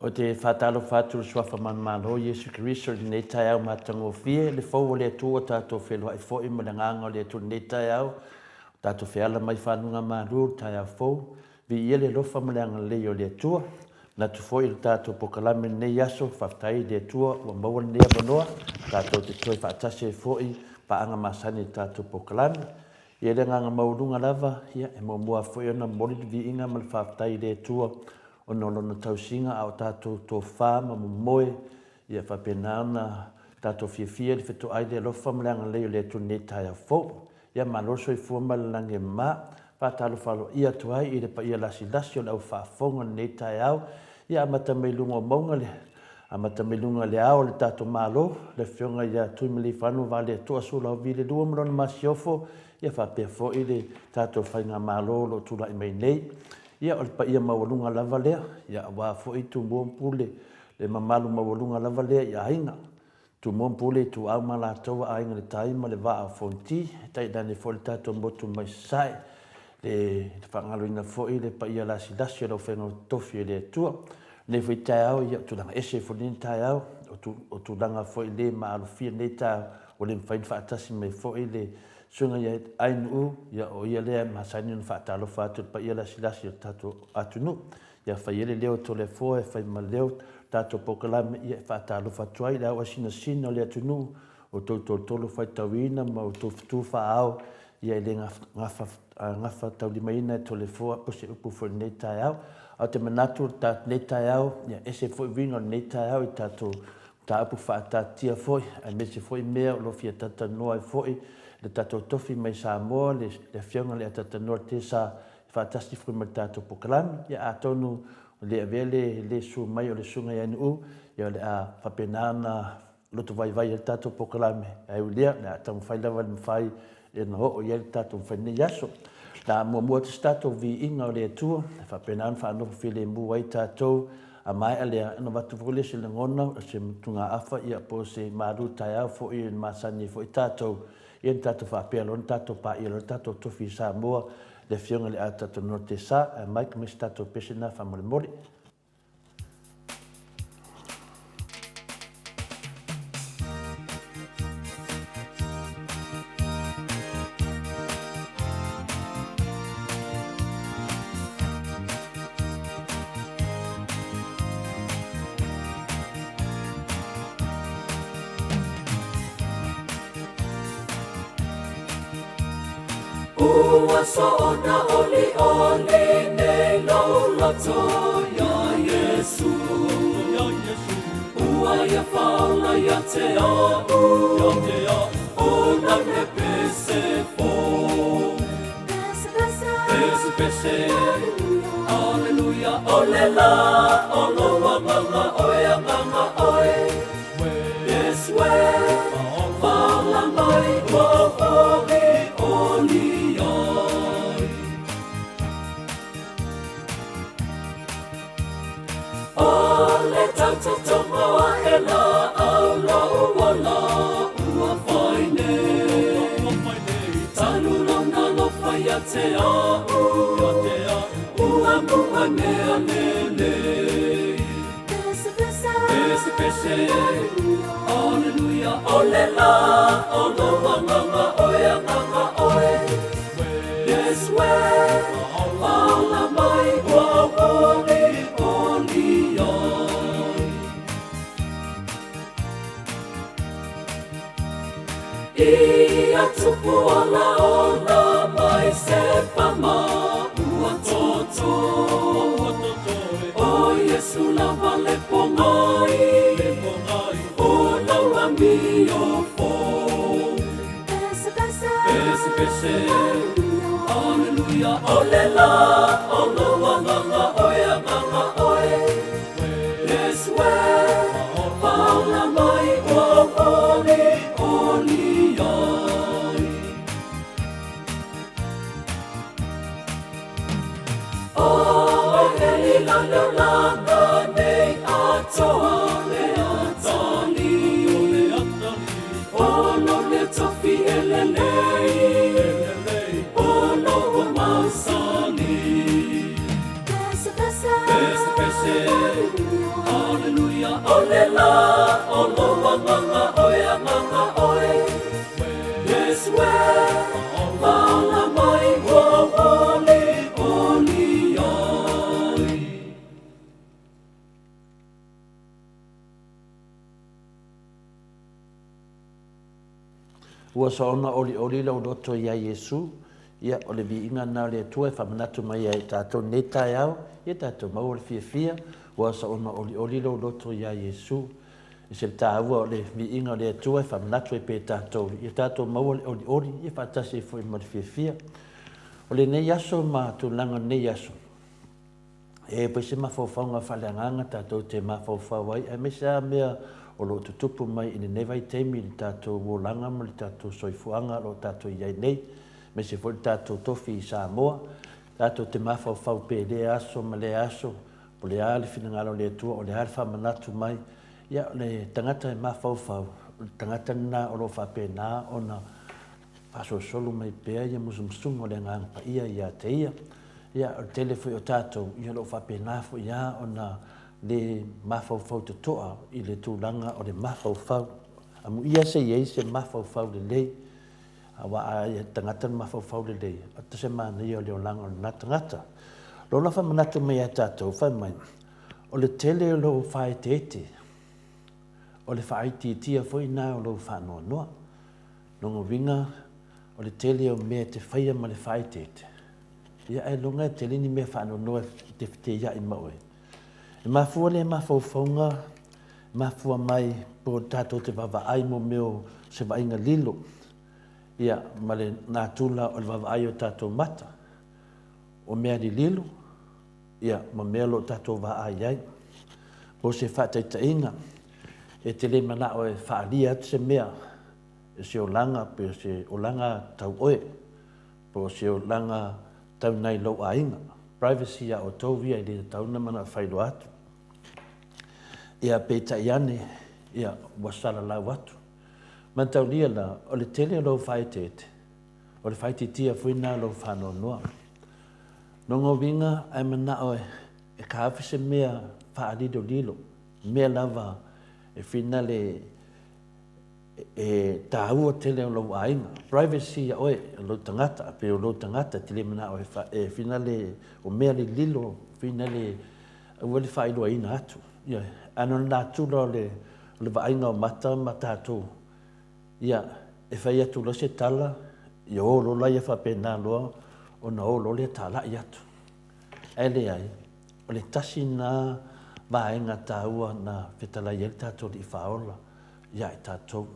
Ou te whātalofa atu le Suafa Manumalo o Iesu Keriso i lenei taeao matagofie, le fou o le Atua ua tatou feiloai foi ma le Agaga o le Atua i lenei taeao, ua tatou feala mai fanuga malu i le taeao fou. Viia le alofa ma le agalelei o le Atua. Manatu foi i le tatou pokalame i lenei aso, faafetai i le Atua ua maua lenei avanoa, tatou te toe faatasi ai foi i paaga masani i le tatou pokalame. Ia le agaga maualuga lava, ia e muamua foi ona momoli le viiga ma le faafetai i le Atua ona o Lona tausiga a o tatou tofa ma momoe, ia faapena ona tatou fiafia i le fetoai le alofa ma le agalelei o le Atua i lenei taeao fou. Ia malo le soifua ma le lagi e mama. Faatalofa aloaia atu ai i le paia lasilasi o le au faafofoga i lenei taeao. Ia amata mai luga o mauga le amata mai luga le ao o le tatou Malo, le Afioga ia Tuimalealiifano Vaaletoa Sualauvi le lua ma lona masiofo, ia faapea foi le tatou Faigamalo o lo o tulai mai nei. Ia o le paia maualuga lava lea, ia aua foi Tumua ma Pule, le mamalu maualuga lava lea i aiga. Tumua ma Pule, Ituau ma Alataua, Aiga i le Tai ma le Vaa o Fonoti, e tainane foi le tatou motu mai Sasae, le faagaloina foi le paia lasilasi o le aufaiga totofi e le Atua. Lenei foi taeao, ia o tulaga ese foi lenei taeao, o tulaga foi le maalofia lenei taeao, ua le mafai ona faatasi mai foi le Susuga ia Ainuu, ia o ia lea e masani ona faatalofa atu i le paia lasilasi o le tatou atunuu. Ia fai ai le leo o Toleafoa e fai ma leo tatou polokalame ia e faatalofa atu ai i le au asinasina o le atunuu, outou tolotolo faitauina ma outou fetu faaao ia e le gafataulimaina e Toleafoa po o se upu foi i lenei taeao. Ae ou te manatu o lenei taeao, ia ese foi uiga o lenei taeao i tatou mataupu faataatitia foi aemaise foi mea o lo o fia talatalanoa ai foi le tatou tofi mai Samoa, le Afioga i le Atatanoa Tesa faatasi foi ma le tatou polokalame. Ia atonu o le avea le le susu mai o le Susuga ia Nu'u, ia o le a faapena ona loto vaivai ai le tatou polokalame, ae ui lea, o le a taumafai lava le mafai ona oo i ai le tatou mafai i lenei aso. O le a muamua atu se tatou viiga o le Atua, e faapena ona faanofo filemu ai tatou, a maea lea, ona avatu foi lea o se lagona, o se motugaafa, ia po o se malu taeao foi e masani ai foi tatou, ia ona tatou faapea loa ona tatou paia loa le tatou tofi i Samoa. le Afioga i le Ataata Norte Sa, ae Mike aumai se tatou pese lena faamolemole. Ua soona olioli nei lou loto iā Iesu. Ua ia faaola ia te a'u, o lau le pese fou. Pese, pese, Aleluia, o le la o lou agaga oe, agaga oe. Iesu e, faaola mai ua ou olioli ai. O le tautotoga aʻela au lou ola ua fai nei. Talu lona alofa ia te a'u, ua mua mea lelei. Pese, pese, Aleluia, o le la o lou agaga oe, agaga oe. Iesu e, faaola mai ua ou olioli ai. Ia tupu ola ola mai se pama ua toto. O Iesu lava le pogai, o lau amio fou. Pese, pese, Aleluia, o le la o lou agaga oe, agaga oe. Iesu e, faaola mai ua ou olioli ai. O hei la laga nei atoa le atali. O lo le tofi e lelei, o lou mausali. Pese, pese, Aleluia, o le la o lou agaga oe, agaga oe. Iesu e, faaola mai ua ou olioli ai. Ua soona olioli lou loto iā Iesu, ia, o le viiga lena o le Atua e faamanatu mai ai i tatou i lenei taeao, ia tatou maua le fiafia, ua soona olioli lou loto iā Iesu. E se le taua o le viiga o le Atua e faamanatu ai pea i tatou, ia tatou maua le olioli, ia faatasi ai foi ma le fiafia. O lenei aso ma tulaga o lenei aso, E fai se mafaufauga faaleagaga tatou te mafaufau ai, aemaise lava mea o lo o tutupu mai i lenei vaitaimi i le tatou olaga ma le tatou soifuaga o lo o tatou i ai nei, aemaise foi le tatou tofi i Samoa. Tatou te mafaufau pea i lea aso ma lea aso, po o le a le finagalo o le Atua, o le a le faamanatu mai. Ia, o le tagata e mafaufau, o le tagata lena o lo o faapena ona faasolosolo mai pea ia musumusuga o le Agaga Paia ia te ia. Ia, o le tele foi o tatou, ia o lo o faapena foi lava ona le mafaufau totoa i le tulaga o le mafaufau. Amuia se i ai se mafaufau lelei, aua a i ai le tagata le mafaufau lelei, o se manaia o le olaga o lena tagata. Lona faamanatu mai ia tatou, fai mai, o le tele o lou faaeteete, o le faaitiitia foi lena o lou faanoanoa. Lona uiga, o le tele o mea e te faia ma le faaeteete, ia ailoga e tele ni mea faanoanoa e te feteiai ma oe. E mafua lea mafaufauga, e mafua mai po o tatou te vaavaai mo mea o se vaaiga lilo, ia, ma le natura o le vaavaai o tatou mata, o mea lililo, ia, ma mea o lo o tatou vaai ai. Po o se faataitaiga, e te le manao e faaalia atu se mea, e se olaga, pe o se olaga tau oe, po o se olaga tau nai lou aiga. Privacy a outou ia e le tatau ona manao e faailoa atu. Ia, peitai ane, ia, ua salalau atu. Mataulia la, o le tele o lou faaeteete, o le faaitiitia foi lena o lou faanoanoa. Lona uiga ae manao e taofi se mea faalilolilo, mea lava e finale e taua tele o lou aiga, privacy ia oe, o lou tagata, pei o lou tagata e te le manao e finale o mea lililo finale aua le faailoaina atu. Ioe. Ae na o le natura o le vaaiga o mata ma tatou, ia, e fai atu loa se tala, ia o loa laia faapena loa ona o loa lea talai atu. Ae leai, o le tasi lena vaega taua na fetalai ai le tatou Alii Faaola ia i tatou.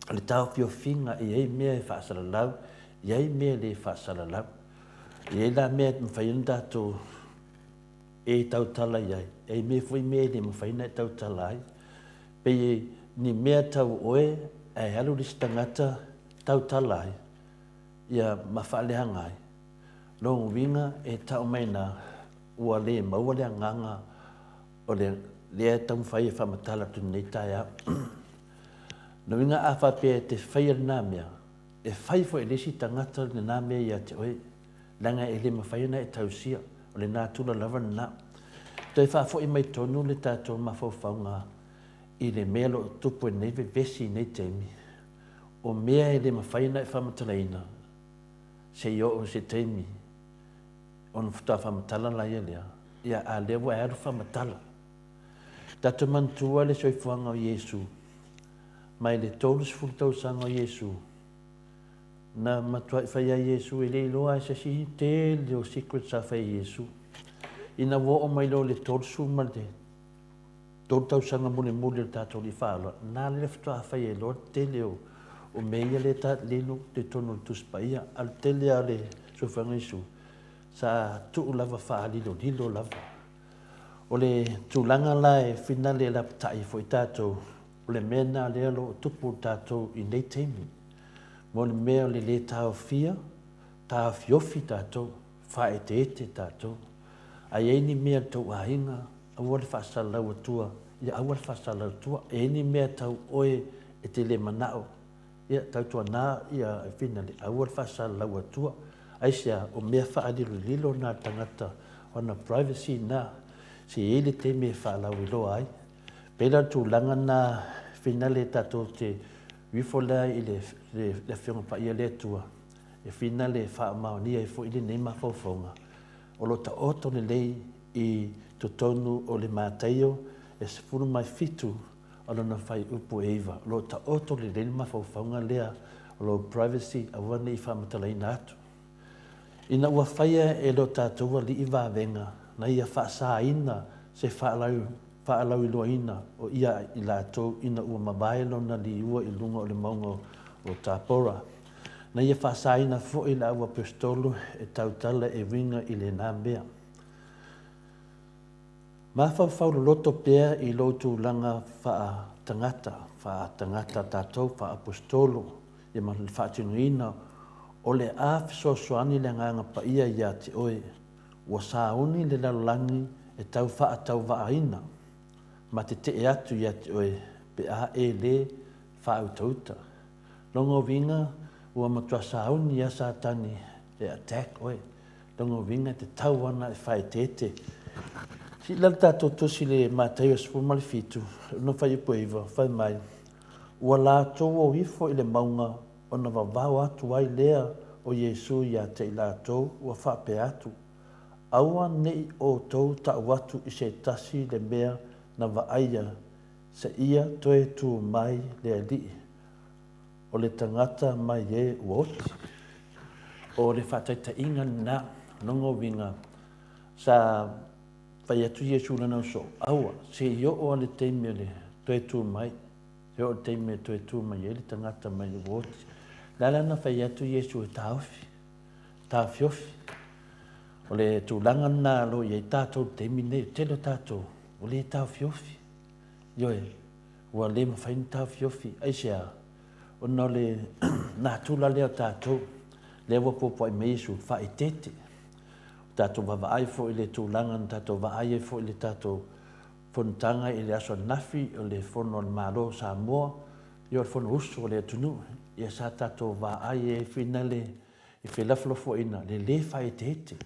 O le taofiofiga e i ai mea e faasalalau, e i ai mea e le faasalalau. E i ai la mea e mafai ona tatou e tautala i ai, e i ai foi mea e le mafai ona e tautala ai. Pei ni mea tau oe ae alu le isi tagata tautala ai, ia ma faaleaga ai. Lona uiga e tau mai ina ua le maua le agaga o le lea e taumafai e faamatala atu i lenei taeao. Lona uiga a faapea e te faia lena mea, e fai foi e le isi tagata lena mea ia te oe, leaga e le mafai ona e tausia, o le natura lava lena. Toe faafoi mai tonu le tatou mafaufauga i le mea o lo o tupu i lenei vevesi i lenei taimi, o mea e le mafai ona e faamatalaina se i oo i se taimi ona faatoa faamatala laia lea, ia a lea ua e alu faamatala. Tatou manatua le soifuaga o Iesu, mai le 30 tausaga o Iesu, na matuai fai ai Iesu, e le iloa lava e se isi tele o secrets sa fai e Iesu. Ina ua oo mai loa i le 30 ma le 3 tausaga mulimuli o le tatou Alii Faaaloalo, na lea faatoa fai ai loa le tele o o mea ia lea ta lilo i totonu o le Tusi Paia. A o le tele lava o le soifuaga o Iesu, sa tuu lava faalilolilo lava. O le tulaga la e finale e lapatai ai foi tatou, o le mea lena lea o lo o tupu i tatou i nei taimi. Mo le mea o le le taofia, taofiofi tatou, faaeteete tatou. A i ai ni mea a le tou aiga, aua le faasalalau atua, ia aua le faasalalau atua. E i ai ni mea tau oe e te le manao, ia tautuana ia finale, aua le faasalalau atua. Aisea? O mea faalilolilo na a le tagata, ona privacy na, se i ai le taimi e faalauiloa ai. Pei la o le tulaga na finale tatou te ifo lea i le Afioga Paia le Atua, e finale e faamaonia ai foi lenei mafaufauga, o lo o taoto lelei i totonu o le Mataio e 17 o lona fuaiupu e 9, o lo o taoto lelei le mafaufauga lea o lou privacy aua ne i faamatalaina atu. Ina ua faia e lo tatou Alii vavega na ia faasaina se faalauiloaina o ia i latou ina ua mavae lona liua i luga o le mauga o Tabora, na ia faasaina foi le auaposeitolo e tautala e uiga i lena mea. Mafaufau loloto pea i lou tulaga faa-tagata, faa-tagata tatou, faa-aposetolo, ia ma le faatinoina o le a fesoasoani le Agaga Paia ia te oe, ua sauni le lalolagi e tau faatauvaaina ma tetee atu ia te oe pe a e le faautauta. Lona uiga, ua matua sauni a Satani e attack oe. Lona uiga e tatau ana e faaeteete. Sii la le tatou tusi i le Mataio 17, lona fuaiupu e 9, fai mai, Ua latou o ifo i le mauga ona vavao atu ai lea o Iesu ia te i latou ua faapea atu, Aua ne i outou tau atu i se tasi le mea na vaaia seia toe tu mai le Alii. O le tagata mai e ua oti. O le faataitaiga lena, lona uiga, sa fai atu Iesu i lana uso, Aua, se i oo lava le taimi o le toe tu mai, se i oo le taimi e toe tu mai ai le tagata mai ua oti. O le a la na fai atu Iesu e taofi, taofiofi. O le tulaga lena o lo o i ai tatou i le taimi lenei, o le tele o tatou ua le taofiofi. Ioe, ua le mafai ona taofiofi. Aisea? Ona o le natura lea o tatou, lea ua puapuai mai Iesu, faaeteete. O tatou vaavaai foi i le tulaga na tatou vaai ai foi i le tatou fonotaga i le aso ananafi, o le fono a le Malo o Samoa, ia o le Fonousu a le atunuu, ia sa tatou vaai ai finale i felafolafoaiga, le le faaeteete.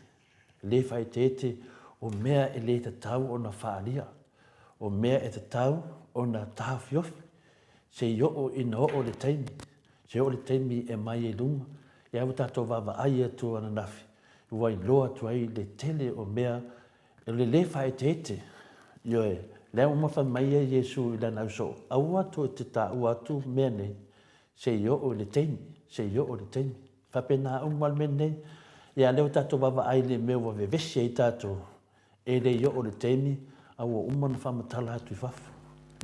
Le faaeteete o mea e le tatau ona faaalia, o mea e tatau ona taofiofi, se i oo ina oo le taimi, se oo le taimi e aumai ai i luga. Ia ua tatou vaavaai atu ananafi, ua iloa atu ai le tele o mea o le le faaeteete. Ioe, lea ua fai mai ai Iesu i lana ausoo, aua tou te taua atu mea nei, se i oo i le taimi, se i oo i le taimi. E faapena uma le mea lenei. Ia a o lea ua tatou vaavaai i le mea ua vevesi ai tatou, e le i oo i le taimi a ua uma ona faamatala atu i fafo.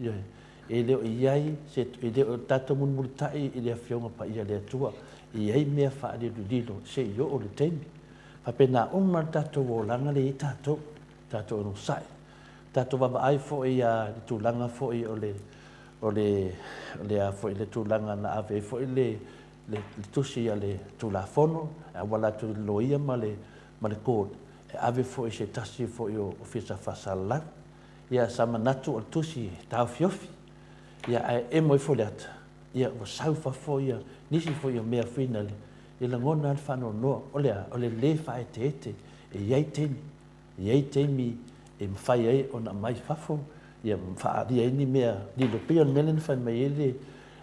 Ioe. E le o i ai se, e le o tatou mulimulitai i le Afioga Paia a le Atua, e i ai mea faalilolilo se i oo i le taimi. E faapena uma le tatou olaga lea e i ai tatou, tatou onosai. Tatou vaavaai foi i le tulaga foi o le, o le, o le a foi le tulaga na ave ai foi le, le tusi a le Tulafono e auala atu i le loia ma le, ma le court e ave foi i se tasi foi o Ofisa Faasalalau. Ia sa manatu o le tusi e taofiofi, ia ae emo ifo le ata, ia ua sau i fafo ia nisi foi o mea finale, e lagona lava le faanoanoa, o le a? O le le faaeteete, e i ai taimi, e i ai taimi e mafai ai ona aumai i fafo, ia ma faaalia ai ni mea lilo. Pei o le mea lea na fai mai ai le,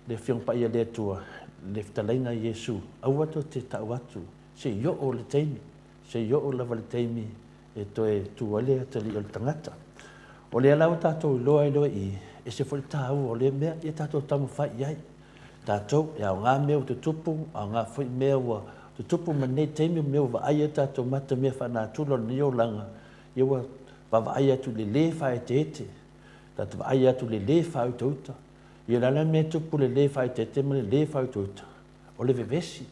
le Afioga Paia a le Atua, le fetalaiga a Iesu, aua tou te tau atu, se i oo le taimi, se i oo lava le taimi e toe tu ai le atalii o le tagata. O lea la ua tatou iloa ai loa i i, ese foi le taua o lea mea, ia tatou taumafai i ai. Tatou, e aoga mea ua tutupu, aoga foi mea ua tutupu ma lenei taimi, mea ua vaai ai tatou mata mea faanatura o lenei olaga, ia ua vaavaai atu i le le faaeteete, tatou vaai atu i le le faautauta. Ia o le a la le mea e tupu i le le faaeteete ma le le faautauta? O le vevesi.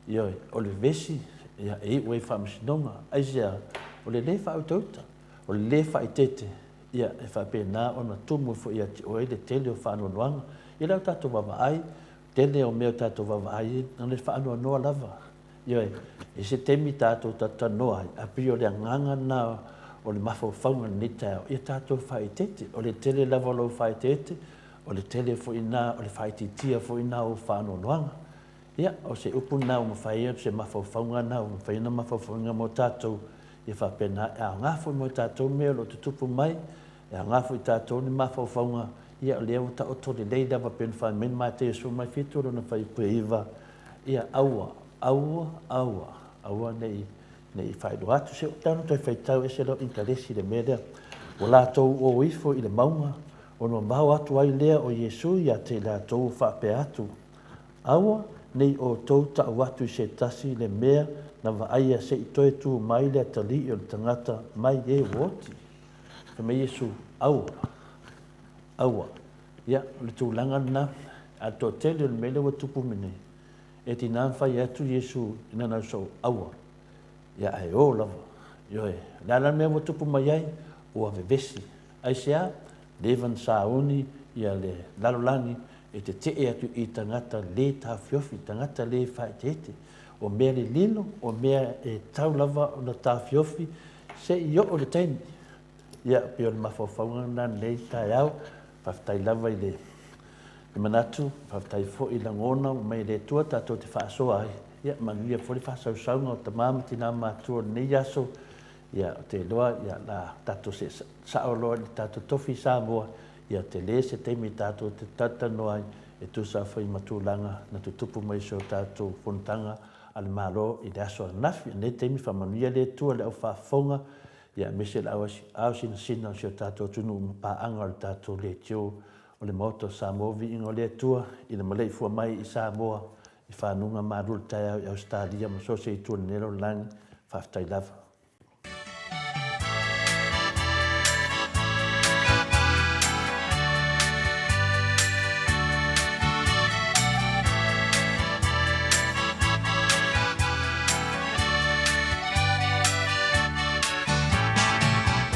Ioe, o le vevesi, ia, e iu ai i faamasinoga. Aisea? O le le faautauta, o le le faaeteete, ia, e faapena ona tumu foi ia te oe le tele o faanoanoaga. Ia lea ua tatou vaavaai, tele o mea ua tatou vaavaai ai, na o le faanoanoa lava. Ioe, i se taimi tatou talatalanoa ai, ae pei o le agaga lena o le mafaufauga i lenei taeao, ia tatou faaeteete. O le tele lava o lou faaeteete, o le tele foi lena, o le faaitiitia foi lena o ou faanoanoaga. Ia, o se upu lena ua mafai ai, o se mafaufauga lena ua mafai ona mafaufauina mo tatou, ia faapena, e aoga foi mo tatou mea o lo o tutupu mai, e aoga foi i tatou ni mafaufauga, ia o lea ua taoto lelei lava pei ona fai mai Mateo 17 lona fuaiupu e 9, ia aua, aua, aua, aua ne i, ne i faailoa atu. Se ua tatau ona toe faitau ese lau inkalesi i le mea lea. Ua latou o ifo i le mauga, ona mamao atu ai lea o Iesu ia te i latou faapea atu, Aua ne i outou tau atu i se tasi le mea na vaaia se i toe tu mai le atalii o le tagata mai e ua oti. Fai mai Iesu, Aua, aua. Ia, o le tulaga lena, a le toatele o le mea lea ua tupu mai nei, e tiga ona fai atu Iesu i lana ausoo, Aua. Ia, ae o lava. Ioe, o le a la le mea ua tupu mai ai? Ua vevesi. Aisea? Leva ona sauni ia le lalolagi e tetee atu i tagata le taofiofi, tagata le faaeteete. O mea lililo, o mea e tatau lava ona taofiofi se i oo i le taimi. Ia, pei o le mafaufauga lena i lenei taeao. Faafetai lava i le manatu, faafetai foi i lagona ua mai e le Atua tatou te faasoa ai. Ia, manuia foi le faasausauga o tama ma tina matutua o lenei aso. Ia, ou te iloa, ia, la tatou see sao loa i le tatou tofi Samoa, ia tele se taimi tatou te talatalanoa ai e tusa foi ma tulaga na tutupu mai i si o tatou fonotaga a le Malo i le aso ananafi. I lenei taimi, faamanuia le Atua i le au faafofoga, ia aemaise le au aosinasina o si o tatou atunuu ma paaga o le tatou leitio o le Maota o Samoa. Viiga o le Atua i le maleifua mai i Samoa i fanuga malu o le taeao i Ausetalia ma so o se itu o lenei lalolagi. Faafetai lava.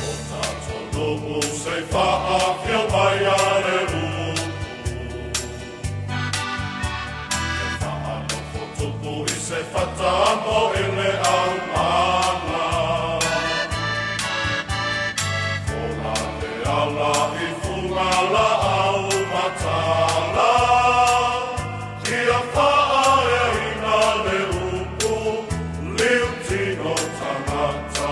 O tatou nuu sei faafia mai a le upu. Ia faanofo tupu i se fata mo i le aumaga. Fola le ala i fuga laau matala. Ia faaeaina le upu liutino tagata.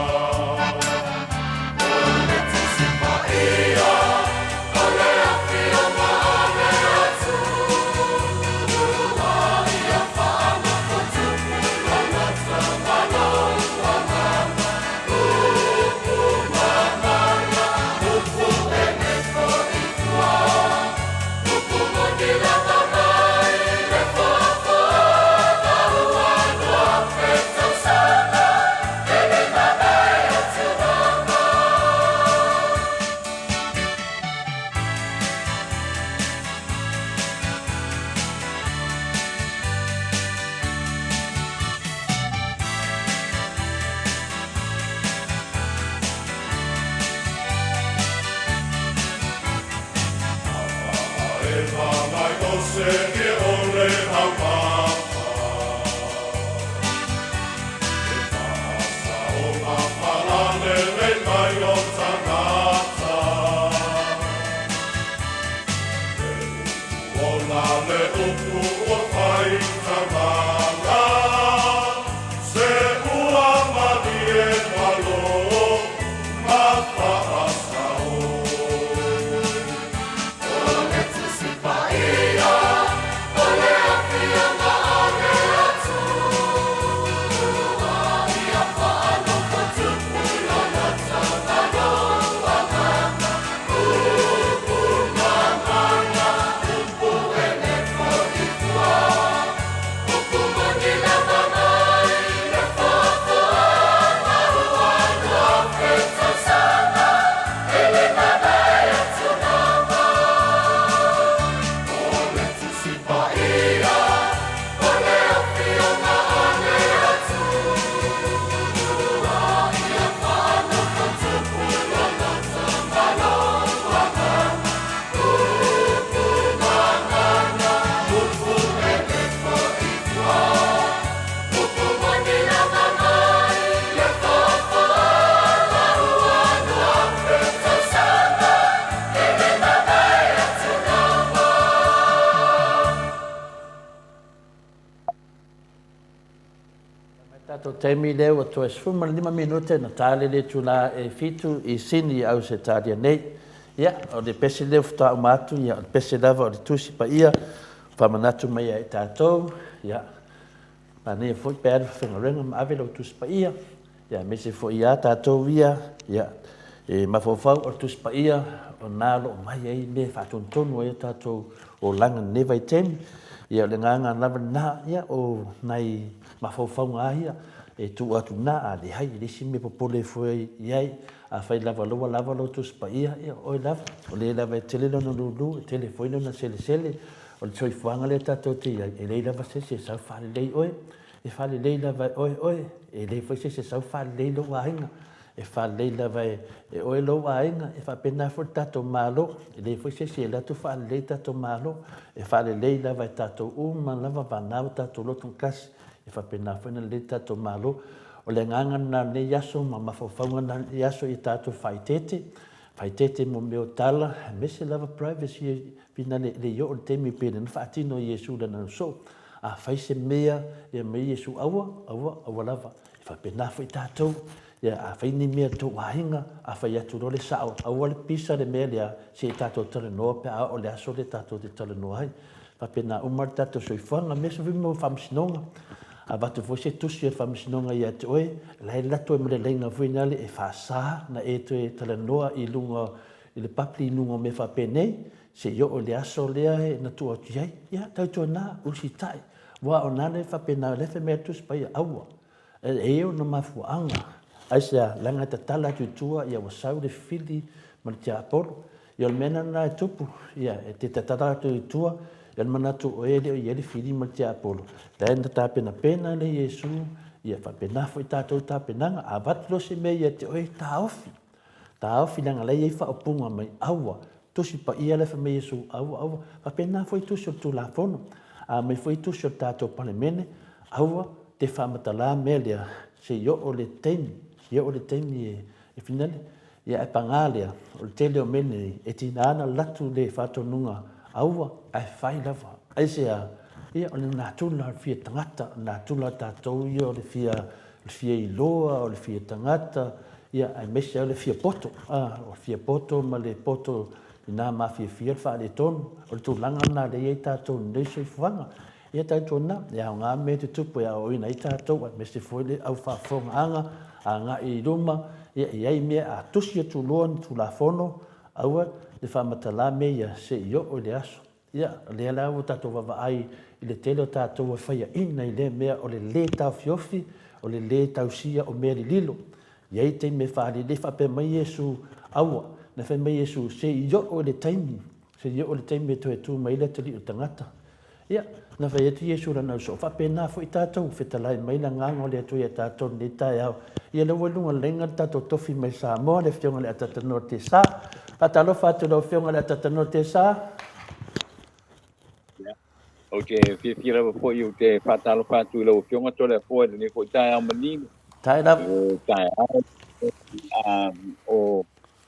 Tatou taimi lea ua toe 15 minute na ta le le itula e 7 i Sini i Ausetalia nei. Ia, o le pese lea faatoa uma atu, ia, o le pese lava o le Tusi Paia, faamanatu mai ia i tatou, ia, manaia foi pe alu faigaluega ma ave lau Tusi Paia, ia, aemaise foi ia tatou ia, ia, e mafaufau o le Tusi Paia, o na o lo o mai ai mea e faatonutonu ai o tatou olaga i lenei vaitaimi. Ia, o le agaga lava lena, ia, o nai mafaufauga lava ia e tuu atu na, a leai, e leai se mea e popole foi i ai. Afai lava o lea ua lava lou Tusi Paia, ia o oe lava, o lea lava e tele lona lulu, e tele foi lona selesele. O le soifuaga lea tatou te i ai, e leai lava se isi e sau faalelei oe, e faalelei lava e oe oe, e leai foi se isi e sau faalelei lou aiga, e faalelei lava e oe lou aiga, e faapena foi le tatou Malo, e leai foi se isi e alu atu faalelei le tatou Malo, e faalelei lava e tatou uma lava vagana ua tatou loto gatasi, e faapena foi ona lelei le tatou Malo. O le agaga lena o lenei aso ma mafaufauga na o lenei aso ia tatou faaeteete, faaeteete mo mea o tala, aemaise lava privacy finale e le i oo le taimi pei na faatino e Iesu i lana soo. A fai se mea ia mai Iesu aua, aua, aua lava. E faapena foi tatou, ia a fai ni mea i le tou aiga, a fai atu loa le sao, aua le pisa le mea lea, se i tatou talanoa pe a oo i le aso lea tatou te talanoa ai. Faapena uma le tatou soifuaga, aemaise foi mo faamasinoga. A avatu foi se tusi a le faamasinoga ia te oe, la e alu atu ai ma le laina foi lea e faasa ona e toe talanoa i luga i le public i luga o mea faapenei, se i oo i le aso lea na tuu atu i ai. Ia, tautuana, usitai. Aua o lena e faapena, o lea e fai mai lava le Tusi Paia, aua. E i ai ona mafuaaga. Aisea? Leaga e tatala atu i tua, ia ua sau le fili ma le tiapolo. Ia o le mea lena e tupu, ia e te tatala atu i tua, ia le manatu o oe e le o i ai le fili ma le tiapolo. La e na tapenapena le Iesu, ia faapena foi tatou tapenaga. A avatu loa se mea ia te oe, taofi. Taofi leaga la e i ai faaupuga mai, aua, Tusi Paia la e fai mai Iesu, aua, aua. Faapena foi tusi o le Tulafono. A aumai foi tusi o le tatou Palemene, aua te faamatala mea lea se i oo le taimi, se i oo le taimi e finale. Ia ae paga lea, o le tele o mea nei, e tiga lava ona alu atu le faatonuga aua, ae fai lava. Aisea? Ia o le natura o le fia tagata, o le natura o tatou ia o le fia o le fia iloa, o le fia tagata, ia, aemaise lava le fia poto, a, o le fia poto ma le poto ina mafiafia le faaletonu. O le tulaga lena lea e i ai tatou i lenei soifuaga. Ia tautuana, e aoga mea e tutupu e aoaoina ai tatou, aemaise foi le au faafofogaaga agai i luma, ia e i ai mea a tusi atu loa ni Tulafono, aua le faamatala mea ia se i oo i le aso. Ia, o lea la ua tatou vaavaai i le tele o tatou e faiaina i lea mea o le lē taofiofi, o le lē tausia o mea lililo. E i ai taimi e faalelei faapea mai Iesu, Aua, na fai mai Iesu, se i oo i le taimi, se i oo i le taimi e toe tu mai ai le atalii o le tagata. Ia, na fai atu Iesu i lana ausoo, faapena foi tatou, fetalai mai le Agaga o le Atua ia tatou i lenei taeao. Ia lea ua i luga o le laina le tatou tofi mai Samoa, le Afioga i le Atatanoa Tesa. Faatalofa atu i lau Afioga i le Atatanoa Tesa. Ia, ou te fiafia lava foi ou te faatalofa atu i lau Afioga Toleafoa i lenei foi taeao manino. Tae lava. O taeao o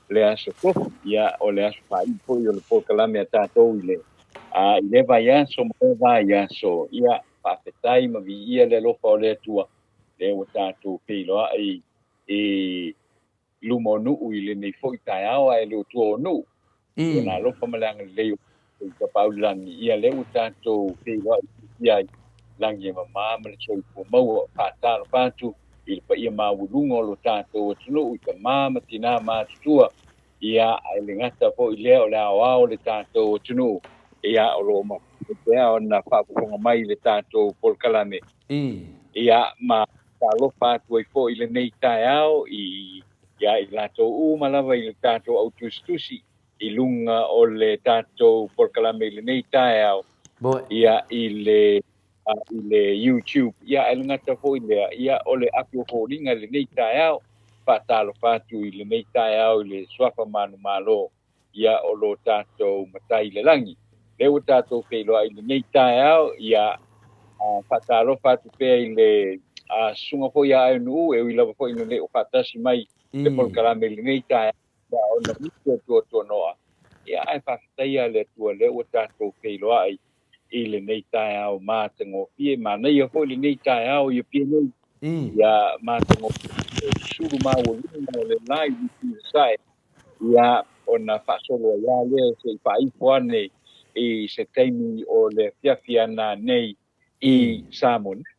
le aso tofi, ia, o le aso faaiu foi o le polokalame a tatou i le i lea vaiaso ma lea vaiaso. Ia, faafetai ma viia le alofa o le Atua, lea ua tatou feiloai i luma o nuu i lenei foi taeao ae le o tua o nuu. I lona alofa ma le agalelei o Tapaau i le lagi, ia lea ua tatou feiloai fiafia ai, lagi e mama ma le soifua maua. Faatalofa atu i le paia maualuga o lo tatou atunuu i tama ma tinā matutua, ia ae le gata foi lea o le aoao o le tatou atunuu, ia o lo o mafai pea ona faafofoga mai i le tatou polokalame. Ia, ma faatalofa atu ai foi i lenei taeao i ia i latou uma lava i le tatou au tusitusi i luga o le tatou polokalame i lenei taeao, ia, i le i le YouTube. Ia, ae le gata foi lea, ia, o le api o foliga i lenei taeao. Faatalofa atu i lenei taeao i le suafa manumalo, ia, o lo tatou Matai i le lagi. Lea ua tatou feiloai i lenei taeao, ia, faatalofa atu pea i le susuga foi a Aenu'u, e ui lava foi ina le o faatasi mai le polokalame i lenei taeao, ia, ona misi o tuatuanoa, ia, ae faafetaia le Atua lea ua tatou feiloai i lenei taeao matagofie. Manaia foi lenei taeao i Apia nei. Ia matagofie le sulu maualuga o le la i Lusi Sasae, ia ona faasolo ai lava lea se i faaifo ane i se taimi o le afiafi ana nei i Samoa nei.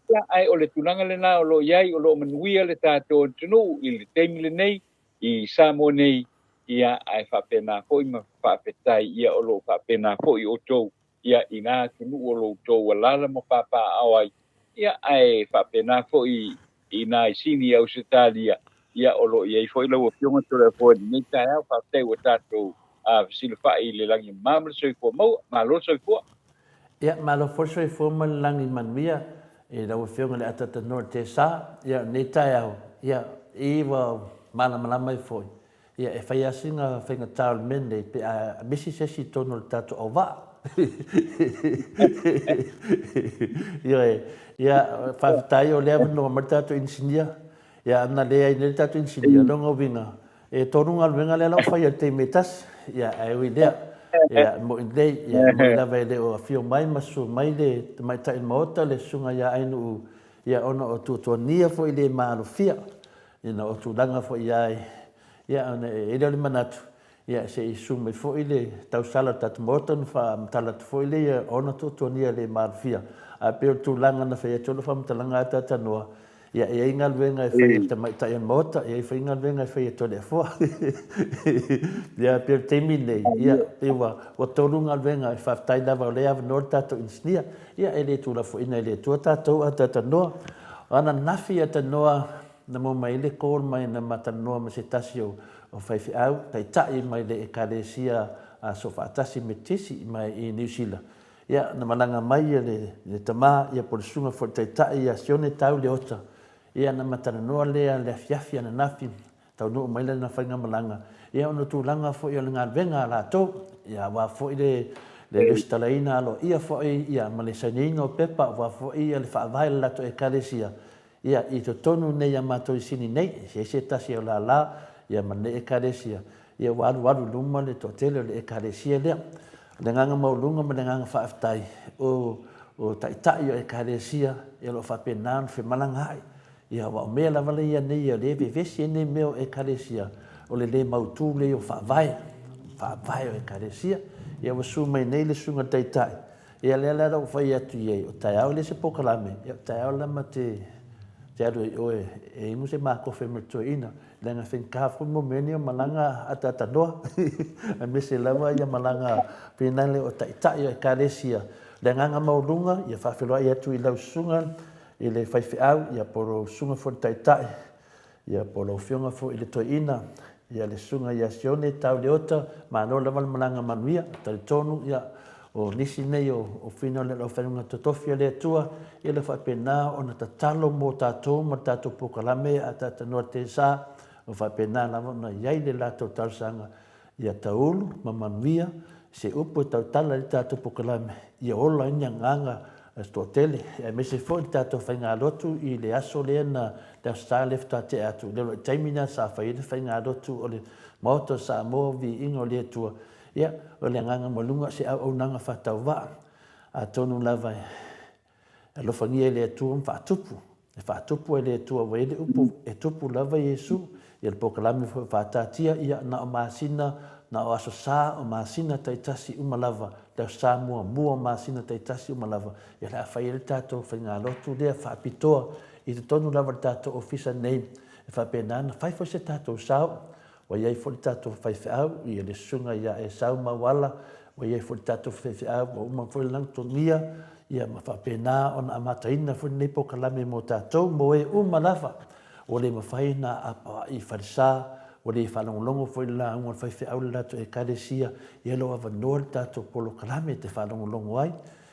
Ia, ae o le tulaga lena o lo o i ai, o lo o manuia le tatou atunuu i le taimi lenei i Samoa nei, ia, ae faapena foi ma faafetai, ia, o lo o faapena foi outou, ia, i na atunuu o lo outou alaala ma papaaao ai, ia, ae faapena foi i na i Sini i Ausetalia, ia, o lo o i ai foi lau Afioga Toleafoa i lenei taeao. Faafetai ua tatou fesilafai i le lagi e mama ma le soifua maua. Malo le soifua. Ia, malo foi le soifua ma le lagi manuia i lau Afioga i le Atatanoa i le Tesa, ia, o lenei taeao, ia, i ua malamalama ai foi, ia, e fai lava sina faigata o le mea lenei pe a misi se isi i totonu o le tatou auvaa. Ioe, ia, faafetai o lea avanoa mai le tatou inisinia, ia, ana leai nei le tatou inisinia, lona uiga, E tolu galuega lea la ua faia i le taimi e tasi, ia, ae ui i lea, ia, e moni lelei, ia, e moni lava e le o afio mai ma susu mai le tamaitai o le Maota, le Susuga ia Ainuu, ia, ona o tuatuania foi le maalofia, ina o tulaga foi ia, ia, ona e i ai lea o le manatu, ia, se i susu mai foi le tausala o le tatou Maota ona faamatala atu foi lea o ona tuatuania le maalofia. Ae pei o le tulaga na fai atu ai lau faamatalaga a Tatanoa, Ia, e i ai galuega e fai e le tamaitai o le Maota, e i ai foi galuega e fai e Toleafoa. Ia, pei o le taimi lenei, ia, pei ua, ua tolu galuega, e faafetai lava o lea e avanoa le tatou inisinia. Ia, e le tuulafoaiina e le Atua tatou a talanoa. O ananafi a talanoa, na maua mai ai le call mai na ma talanoa ma se tasi o, o faifeau, taitai mai le Ekalesia a Soofaatasi Metotisi mai i Niu Sila. Ia, na malaga mai ia le, le tama, ia po o le susuga foi i le taitai ia Sione Tau Leota. Ia, na ma talanoa lea le afiafi ananafi, taunuu mai lana faigamalaga, ia ona o tulaga foi o le galuega a latou, ia aua foi le, le resitalaina aloaia foi, ia ma le sainiina o pepa aua foi ia le faavae o le latou Ekalesia, Ia, i totonu nei a matou i Sini nei, e i ai se tasi o lala, ia ma lenei Ekalesia, ia ua alualu i luma le toatele o le Ekalesia lea. O le agaga maualuga ma le agaga faafetai, o, o Taitai o Ekalesia, ia o lo o faapena ona femalagaai. Ia, aua o mea lava ia nei o lea e vevesi ai nei mea o Ekalesia, o le le mautu lea o faavae, faavae o Ekalesia. Ia ua susu mai nei le Susuga i le Taitai, Ia lea la ua fai atu i ai, o taeao e le se polokalame, ia o taeao la ma te te alu ai oe e inu se makofe ma le toeaina, leaga e faigata foi mo mea nei o malaga ataatanoa, aemaise lava ia malaga finale o taitai o ekalesia. O le agaga maualuga, ia faafeiloai atu i lau susuga i le faifeau, ia po o lau susuga foi i le taitai, Ia, po o lau Afioga foi i le Toeaina, ia, le Susuga ia Sione Tau Leota, malo lava le malaga manuia. Talitonu, ia, o nisi nei o, o fina o le aufaigaluega totofi a le Atua, ia le faapena ona tatalo mo tatou ma le tatou polokalame a Tatanoa Tesa, o faapena lava ona i ai le latou talosaga Ia taulu ma manuia se upu e tautala ai le tatou polokalame, ia ola ai ni agaga o se toatele, aemaise foi le tatou faigalotu i le aso lea na, le Aso Sa lea faatoa tea atu, i le taimi lena sa fai ai le faigalotu o le Maota o Samoa, Viiga o le Atua. Ia, o le agaga maualuga o se auaunaga faatauvaa, atonu lava e Alofagia e le Atua ma faatupu, e faatupu e le Atua ua i ai le upu e tupu lava Iesu, ia le polokalame foi faataatia, ia na o masina, na o aso sa o masina taitasi uma lava, le aso sa muamua o masina taitasi uma lava, ia o le a fai ai le tatou faigalotu lea faapitoa i totonu lava o le tatou ofisa nei, e faapena ona fai foi se tatou sao. Ua i ai foi le tatou faifeau, ia le susuga ia Esau Mauala, ua i ai foi le tatou faifeau ua uma foi lana togia, ia ma faapena ona amataina foi lenei polokalame mo tatou, mo e uma lava ua le mafai ona apaai i falesa, ua le faalogologo foi i le lauga a le faifeau i le latou Ekalesia, ia lou avanoa le tatou polokalame e te faalogologo ai,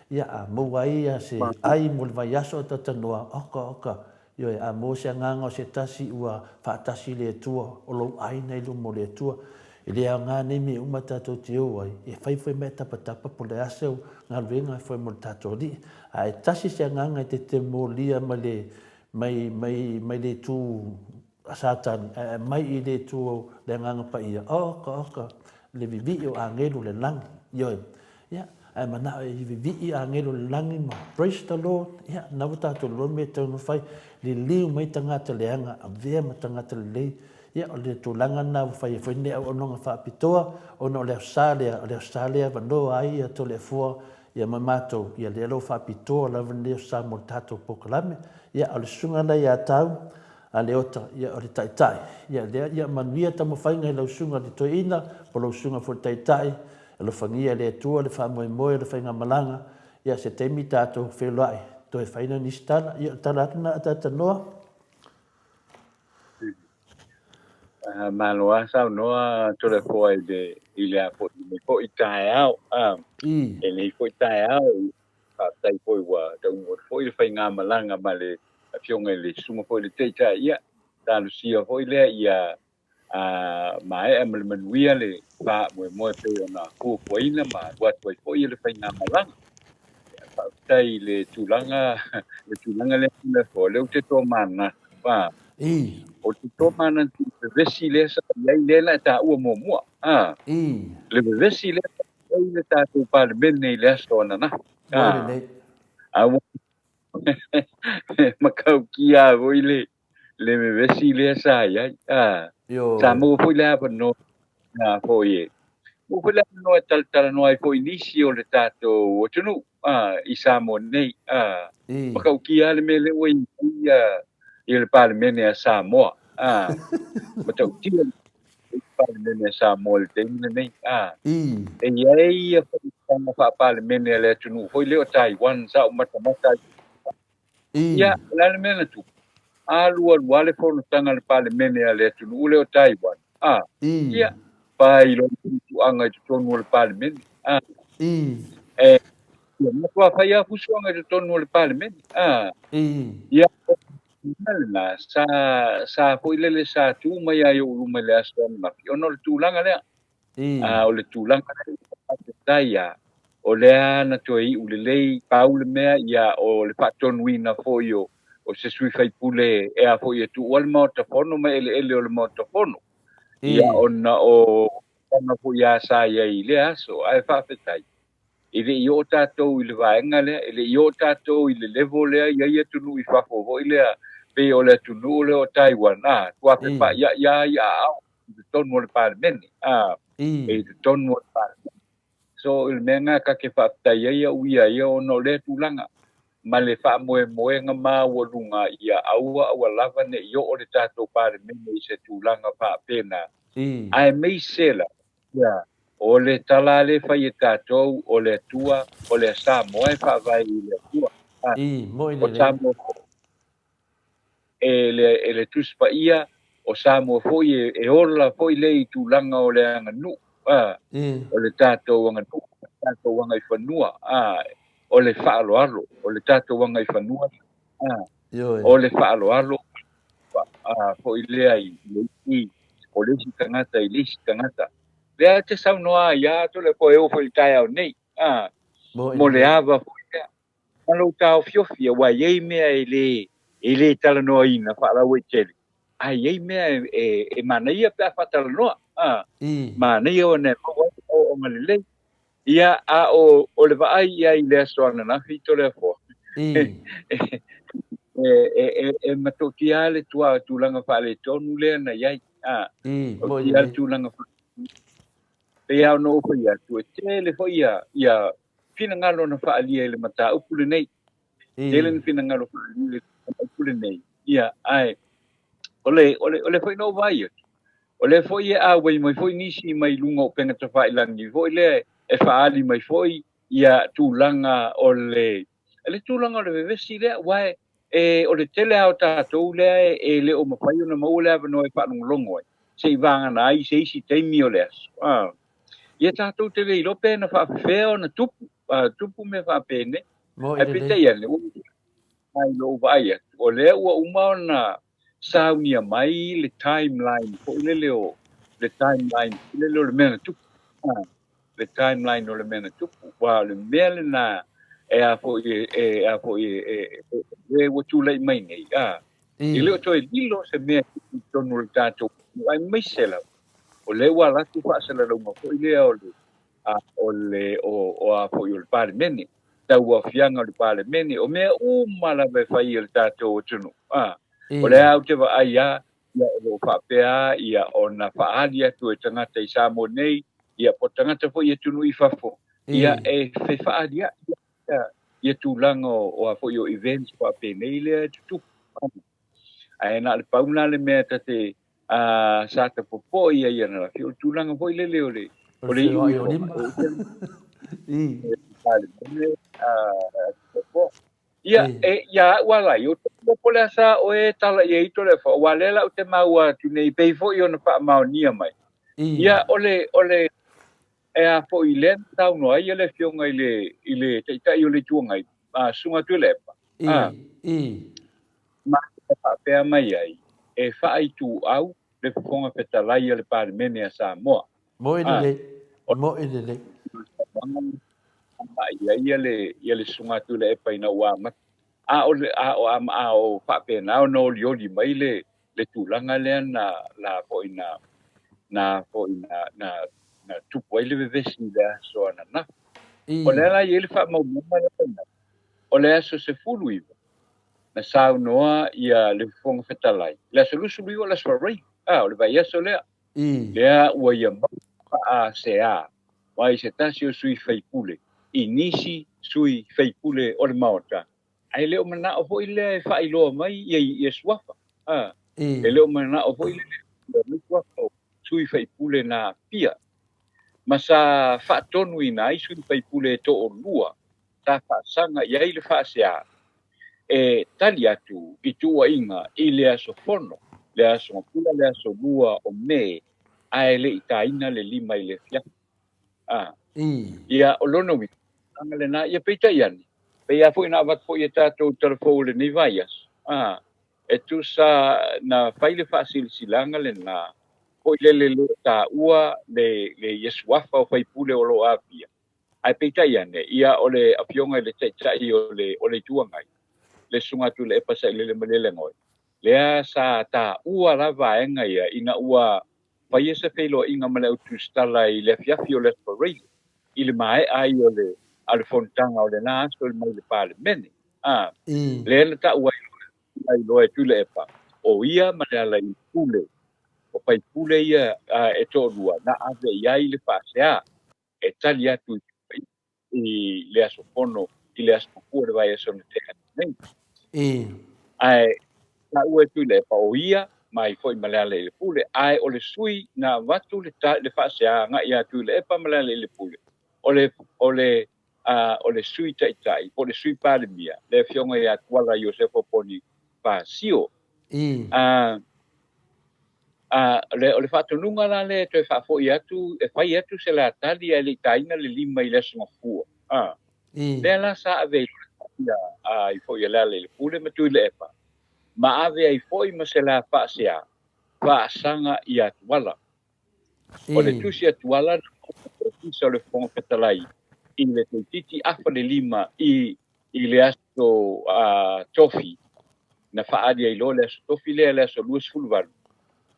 ia a maua ai se ai mo le vaiaso o talanoa, oka oka, Ioe, a maua se agaga o se tasi ua faatasi i le Atua, o lou aiga i luma o le Atua. E le aoga nei mea uma tatou te o ai, e fai foi mea tapatapa po o le a se galuega e fai mo le tatou Alii. Ae tasi se agaga e te molia mai le, mai, mai, mai le itu a Satani, ae aumai i le itu o le Agaga Paia, oka, oka, le vivii o agelu le lagi. Ioe. Ia, Ae manao e vivii agelo i le lagi ma praise the Lord, ia, na ua tatou iloa le mea e tatau ona fai, liliu mai tagata leaga, avea ma tagata lelei. Ia, o le tulaga lena ua fai ai foi lenei auaunaga faapitoa, ona o le Aso Sa lea, o le Aso Sa lea e avanoa ai ia Toleafoa ia ma matou, ia lea la ua faapitoa lava lenei Aso Sa mo le tatou polokalame. Ia, a o le susuga la ia Tau a Leota, ia o le Taitai, ia lea, ia manuia taumafaiga i lau susuga i le Toeaina, po o lau susuga foi i le Taitai, Alofagia e le Atua le faamoemoe o le faigamalaga, ia se taimi tatou feiloai toe fai na nisi tala. Ia o le tala atu lena a Tatanoa. Malo a saunoa Toleafoa i le i le a foi lenei foi taeao. I lenei foi taeao faafetai foi ua taunuu atu foi le faigamalaga ma le afioga i le susuga foi i le Taitai. Ia talosia foi lea ia a maea ma le manuia le faamoemoe pei ona fuafuaina ma alu atu ai foi le faigamalaga. Faafetai i le tulaga, le tulaga lea Toleafoa, o lea ou te tomanatu, a, ou te tomanatu i le vevesi lea sa i ai lea na e taua muamua, a, le vevesi lea sa i ai le tatou Palemene i le aso ananafi, a, a ua matautia foi le le vevesi lea sa i ai. A, sa maua foi le avanoa a foi e maua foi le avanoa e talatalanoa ai foi nisi o le tatou atunuu a, i Samoa nei. A, matautia lava le mea lea ua i ai ia le Palemene a Samoa. A, matautia le Palemene a Samoa i le taimi lenei. A, e i ai ia fonotaga faa-Palemene a le atunuu foi lea o Taiwan sa ou matamata ai. Ia, o le a le mea na tupu? Alu alu lava le fonotaga a le Palemene a le atunuu lea o Taiwan, a, ia, pae loa le fusuaga i totonu o le Palemene, a, e, ia, matua fai lava fusuaga i totonu o le Palemene, a, ia, o le mea lena, sa, sa foi lele sa tu mai lava i ou luma i le aso ananafi, ona o le tulaga lea. A o le tulaga lea ua faafetai lava, o lea na toe iu lelei, pau le mea, ia, o le faatonuina foi o, o se sui faipule e a foi e tuua le Maota Fono ma eleele o le Maota Fono, ia, ona o tulaga foi lava sa i ai i lea aso. Ae faafetai, e le i oo tatou i le vaega lea, e le i oo tatou i le level lea i ai atunuu i fafo foi lea, pei o le atunuu lea o Taiwan, a, tua fepaaiai lava i aao i totonu o le Palemene, a, e i totonu o le Palemene. So, i le mea lena ta te faafetai ai au ia ia ona o lea tulaga ma le faamoemoega maualuga ia aua aua lava ne i oo le tatou Palemene i se tulaga faapena, aemaise la, ia, o le tala lea e fai e tatou, o le Atua, o le Samoa e faavae i le Atua. O Samoa foi e le, e le Tusi Paia, o Samoa foi e, e ola foi lea i tulaga o le aganuu, a, o le tatou aganuu, o le tatou agaifanua, a, o le faaaloalo, o le tatou agaifanua, a, o le faaaloalo, a, foi lea i le isi, o le isi tagata i le isi tagata. Lea e te saunoa ai lava Toleafoa e oo foi i le taeao nei, a, mo le ava foi lea. Ma lou taofiofi, aua e i ai mea e le, e le talanoaina faalauaitele, ae i ai mea e, e, e manaia pe a faatalanoa. A, manaia ona e maua ai aoaoga lelei. Ia, a o, o le vaai i ai i le aso ananafi, Toleafoa, e, e, e, e matautia lava le tua, tulaga faaletonu lea na i ai. A, matautia lava le tulaga faaletonu. Pei lava ona ou fai atu, e tele foi ia, ia finagalo na faaalia i le mataupu lenei. Tele na finagalo faaalia i le mataupu lenei. Ia, ae, o le, o le, o le foi na ou vaai atu, o lea foi e auai mai foi nisi mai luga o upega tafailagi foi lea e faaali mai foi ia tulaga o le, le tulaga o le vevesi lea, aua e, e, o le tele lava o tatou lea e, e le o mafai ona maua le avanoa e faalogologo ai, se i vagana ai se isi taimi o le aso. Ah. Ia tatou te le iloa pe na faafefea ona tupu, tupu mea faapenei. Ae peitai ane, ua mai lou vaai atu, o lea ua uma ona saunia mai le timeline foi lele o le timeline foi lele o le mea na tupu. Le timeline o le mea na tupu. Aua o le mea lena e a foi e, e a foi e, e, e, e ua tulai mai nei. A, e le o toe lilo se mea i totonu o le tatou aemaise lava o lea ua alu atu faasalalauga foi lea o le o le o a foi o le Palemene, tauaofiaga o le Palemene, o mea uma lava e fai e le tatou atunuu. O lea ou te vaai lava, ia, o lo o faapea ia ona faaali atu e tagata i Samoa nei, ia po o tagata foi i atunuu i fafo, ia e fefaaliai ia tulaga o a foi o events faapenei lea e tutupu. Ae na o le pau lena le mea ta te sa ta popoe i ai ananafi, o le tulaga foi lele o le o le iu o lima. Palemene ia e ia au ala i o te po le asa o e tala i ai to le fa wa le la u te maua atu nei pei foi ona faamaonia mai. Ia o le o le e a foi le saunoa ai le afioga i le Taitai o le Itu Agai, a Susuga Tuilaepa. Ma faapea mai ai, e faaituau le Fofoga Fetalai o le Palemene a Samoa. Moe lelei, moe lelei. Agai ai ia le Susuga Tuilaepa ina ua amata. A o a o a o faapena ona olioli mai le tulaga lea na la foi na na foi na na na tupu ai le vevesi i le aso ananafi. O le ala i ai le faamaumauga lea, o le aso 19 na saunoa ia le Fofoga Fetalai, le aso 29 o le aso Faraile, o le vaiaso lea, lea ua ia mau faasea mai se tasi o sui faipule i nisi sui faipule o le Maota, ae le o manao foi lea e faailoa mai ia suafa. E le o manao foi lea e faailoa mai suafa o sui faipule na aafia. Ma sa faatonuina ai sui faipule e toalua sa faasaga i ai le faasea e tali atu i tuuaiga i le aso fono, le aso Gafua, le aso 2 o Me, ae le i taina le 5 i le afiafi. Ia, o lona uiga, lena, ia peitai ane, pei lava foi na avatu foi e tatou talafou o lenei vaiaso, e tusa na fai le faasilasilaga lena, foi lele le taua le ia suafa o faipule o lo o aafia. Ae peitai ane, ia o le afioga i le Taitai o le Itu Agai, le Susuga Tuilaepa Sailele Malielegaoi, lea sa taua la vaega ia ina ua faia se feiloaiga ma le au tusitala i le afiafi o le aso Faraile, i le maea ai o le a le fonotaga o lena aso mai le Palemene. Lea na taua ai loa e Tuilaepa, o ia ma Lealailepule, o faipule ia e toalua na ave i ai le faasea e tali atu i le aso fono, i le aso Gafua le vaiaso na tea nei. Ae taua e Tuilaepa o ia mai foi ma Lealailepule, ae o le sui na avatu le faasea agai ia Tuilaepa ma Lealailepule, o le sui taitai, po o le sui Palemia, le afioga ia Tuala Iosefa Ponifasio. O le faatonuga la lea e toe faafoi atu, e fai atu se la tali ae le i taina le 5 i le aso Gafua. Lea la sa ave ai foi e Lealailepule ma Tuilaepa, ma ave ai foi ma se la faasea faasaga ia Tuala. O le tusi a Tuala na ofisa o le Fofoga Fetalai i le toeitiiti afa le 5 i le aso Tofi, na faaali ai loa le aso Tofi lea, le aso 28,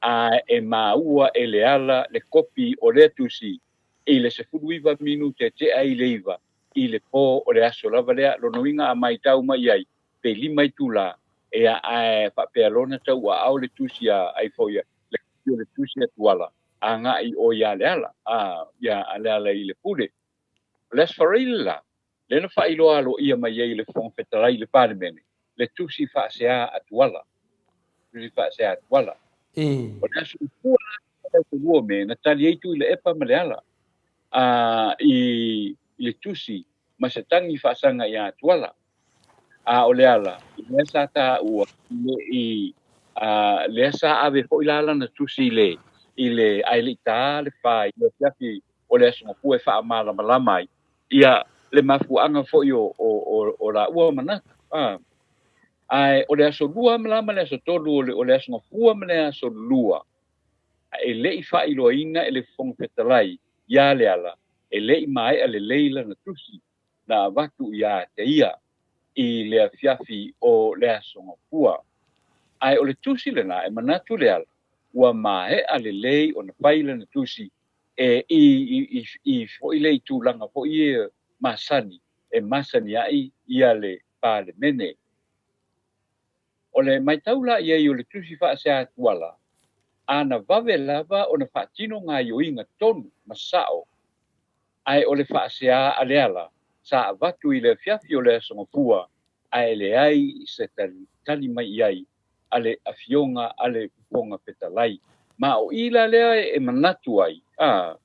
a e maua e le ala le kopi o lea tusi i le 19 minute tea i le 9 i le po o le aso lava lea. Lona uiga a maitau mai ai pe 5 itula e ae faapea lona tauaao le tusi a ai foi le kopi o le tusi a Tuala agai o ia le ala ia Lealailepule. O le aso Faraile la, lea na faailoa aloaia mai ai le Fofoga Fetalai i le Palemene le tusi faasea a Tuala. Tusi faasea a Tuala. O le aso Gafua la, le aso 2 o Me, na tali ai Tuilaepa ma le ala i le tusi ma se tagi faasaga ia Tuala. A o le ala, lea sa taua i lea sa ave foi la lana tusi i le ae le i ta le fa i le afiafi o le aso Gafua e faamalamalama ai ia le mafuaaga foi o laua manatu. Ae o le aso 2 ma la ma le aso 3 o le aso Gafua ma le aso 2, e le i faailoaina e le Fofoga Fetalai ia le ala, e le i maea lelei lana tusi na avatu ia te ia i le afiafi o le aso Gafua. Ae o le tusi lena e manatu le ala, ua maea lelei ona fai lana tusi e i i i foi lea i tulaga foi ia masani e masani ai ia le Palemene. O le matau la i ai o le tusi faasea Tuala, ana vave lava ona faatino gaoioiga tonu ma sao, ae o le faasea a Leala sa avatu i le afiafi o le Aso Gafua ae leai se tali mai i ai a le Afioga a le Fofoga Fetalai. Ma o i la lea e manatu ai, a,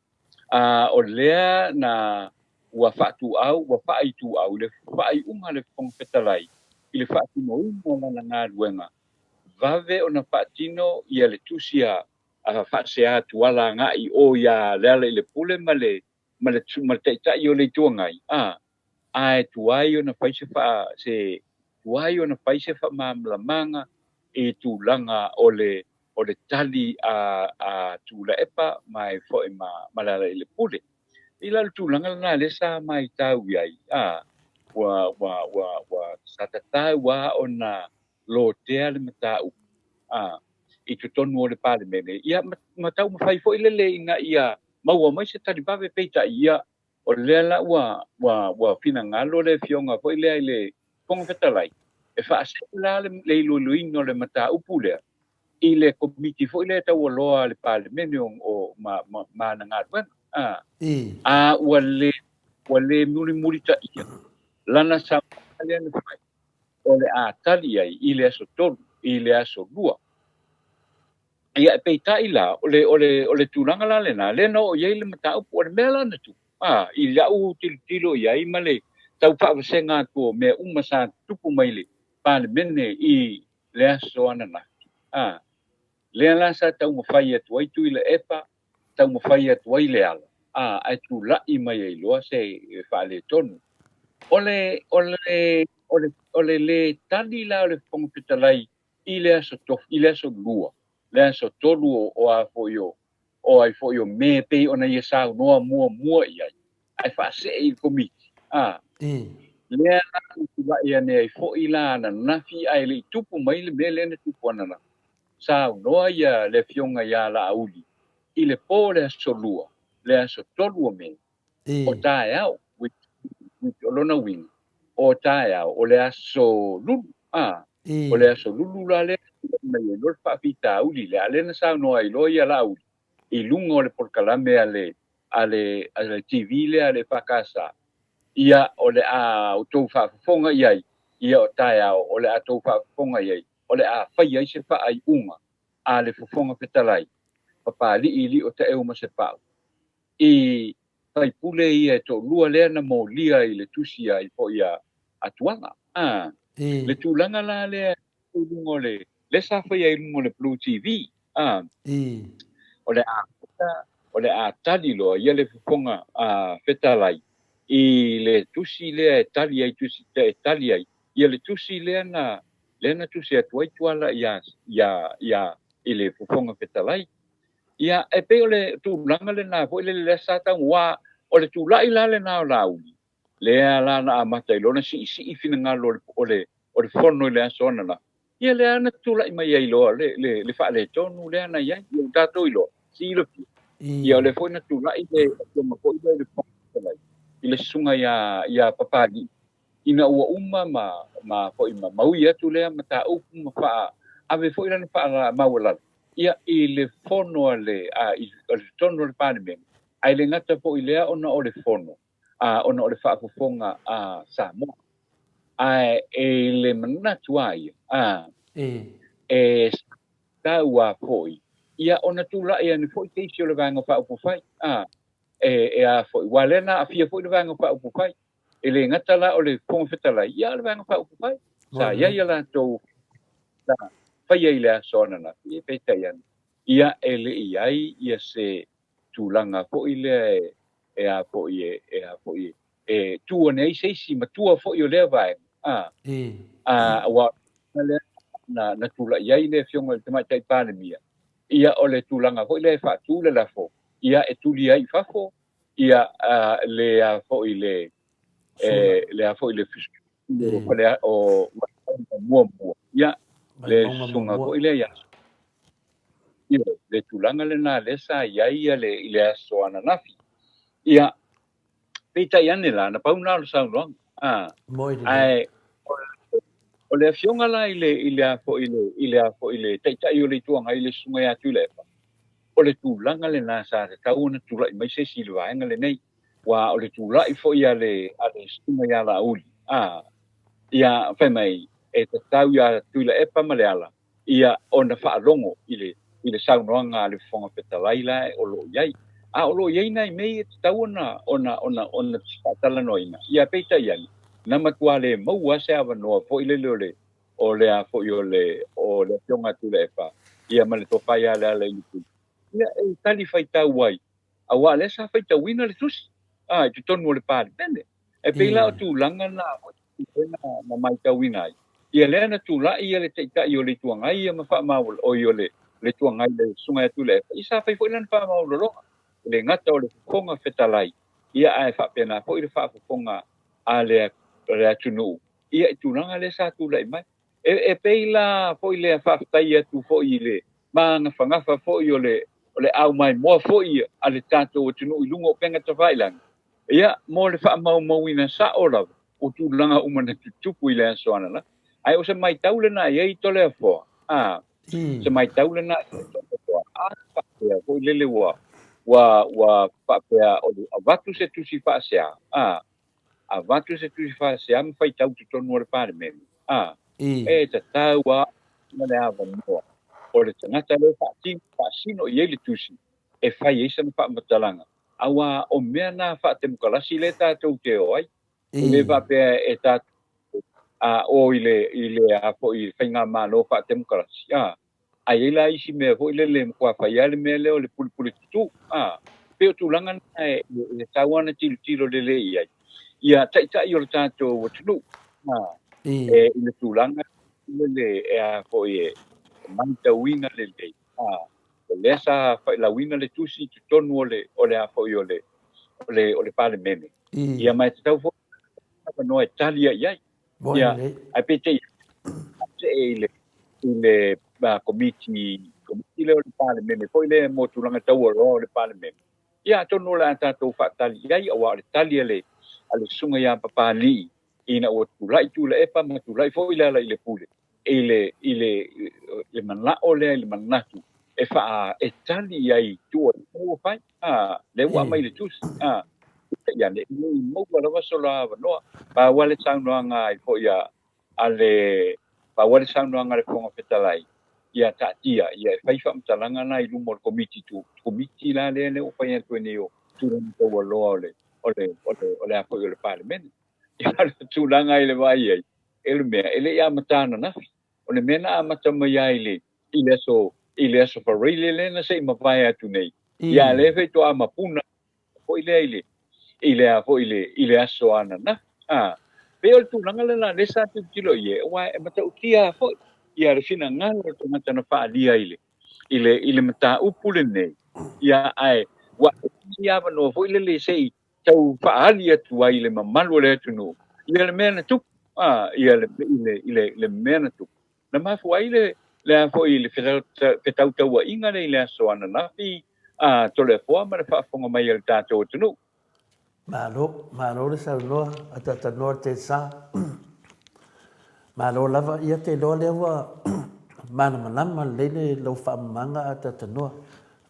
a o lea na ua faatuau, ua faaituau le faaiuga a le Fofoga Fetalai i le faatinoina o lana galuega, vave ona faatino ia le tusi a faasea Tuala agai i o iā Lealailepule ma le ma le ma le Taitai o le Itu Agai, a, ae tuai ona fai se faa, se tuai ona fai se faamalamalamaga i tulaga o le o le tali a a Tuilaepa ma e foi ma ma Lealailepule. I la le tulaga lena lea sa maitau i ai, a, ua ua ua ua sa tatau lava ona lotea le mataupu, a, i totonu o le Palemene, ia ma, ma taumafai foi lele ina ia maua mai se tali vave. Peitai ia, o lea la ua, ua, ua finagalo le Afioga foi lea i le Fofoga Fetalai e faasee la le, le iloiloina o le mataupu lea i le Komiti foi lea taualoa a le Palemene o, o ma, ma, ma ana galuega. A, a ua le, ua le mulimulitaia lana saunoaga lea na fai, o le a tali ai i le aso 3, i le aso 2. Ia, e peitai la, o le, o le, o le tulaga la lena, lea na oo i ai le mataupu, o le mea la na tupu, a, i lau tilotilo i ai ma le tau faavasega atu o mea uma sa tutupu mai le Palemene i le aso ananafi, a, lea la sa taumafai atu ai Tuilaepa, taumafai atu ai Leala, a, ae tulai mai ai loa se faaletonu. O le, o le, o le, o le lē tali la o le Fofoga Fetalai i le aso tofi, i le aso lua, le aso tolu o, o a foi o, o ai foi o Me pei ona ia saunoa muamua i ai, ae faasee i le Komiti, a, lea la na tulai ane ai foi la ananafi ae le i tupu mai le mea lea na tupu ananafi. Saunoa ia le Afioga ia Laauli i le po o le aso lua, le aso tolu o Me, o taeao, o lona uiga, o taeao, o le aso Lulu, a, o le aso Lulu la lea na tulai mai ai loa le faafitauli lea, a lea na saunoa ai loa ia Laauli i luga o le polokalame a le, a le, a le TV lea a le EFKS, ia, o le a outou faafofoga i ai, ia o taeao, o le a outou faafofoga i ai, o le a fai ai se faaiuga a le Fofoga Fetalai, Papalii Lio Taeu ma Sepau, i faipule ia e toalua lea na molia i le tusi ai foi a Tuala. A, le tulaga la lea i luga o le, lea sa faia i luga o le Blue TV, a, o le a, o le a tali loa ia le Fofoga Fetalai i le tusi lea e tali ai, tusi, e tali ai ia le tusi lea na, lea na tusi atu ai Tuala ia, ia, ia, i le Fofoga Fetalai. Ia, e pei o le tulaga lena foi lele lea sa tau, aua o le tulai la lena o Laauli, lea la na amata ai loa ona siisii finagalo o le, o le, o le fono i le aso ananafi, ia lea na tulai mai ai loa le, le, le faaletonu lea na i ai, ia ua tatou iloa, silafia. Ia o lea foi na tulai le afioga foi lea i le Fofoga Fetalai, i le susuga ia, ia Papalii, ina ua uma ma, ma foi ma, ma ui atu lea mataupu ma faa, ave foi lana faalamaualalo, ia, i le fono a le, a, i le totonu o le Palemene, ae le gata foi i lea ona o le fono, a, ona o le faafofoga a Samoa. Ae e i le manatu lava ia, a, e tatau lava foi, ia, ona tulai ane foi se isi o le Vaega Faaupufai, a, e, e a foi, aua o lea na aafia foi le Vaega Faaupufai. E le gata la o le Fofoga Fetalai, ia a o le Vaega Faaupufai. Sa i ai a latou sa faia i le aso ananafi, e peitai ane, ia e le i ai ia se tulaga foi lea e, e a foi e, e a foi e, e tu ane ai se isi matua foi o lea vaega, a, a, aua lea na, na tulai ai le Afioga i le Tamaitai Palemia, ia o le tulaga foi lea e faatu le lafo, ia e tuli ai i fafo ia le a foi le le a foi le le o muamua ia le susuga foi lea ia. Ioe, le tulaga lena lea sa i ai ia le, i le aso ananafi. Ia, peitai ane la, na pau na o le saunoaga. A, Moi lelei. ae o le afioga la i le, i le a foi le, i le a foi le Taitai o le Itu Agai le Susuga ia Tuilaepa, o le tulaga lena sa tatau ona tulai mai se isi i le vaega lenei. Aua o le tulai foi a le, a le Susuga ia Laauli, a, ia, fai mai, e tatau ia Tuilaepa ma Leala ia ona faalogo i le, i le saunoaga a le Fofoga Fetalai la o lo o i ai. A o lo o i ai nai mea ia e tatau ona, ona, ona, ona faatalanoaina, ia peitai ane, na matua le maua lava se avanoa foi lele o le, o le a foi o le, o le Afioga a Tuilaepa, ia ma le Tofa ia Lealailepule, ia e talifuaitau ai, aua o lea sa faitauina le tusi, a, i totonu o le Palemene. E pei la o tulaga na na matauina ai, ia lea na tulai ia le Taitai o le Itu Agai ia ma faamaualaloga, oi o le Itu Agai le Susuga ia Tuilaepa, ia sa fai foi lana faamaualaloga, e le gata o le Fofoga Fetalai, ia ae faapena foi le faafofoga a le atunuu ia i tulaga lea sa tulai mai. E pei la foi lea faafetai atu foi i le magafagafa foi o le o le aumaimoa foi a le tatou atunuu i luga o upega tafailagi, ia, mo le faamaumauina sao lava o tulaga uma na tutupu i le aso ananafi. Ae o se matau lena e i ai Toleafoa, a, se matau lena e i ai Toleafoa, a faapea foi lele ua, ua, ua faapea o le avatu se tusi faasea, a, avatu se tusi faasea ma faitau i totonu o le Palemene, a, e tatau lava ona le avanoa o le tagata lea e faasino i ai le tusi e fai ai sana faamatalaga, aua o mea na faatemokalasi lea tatou te o ai. E le faapea e tatou a o i le, i le a foi i le faigamalo faatemokalasi, a, A i ai la isi mea foi lele e matua fai lava le mea lea o le pulepule tutū, a, pei o tulaga na e tatau lava ona tilotilo lelei i ai ia taitai o le tatou atunuu, a, e i le tulaga lele e a foi e matauina lelei, a, o lea sa failauina le tusi i totonu o le, o le a foi o le, o le, o le Palemene, ia ma e tatau foi avanoa e tali ai i ai. Ia, ae peitai, see i le, i le komiti, komiti lea o le Palemene foi lea mo tulaga taualoa o le Palemene. Ia, atonu o le a tatou faatali i ai, aua o le tali a le, a le Susuga ia Papalii ina ua tulai Tuilaepa ma tulai foi Lealailepule i le, i le, le manao lea i le manatu e faa, e tali i ai i tua i mea ua fai. A, lea ua aumai le tusi. A, peitai ane, e le i maua lava so la avanoa. Pau lava le saunoaga ai foi a, a le, pau lava le saunoaga a le Fofoga Fetalai, ia taatia, ia e fai faamatalaga na i luma o le Komiti tu, Komiti la lea lea ua fai atu ai nei o tulaga taualoa o le, o le, o le, o le a foi o le Palemene. Ia, o le tulaga i le vaai ai, e le mea, e le i amata ananafi. O le mea na amata mai ai i le, i le aso, i le aso Faraile lea na se i mavae atu nei. Ia lea faatoa mapuna foi lea i le, i le a foi i le, i le aso ananafi. A, pei o le tulaga lena lea sa tilotilo i ai, aua e matautia foi ia le finagalo o le tagata na faaalia i le, i le, i le mataupu lenei. Ia, ae ua i avanoa foi lele se i tau faaali atu ai i le mamalu o le atunuu ia le mea na tupu, a, ia le, i le, i le, le mea na tupu. Na mafua ai le, le a foi le fetautauaiga lea i le aso ananafi a Toleafoa ma le faafofoga mai a le tatou atunuu. Malo, malo le saunoa a Tatanoa le Telsa. Malo lava, ia te iloa lea ua malamalama lelei le lau faamamaga a Tatanoa.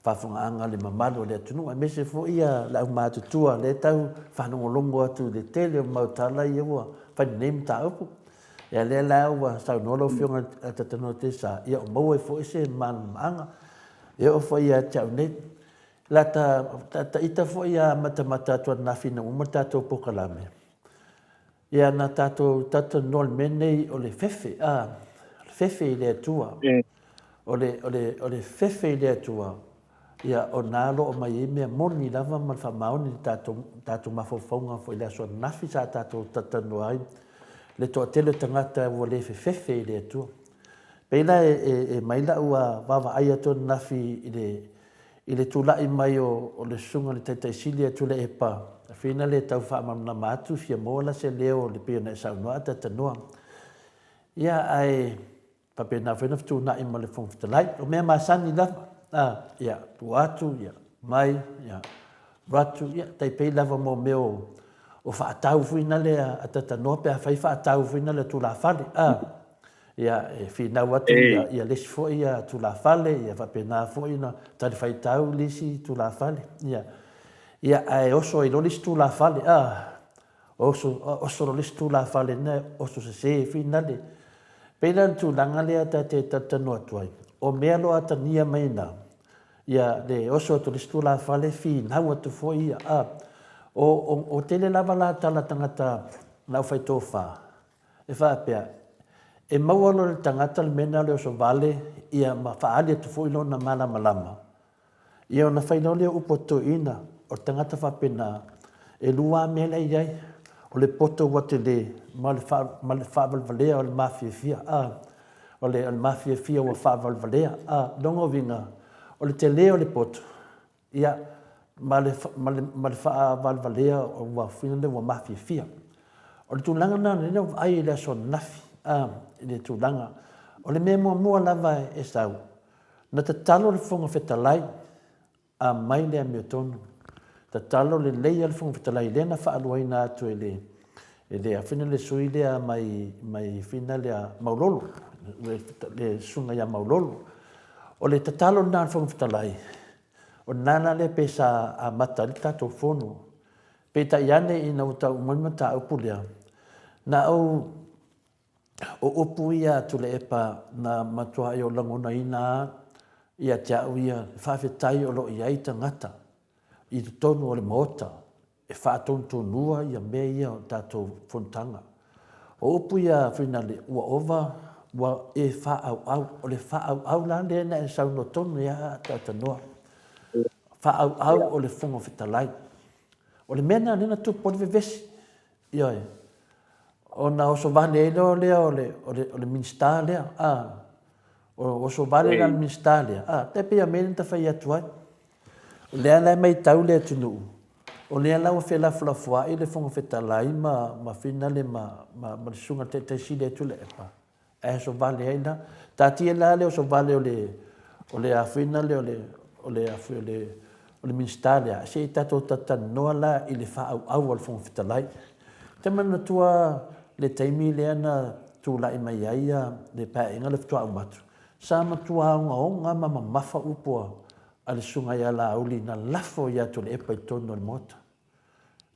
faafofogaaga a le mamalu o le atunuu aemaise foi ia le aumatutua lea e tau faalogologo atu i le tele o mau tala ia ua fai lenei mataupu. Ia lea la ua saunoa lau Afioga i le Tatanoa Tesa, ia o maua ai foi se malamalamaaga. E oo foi ia te au nei. La ta, ta, ta ita foi ia matamata atu ananafi ina ua uma le tatou polokalame. Ia na tatou talatalanoa i le mea lenei o le fefe, a, o le fefe i le Atua. O le, o le, o le fefe i le Atua, ia o na lo o mai ai mea moni lava ma le faamaoni i le tatou, tatou mafaufauga foi i le aso ananafi sa tatou talatalanoa ai le toatele o tagata ua le fefefe i le Atua. Pei la e, e, e mai lau vaavaai atu ananafi i le, I le tulai mai o le Susuga i le Taitai Sili a Tuilaepa, whina le tau faamalamalama atu, fia maua la se leo le pei ona e saunoa a Tatanoa. Ia, ae faapena foi ona fetuunai ma le Fofoga Fetalai. O mea masani lava. A, ia, tuu atu, ia, mai, ia, avatu, ia, tai pei lava mo mea o, o faatau foi na lea a tatanoa pe afai faatau foi na lea tulafale, a. Ia, e finau atu ia, ia le isi foi ia tulafale, ia faapena foi ona talifaitau le isi tulafale, ia. Ia, ae oso ai loa le isi tulafale, a. Oso, oso loa le isi tulafale na oso sese finale. Pei la le tulaga lea ta te talatalanoa atu ai, o mea loa atagia mai ina, ia le oso atu o le isi tulafale finau atu foi ia, a. O, o, o tele lava la tala tagata na au fai tofa, e faapea, e maua loa e le tagata le mea lena o le oso vale, ia ma faaali atu foi lona malamalama, Ia ona fai loa lea o upu a toeaiina, o le tagata faapena, e lua lava mea la e i ai, o le poto ua tele ma le ma le faavalevalea o le mafiafia, a, o le o le mafiafia ua faavalevalea, a. O lona uiga, o le tele o le poto, ia, ma le ma le ma le faavalevalea ua foi lea ua mafiafia. O le tulaga lena lea na ou vaai i le aso ananafi, a, i le tulaga. O le mea muamua lava e sau, Na tatalo le Fofoga Fetalai, a mai le amiotonu. Tatalo lelei a le Fofoga Fetalai lea na faaluaina atu e le e le afina le sui lea mai mai fina lea Maulolo, le, le susuga ia Maulolo. O le tatalo lena a le Fofoga Fetalai, o lena la lea pe sa amata ai le tatou fono. Peitai ane ina ua tau mai le mataupu lea, na ou O upu ia a Tuilaepa na matuai ou lagonaina lava ia te au ia le faafetai o lo o i ai tagata i totonu o le Maota e faatonutonua ia mea ia o tatou fonotaga. O upu ia Fuainale, ua ova ua e faaauau. O le faaauau la lea na e saunoa tonu ai a talatalanoa. Faaauau o le Fofoga Fetalai. O le mea lena lea na tupu ai le vevesi. Ioe. Ona oso vale ai loa lea o le, o le, o le Minisita lea, a. O oso vale la le Minisita lea, a, tai pei o mea ia na ta fai atu ai. O lea la e maitau le atunuu, o lea la ua felafolafoai le Fofoga Fetalai ma, ma finale ma, ma, ma le Susuga i le Taitai Sili a Tuilaepa, Ae oso vale ai la. Taatia la le oso vale o le o le afuina lea o le o le afu o le o le Minisita lea, se i tatou talatalanoa la i le faaauau a le Fofoga Fetalai. Ou te manatua le taimi lea na tulai mai ai le Paeaiga lea faatoa uma atu, sa matua ogaoga ma mamafa upu a le Susuga ia Laauli na lafo ia Tuilaepa i totonu o le Maota.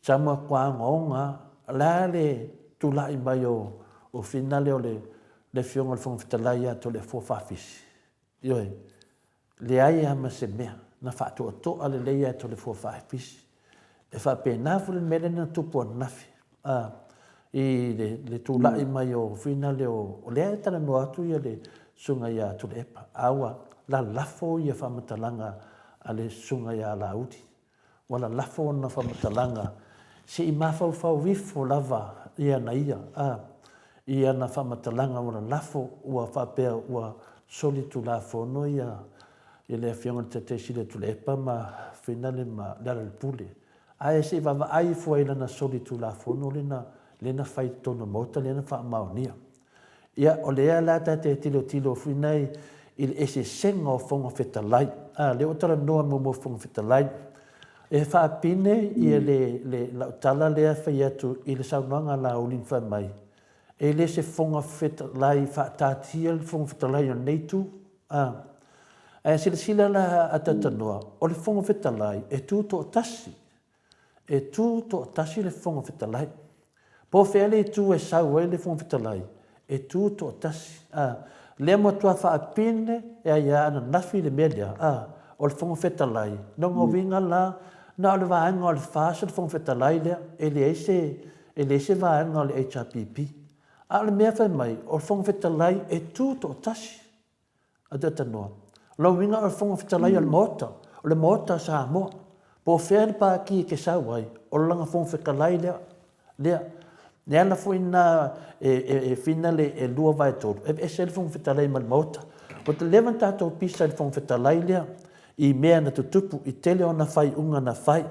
Sa matua ogaoga lava. O le a le tulai mai o o finale o le le Afioga i le Fofoga Fetalai ia Toleafoa Faafisi? Ioe, leai lava ma se mea. Na faatoatoa lelei lava e Toleafoa Faafisi. E faapena foi le mea lea na tupu ananafi, a, i le, le tulai mai o finale o, o lea e talanoa atu ia le Susuga ia Tuilaepa, a ua lalafo ia faamatalaga a le Susuga ia Laauli. Ua lalafo ona faamatalaga, se i mafaufau ifo lava i ana ia, a, i ana faamatalaga ua lalafo, ua faapea ua solitulafono ia i le Afioga i le Taitai Sili o Tuilaepa ma Finale ma Lealailepule. Ae se i vaavaai ifo ai i lana solitulafono lena, lea na fai i totonu o le Maota lea na faamaonia. Ia, o lea la ta te tilotilo foi nei i le eseesega o Fofoga Fetalai. A, lea ua talanoa muamua Fofoga Fetalai. E faapine ia le, le, lau tala lea e fai atu i le saunoaga a Laauli na fai mai, e le se Fofoga Fetalai faataatia le Fofoga Fetalai o lenei itu. A, ae silasila la a talanoa, o le Fofoga Fetalai e tu toatasi. E tu toatasi le Fofoga Fetalai. Po o fea le itu e sau ai le Fofoga Fetalai, e tu toatasi. A, lea matua faapine e ai a ananafi le mea lea, a, o le Fofoga Fetalai, lona uiga la, na o le vaega o le FAST le Fofoga Fetalai lea, e leai se, e leai se vaega o le HRPP. A o le mea fai mai, o le Fofoga Fetalai e tu toatasi. A talanoa. O lona uiga o le Fofoga Fetalai o le Maota, o le Maota a Samoa. Po o fea le Pati e te sau ai, o lana Fofoga Fetalai lea. Lea. Le ala foi lena e, e, e finale e 2/3, e aveese ai le Fofoga Fetalai ma le Maota. Ua leva ona tatou pisa i le Fofoga Fetalai lea i mea na tutupu, i tele ona faaiuga na fai.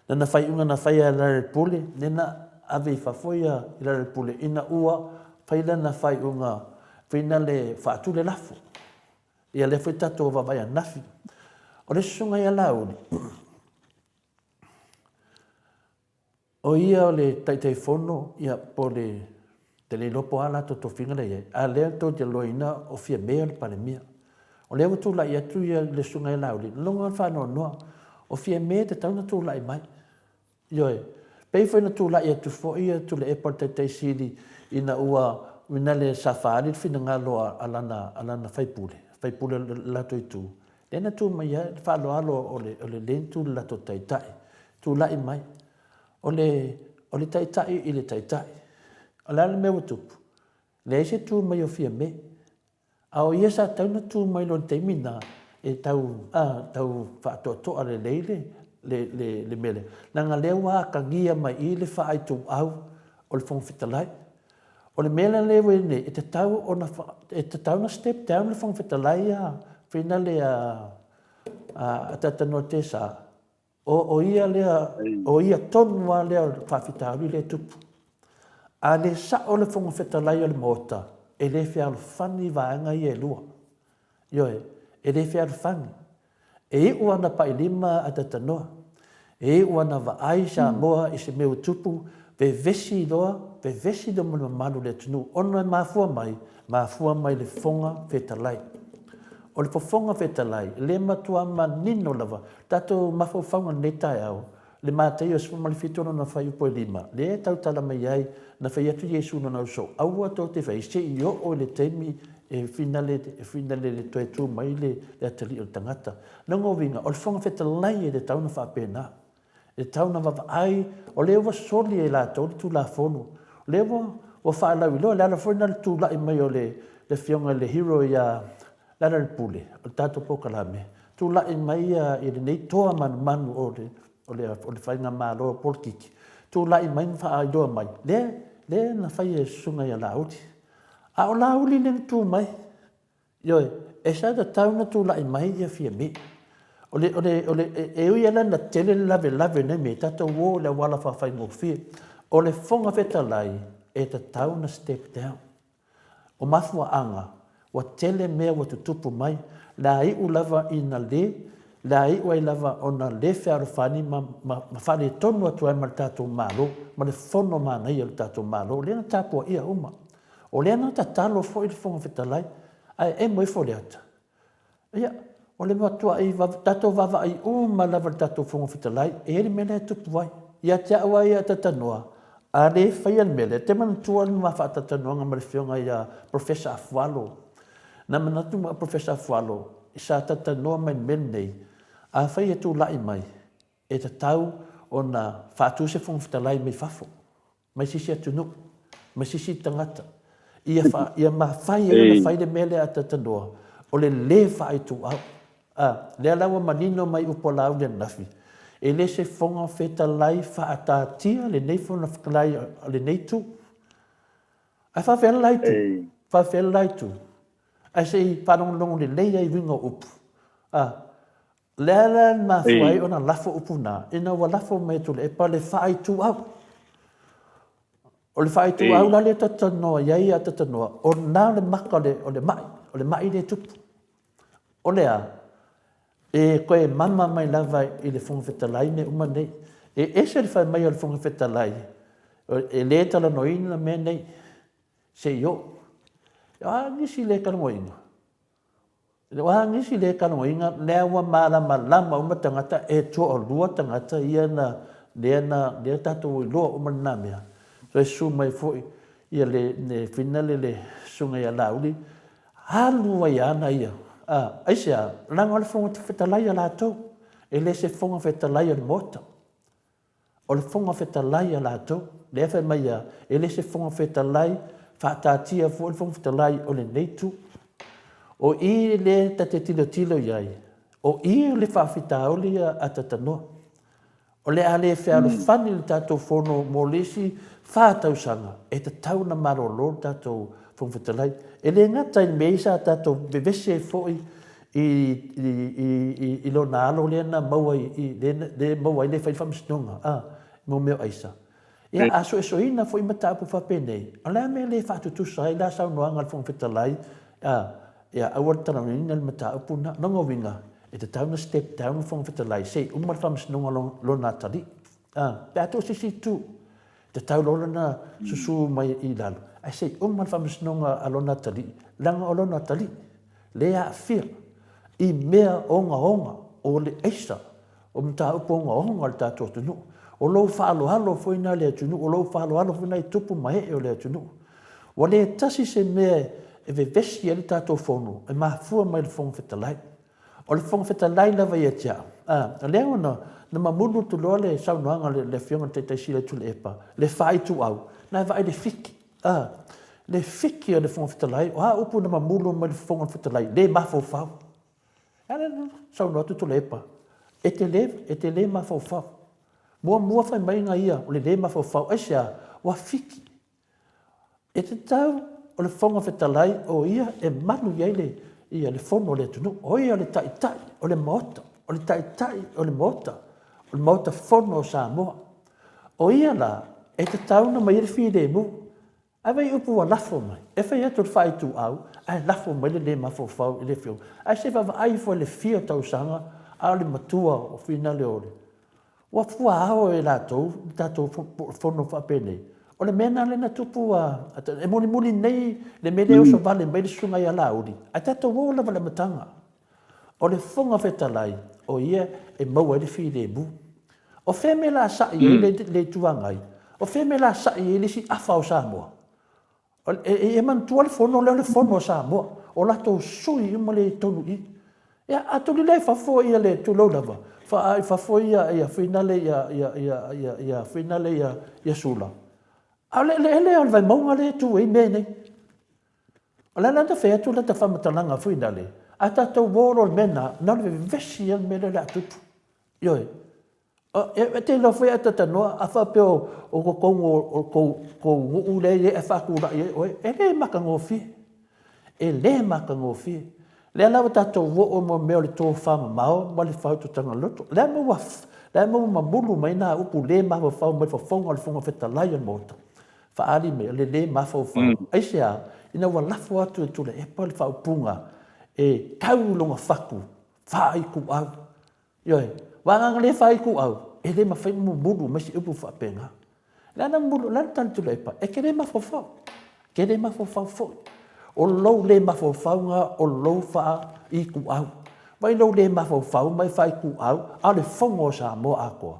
Lana faaiuga na fai e Lealailepule, lea na ave i fafo ia Lealailepule ina ua fai lana faaiuga Finale faatu le lafo. Ia lea foi tatou vaavaai ananafi. O le susuga ia Laauli, o ia o le Taitaifono ia po o le, te le iloa po o a latou tofiga la e i ai, a o lea tou te iloaina o Fiame o le Palemia. O lea ua tulai atu ia le susuga ia Laauli, lagona le faanoanoa, o Fiame e tatau ona tulai mai. Ioe. Pei foi ona tulai atu foi ia Tuilaepa o le Taitai Sili ina ua uinale sa faaali le finagalo a lana, a lana faipule, faipule o le latou itu, lea na tu mai ai le faaaloalo o le, o le lea itu i le latou Taitai, tulai mai. O le, o le Taitai i le Taitai. O le a le mea ua tupu? Leai se tu mai o Fiame. A o ia sa tatau ona tu mai loa i le taimi lena e tau, a, tau faatoatoa lelei le, le, le, le mea lea. Leaga lea ua atagia mai i i le faaituau o le Fofoga Fetalai. O le mea la lea ua i ai nei, e tatau ona, e tatau ona step down le Fofoga Fetalai a, finale a, a Tatanuatesa Tesa, O, o ia lea, o ia tonu lava lea o le faafitauli lea e tupu. A le sao le Fofoga Fetalai o le Maota, e le fealofani vaega ia e lua. Ioe, e le fealofani. E iu ana pailima a Tatanoa, e iu ana vaai Samoa i se mea ua tupu, vevesi loa, vevesi loa ma le mamalu o le atunuu, ona e mafua mai, mafua mai i le Fofoga Fetalai. O le Fofoga Fetalai, lea e matua manino lava, tatou mafaufauga i lenei taeao, le Mataio 17 lona fuaiupu e 5, lea e tautala mai ai, na fai atu Iesu i lona uso, aua tou te fai, se i oo i le taimi e finale, e finale le toe tu mai le, le atalii o le tagata. Lona uiga, o le Fofoga Fetalai e tatau ona faapena. E tatau ona vaavaai, o lea ua soli e latou le Tulafono, o lea ua, ua faalauiloa, le ala foi lena o le tulai mai o le, le afioga i le hero ia Lealailepule, o le tatou polokalame, tulai mai ia i lenei toa manumanu o le, o le, o le faigamalo polokiki, tulai mai ma faailoa mai, lea, lea na fai e Susuga ia Laauli. A o Laauli lea na tu mai, Ioe, e sa tatau ona tulai mai ia Fiame. O le, o le, o le, e ui lava la ina tele le lavelave i nei mea, tatou o i le auala faafaigofie. O le Fofoga Fetalai, e tatau ona step down. O mafuaaga, ua tele mea ua tutupu mai, le a iu lava ina le, le a iu ai lava ona le fealofani ma, ma, ma faaletonu atu ai ma le tatou Malo, ma le Fono manaia o le tatou Malo, lea na tapuaia uma. O lea na tatalo foi le Fofoga Fetalai, ae emo ifo le ata. Ia, o le matuai tatou vaavaai uma lava i le tatou Fofoga Fetalai, e i ai le mea la e tupu ai. Ia te au lava ia a Tatanoa, a le faia le mea lea, e te manatua le ma faatatatanoaga ma le Afioga ia Professor Afualo. Na manatu ma Professor Afualo, sa tatanoa mai i le mea lenei, afai e tulai mai, e tatau ona faatu se Fofoga Fetalai mai fafo. mai se isi atunuu, mai se isi tagata, ia, fa, ia mafai ai ona fai le mea lea a Tatanoa, o le lē faaituau. A, lea la ua manino mai upu a Laauli ananafi, e le se Fofoga Fetalai faataatia lenei Fofoga Fetalai a lenei itu. Ae faafefea le la itu? Faafefea le la itu? Ae se i faalogologo lelei ai i uiga o upu. A, O le a la le mafua ai ona lafo upu na, ina ua lafo mai e Tuilaepa le faaituau. O le faaituau la lea talanoa i ai ia Tatanoa, o lena le maka o le, o le mai, o le mai lea e tupu. O le a? E toe mama mai lava i le Fofoga Fetalai mea uma nei. E ese le fai mai o le Fofoga Fetalai, e le talanoaina mea nei, se i oo. O a nisi le talanoaina? O a nisi le talanoaina, lea ua malamalama uma tagata, e toalua tagata ia na, lea na, lea tatou iloa uma lena mea. Toe susu mai foi ia le, le finale le susuga ia Laauli, alu ai ana ia. A, aisea? Leaga o le Fofoga Fetalai a latou, e le se Fofoga Fetalai o le Maota. O le Fofoga Fetalai a latou, lea fai mai ia, e le se Fofoga Fetalai, faataatia foi le Fofoga Fetalai o lenei itu. O i lea ta te tilotilo i ai, o i le faafitauli ia a Tatanoa. O le a le fealofani le tatou Fono mo le isi fa tausaga, e tatau ona malolo le tatou Fofoga Fetalai. E le gata i mea ia sa tatou vevesi ai foi i, i, i, i lona alo lea na maua i, lea, lea maua ai le fai faamasinoga, a, mo mea o aisa. Ia, a suesueina foi mataupu faapenei, o le a mea le faatutusa ai la saunoaga a le Fofoga Fetalai, a, ia aua le talanoaina le mataupu lena. Lona uiga, E tatau ona step down le Fofoga Fetalai se i uma le faamasinoga o lona atalii. A, pe a tuu se isi itu, e tatau loa ona susu mai i lalo, ae se i uma le faamasinoga a lona atalii, leaga o lona atalii lea e aafia i mea ogaoga o le aisa, o mataupu ogaoga o le tatou atunuu. O lou faaaloalo foi lena i le atunuu, o lou faaaloalo foi lena i tupu ma ee o le atunuu. Ua le tasi se mea e vevesi ai le tatou Fono e mafua mai i le Fofoga Fetalai. O le Fofoga Fetalai lava ia te au, a, o lea ua na mamulu atu loa le saunoaga a le Afioga i le Taitai Sili o Tuilaepa, le faaituau, na e vaai i le fiki, a, le fiki a le Fofoga Fetalai, o a upu na mamulu mai le Fofoga Fetalai, le mafaufau. E ala ona saunoa atu Tuilaepa, e te le, e te le mafaufau. Muamua fai mai ia o le le mafaufau, aisea? Ua fiki. E tatau o le Fofoga Fetalai o ia e malu i ai le, ia le fono a le atunuu. O ia o le taitai o le Maota, o le taitai o le Maota, o le Maota Fono o Samoa. O ia la, e tatau ona aumai ai le filemu. Ae vaai i upu ua lafo mai. E fai atu le faaituau, ae lafo mai le le mafaufau i le afioga. Ae se i vaavaai ifo i le fia o tausaga a o le matua o finale o le Ua fuaao e latou le tatou fono faapenei. O le mea lena lea na tupu a, e mulimuli nei le mea lea e oso vale mai le susuga ia Laauli, ae tatou o lava i le amataga. O le Fofoga Fetalai, o ia e maua ai le filemu. O fea mea la sa'i ai le Itu Agai? O fea mea la sa'i ai le isi afa o Samoa? E manatua le fono lea o le fono a Samoa, o latou sui uma lea i totonu i i. Ia, a tuli lea i fafo ia le tulou lava, faa i fafo ia ia finale ia ia ia ia ia finale ia ia Sula. A o le eleele o le Vaimauga lea e tu ai mea nei. O le a la na fai atu lata faamatalaga foi lale, a tatou o loa i le mea lena, na o le vevesi lava le mea lea o le a tupu. Ioe. E te iloa foi a e talanoa, a faapea o totonu o tou nuu lea e i ai ae faatulai ai oe, e le matagofie, e le matagofie. O lea la ua tatou oo i mea o le tofamamao ma le faautautaga loto. O le a le mea ua, le a le mea ua mamulu mai na upu le mafaufau mai le fofoga o le Fofoga Fetalai o le Maota, faaali mai o le le mafaufau. Aisea? Ina ua lafo atu e Tuilaepa le faaupuga e tau i lona fatu faaituau. Ioe, aua ana le faaituau, e le mafai ona mumulu mai se upu faapena. O le a la mumulu, o le a le tali Tuilaepa? E te le mafaufau, e te le mafaufau foi. O lou le mafaufau lena o lou faaituau. Vaai lou le mafaufau ma e faaituau, a o le Fono a Samoa atoa.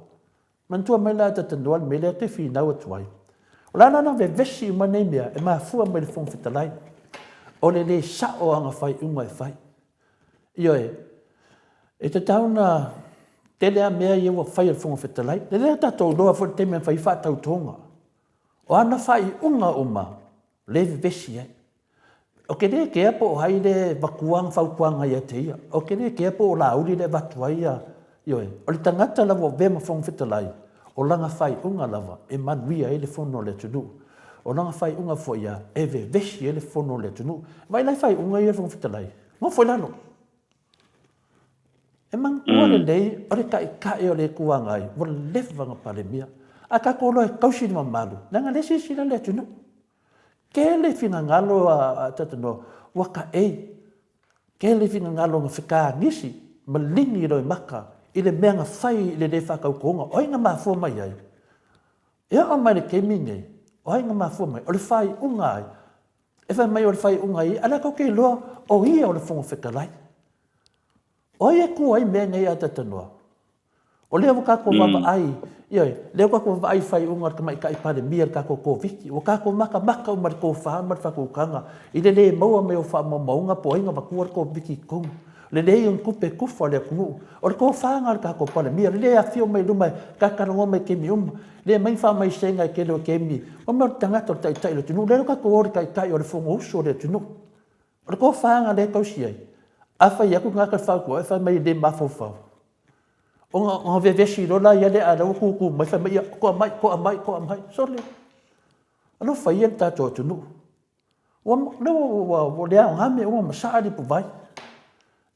Manatua mai la e talanoa le mea lea ou te finau atu ai. O le a la ona vevesi uma nei mea e mafua mai i le Fofoga Fetalai? O le le sao o ana faaiuga e fai. Ioe, e tatau ona tele lava mea ia ua fai e le Fofoga Fetalai. E lelei ona tatou iloa foi le taimi e fai ai faatautoga. O ana faaiuga uma, lea e vevesi ai. Ou te le kea po o ai le avatua ana fautuaga ia te ia. Ou te le kea po o Laauli le avatu ai ia, ioe. O le tagata lava ua avea ma Fofoga Fetalai, o lana faaiuga lava e manuia ai le fono a le atunuu. O lana faaiuga foi ia e vevesi ai le fono a le atunuu. Vaai la i faaiuga ia a le Fofoga Fetalai, nofo i lalo. E manatua lelei o le Taitai o le Itu Agai ua leva ona Palemia. A tatou iloa e tausi le mamalu, leaga o lea e silasila le atunuu. Tele finagalo a Tatanoa ua taei, tele finagalo na fekanisi ma ligi loimata i le mea na fai i le le faatautoga. O ai na mafua mai ai? E oo mai i le taimi lenei, o ai na mafua mai? O le faaiuga a ai? E fai mai o le faaiuga a ia, a o lea tou te iloa o ia o le Fofoga Fetalai. O ai e tu ai mea nei a Tatanoa? O lea ua tatou vaavaai, ioe, lea ua tatou vaavaai i faaiuga a le Tamaitai Palemia i le tatou Koviti. Ua tatou matamata uma i le tofa ma le faautautaga i le le maua mai o faamaumauga po o ai na avatua le Koviti i totonu. Le leai o ni tupe e tufa a le atunuu. O le tofa lena a le tatou Palemia, le le afio mai i luma e talatalanoa mai i taimi uma, le aumai ni faamaisega i le tele o taimi. Fai mai o le tagata o le Taitai o le atunuu, lea la ua tatou o i le Taitai o le Fonousu a le atunuu. O le tofa lena lea e tausi ai. A fai atu le tagata i le fautua, e fai mai e le mafaufau. Ona vevesi loa la ia lea, a o la ua tutu mai, fai mai, ia, toa mai, toa mai, toa mai. Sole, alofa ia i le tatou atunuu. Ua, lea ua, ua le aoga mea uma, masaa le ipuvai.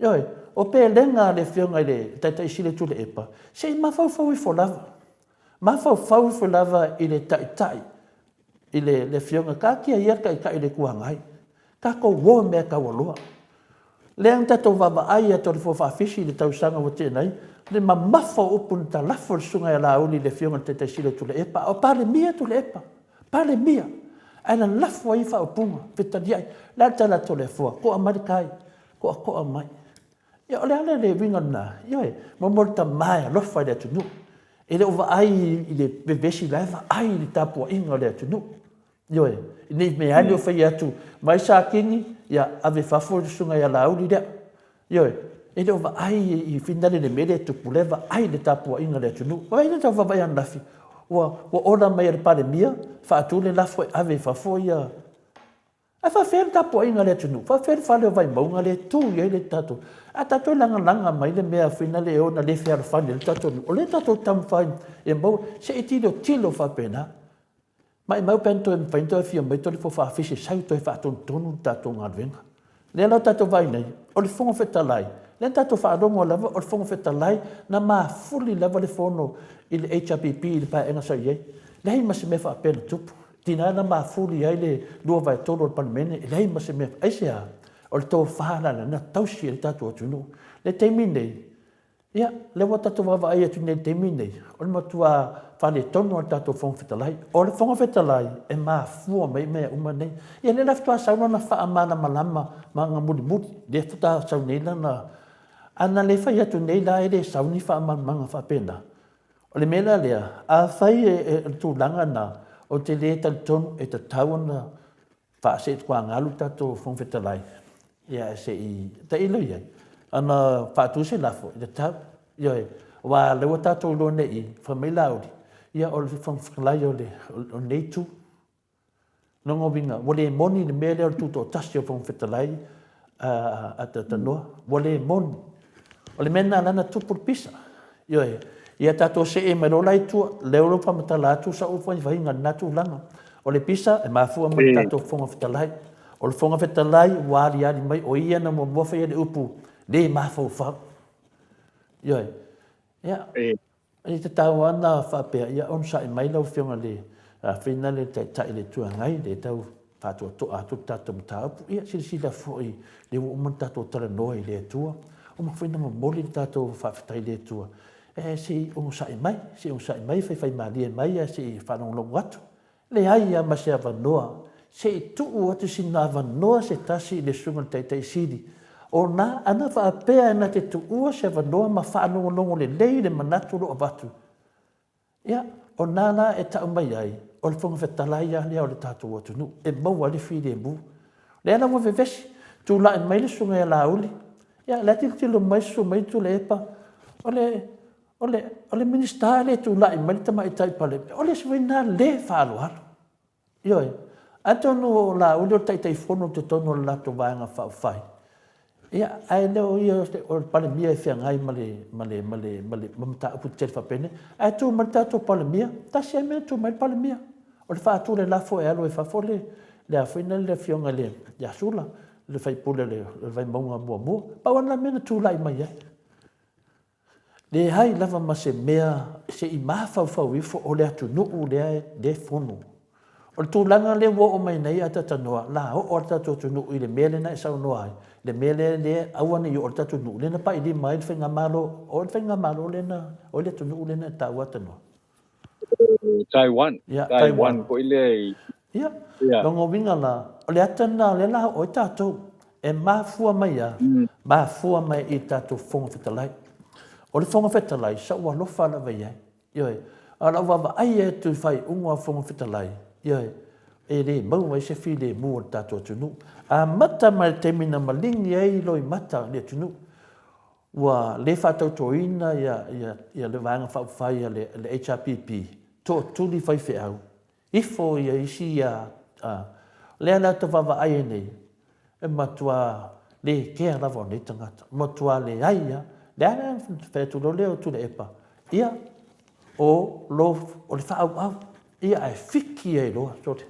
Ioe, o pelega a le Afioga i le Taitai Sili o Tuilaepa, se i mafaufau ifo lava. Mafaufau ifo lava i le Taitai i le, le Afioga, taatia ia le Taitai o le Itu Agai. Tatou o i mea taualoa. Lea na tatou vaavaai ia Toleafoa Faafisi i le tausaga ua tea nei, le mamafa o upu na talafo e le Susuga ia Laauli i le Afioga i le Taitai Sili o Tuilaepa, a o Palemia Tuilaepa, Palemia, ae lalafo ai faaupuga, fetaliai. O le a le tala a Toleafoa? To'a mai le tai, to'ato'a mai. Ia, o le a le uiga lena? Ioe, mo mo le tama e alofa i le atunuu. E le o vaai i le vevesi, la e vaai i le tapuaiga o le atunuu. Ioe, ne i meaane o fai atu, mai Satini, ia ave i fafo le susuga ia Laauli lea. Ioe, e le o vaai i finale i le mea lea e tupu, o lea e vaai i le tapuaiga a le atunuu. Vaai le tau vaavaai ananafi, ua ua order mai e le Palemia, faatu le lafo e ave i fafo ia... Ae faafefea le tapuaiga a le atunuu? Faafefea le fale o Vaimauga lea e tu i ai le tatou... A tatou e lagalaga mai le mea finale e ona le fealofani ai le tatou nuu, o lea tatou te taumafai e maua, se i tilotilo faapena. Maimau pe ana toe mafai ona toe afio mai Toleafoa Faafisi e sau e toe faatonutonu le tatou galuega. Lea la ua tatou vaai nei, o le Fofoga Fetalai, lea na tatou faalogo lava o le Fofoga Fetalai na mafuli lava le fono i le HRPP i le paeaiga sa i ai. Leai ma se mea faapea na tupu. Tiga na mafuli ai le 2/3 o le Palemene, e leai ma se mea. Aisea? O le tofa la lena na tausi e le tatou atunuu. Le taimi nei, Ia, lea ua tatou vaavaai atu nei i le taimi lenei, o le matua faaletonu lava o le tatou Fofoga Fetalai. O le Fofoga Fetalai e mafua mai mea uma nei. Ia lea la faatoa sau lana faamalamalama ma ana mulimuli, lea faatoa sau nei lana... A na le fai atu nei la e le sau ni faamalamalamaga faapena. O le mea la lea, afai o le tulaga lena, ou te le talitonu e tatau ona Faaseetuagalu le tatou Fofoga Fetalai, ia ae se i tailo i ai. Ana faatu se lafo, e tatau. Ioe, aua o lea ua tatou iloa nei i i, fai mai Laauli, ia o le Fofoga Fetalai o lenei Itu. Lona uiga, ua le moni le mea lea o le tutoatasi o le Fofoga Fetalai a Tanoa. Ua le moni. O le mea lena la na tupu le pisa. Ioe. Ia tatou see mai loa la i tua, lea ua faamatala atu sau vaivaiga i lena tulaga. O le pisa e mafua mai le tatou Fofoga Fetalai. O le Fofoga Fetalai ua aliali mai o ia na muamua faia le upu le mafaufau. Ioe. Ia, e tatau lava ona faapea, ia onosai mai lau Afioga i le Afina le Taitai o le Itu Agai, lea e tau faatoatoa atu le tatou mataupu. Ia, silasila foi, lea ua uma ona tatou talanoa i le Atua, uma foi ona momoli le tatou faafetai i le Atua. E se i onosai mai, se i onosai mai, faifaimalie mai ae se i faalogologo atu. Leai lava ma se avanoa, se i tuu atu sina avanoa se tasi i le Susuga i le Taitai Sili. O na, ana faapea na te tuua se avanoa ma faalogologo lelei i le manatu o lo o avatu, ia, o na la e tau mai ai, o le Fofoga Fetalai lava lea o le tatou atunuu, e maua ai le filemu. Lea la ua vevesi, tulai mai le Susuga ia Laauli, ia, la e tilotilo mai, susu mai Tuilaepa, o le O le, o le Minisita e le tulai mai le Tamaitai Palemia, o le isi foi lena le faaaloalo. Ioe. Atonu o Laauli o le Taitaifono i totonu o le latou Vaega Faaupufai, ia, ae le o ia o le Palemia e feagai ma le, ma le, ma le, ma le ma mataupu tetele faapenei. Ae tu mai le tatou Palemia, tasi lava le mea na tu mai ai le Palemia, o le faatu le lafo e alu ai i fafo le, le a foi le Afioga i le, ia Sula, le sui usufono o le Vaimauga 1. Pau lava lena mea na tulai mai ai. Leai lava ma se mea se i mafaufau ifo o le atunuu lea e fono. O le tulaga lea ua oo mai nei a Tatanoa, la oo lava le tatou atunuu i le mea lea na e saunoa ai, le mea lea lea aua ne i oo le tatou atunuu lea na pai lima ai le faigamalo, o le faigamalo lea na, o le atunuu lea na e taua Tanoa. Taiwan. Yeah, Taiwan foi lea i... Ia, yeah. Lona uiga la, o le ata lena lea la oo ai tatou. E mafua mai a, mafua mai i tatou Fofoga Fetalai. O le Fofoga Fetalai, sa ou alofa lava i ai. Ioe, a o lau vaavaai atu i faaiuga a Fofoga Fetalai, ioe, e le maua ai se filemu o le tatou atunuu. Amata mai le taimi na maligi ai loimata i le atunuu, Ua le faatautoina ia le Vaega Faaupufai a le HRPP, tootuli faifeau, ifo ia isi ia, lea la ta vaavaai ai nei, e matua le kea lava o nei tagata, matua leai lava. Lea la fai atu loa lea o Tuilaepa, ia, o lo, o le faaauau, ia ae fiki ai loa, sole.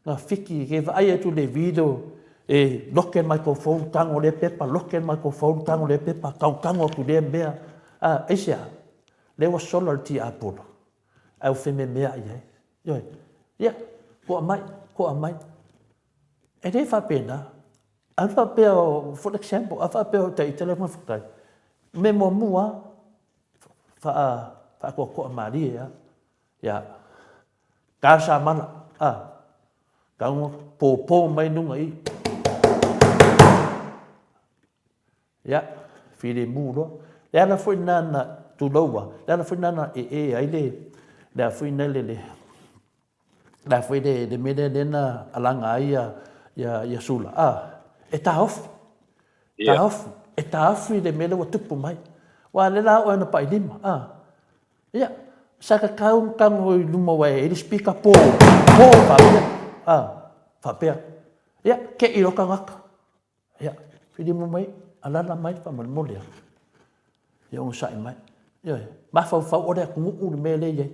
Na fiki, ke vaai atu le video e loke le microphone, tago lea pepa, loke le microphone, tago lea pepa, tagotago atu lea mea. A, aisea? Lea ua sola le tiapolo, ae ua fememeai ai. Ioe. Ia, to'a mai, to'a mai. E le faapena. A faapea, for example, a faapea o ita le Fofoga Fetalai, mea muamua lava, faatoatoa malie lava, ia, ta samala, a, tago popo mai luga i i. Ia, filemu loa. Le ala foi lena na, tulou lava, le ala foi lena na ee ai le, le a foi le, le, le a foi le, le mea lea lea na alaga ai ia, ia, ia Sula, a, e taofi, taofi, e taofi le mea lea ua tupu mai. Aua o lea la oe na pai lima, a. Ia, sa tatau ona tago i luma aua e i ai le speaker po, po faapea, a, faapea. Ia, te i loa tagata. Ia, filimu mai, alala mai faamolemole a. Ia onosai mai. Ioe, mafaufau o le atunuu le mea lea e i ai.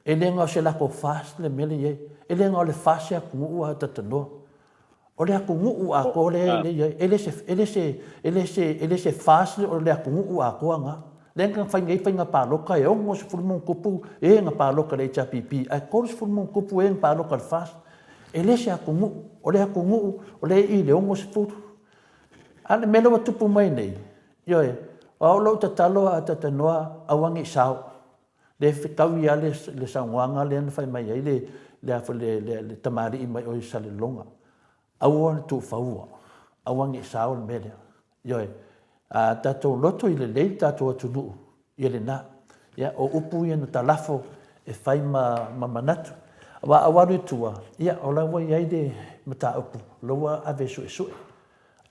E le na o se latou FAST le mea lea e i ai. E le na o le FAST se atunuu a tatanoa. O le atunuu atoa lea e i ai. E le se, e le se, e le se, e le se FAST o le atunuu atoa na. Lea na fai nei faiga palota e 60 ma ono tupu e na palota i le HRPP ae 30 ma ono tupu e na palota i le FAST. E le se atunuu, o le atunuu o lea e i i le 60. A o le mea lea ua tupu mai nei, ioe, o au lou tatalo a tatanoa aua ne i sao. Lea e fetaui lava le saunoaga lea na fai mai ai le, le, le, le, le tamalii mai o i Salelologa. Aua le tuufaua, aua ne i sao le mea lea. Ioe, a tatou loto i lelei le tatou atunuu, ia lena. Ia, o upu ia na talafo e fai ma, ma manatu. Aua a ou alu i tua, ia, o la ua i ai le mataupu, o la ua ave e suesue.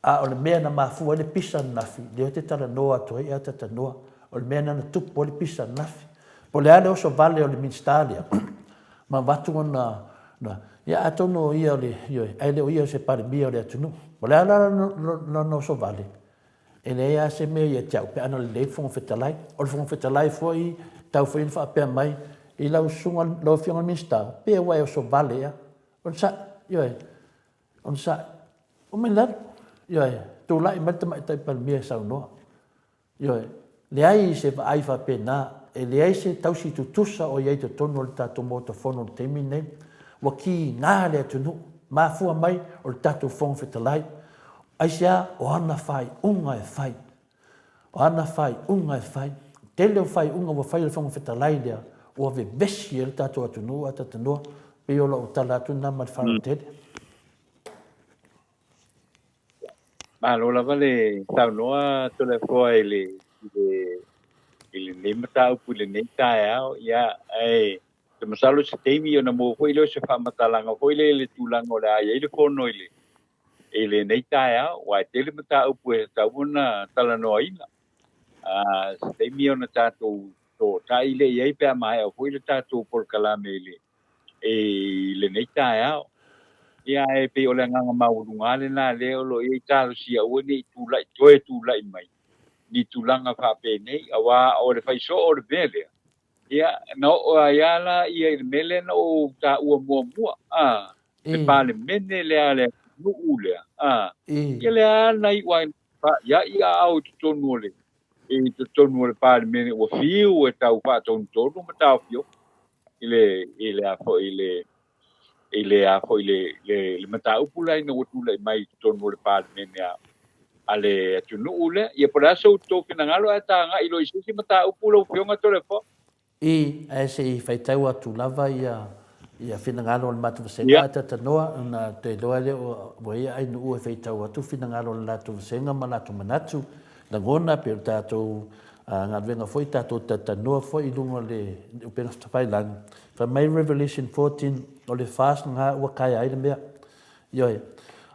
A o le mea na mafua ai le pisa ananafi, lea ou te talanoa atu ai, talanoa, o le mea lena na tupu ai le pisa ananafi. Po o le a le oso vale o le Minisita lea, ma avatu ona, ia atonu o ia o le, ioe, ae le o ia o se Palemia o le atunuu. O le a la lona oso vale, e leai lava se mea ia te au pe ana lelei le Fofoga Fetalai. O le Fofoga Fetalai foi, tau foi ona faapea mai i lau susuga, lau Afioga i le Minisita, pe ua e oso vale ea. Onosai, ioe, onosai. Omai i lalo, ioe, tulai mai le Tamaitai Palemia e saunoa. Ioe, leai se vaai faapena, e leai se tausi tutusa o i ai i totonu o le tatou Maota Fono i le taimi lenei. Ua kiga le atunuu, mafua mai o le tatou Fofoga Fetalai. Aisea? O ana faaiuga e fai. O ana faaiuga e fai. Tele o faaiuga ua fai e le Fofoga Fetalai lea, ua vevesi ai le tatou atunuu ae talitonoa, pei o lau tala atu lena ma le faaaloalo tele. Malo lava le saunoa Toleafoa i le, i le, i lenei mataupu i lenei taeao. Ia, ae te masalo se taimi ona maua foi lea o se faamatalaga foi lea i le tulaga o le a i ai le fono i le, i lenei taeao, aua e tele mataupu e tatau ona talanoaina. Se taimi ona tatou toatai lea i ai pe a maea foi le tatou polokalame i le i lenei taeao. Ia ae pei o le agaga maualuga lava lena lea o lo o i ai talosia aua ne i tulai toe tulai mai ni tulaga faapenei aua o le fai soo o le mea lea, ia na oo ai lava la ia i le mea lea na ou taua muamua, a, le Palemene lea a le atunuu lea, a, ia lea lava na iu ai i aao i totonu o le i totonu o le Palemene ua fiu e tau faatonutonu ma taofiofi i le i le a foi le i le a foi le le, le mataupu la ina ua tulai mai i totonu o le Palemene a a le atunuu lea. Ia po o le a sou tou finagalo ae ta agai loa i se isi mataupu lau Afioga Toleafoa. I, ae se i faitau atu lava ia ia finagalo o le matou vasega ae talanoa ona te iloa lea ua i ai nuu e faitau atu finagalo o le latou vasega ma latou manatu lagona pei o le tatou galuega foi tatou talanoa foi i luga o le upega tafailagi. Fai mai Revelation 14 o le fast na ua kaea ai le mea. Ioe.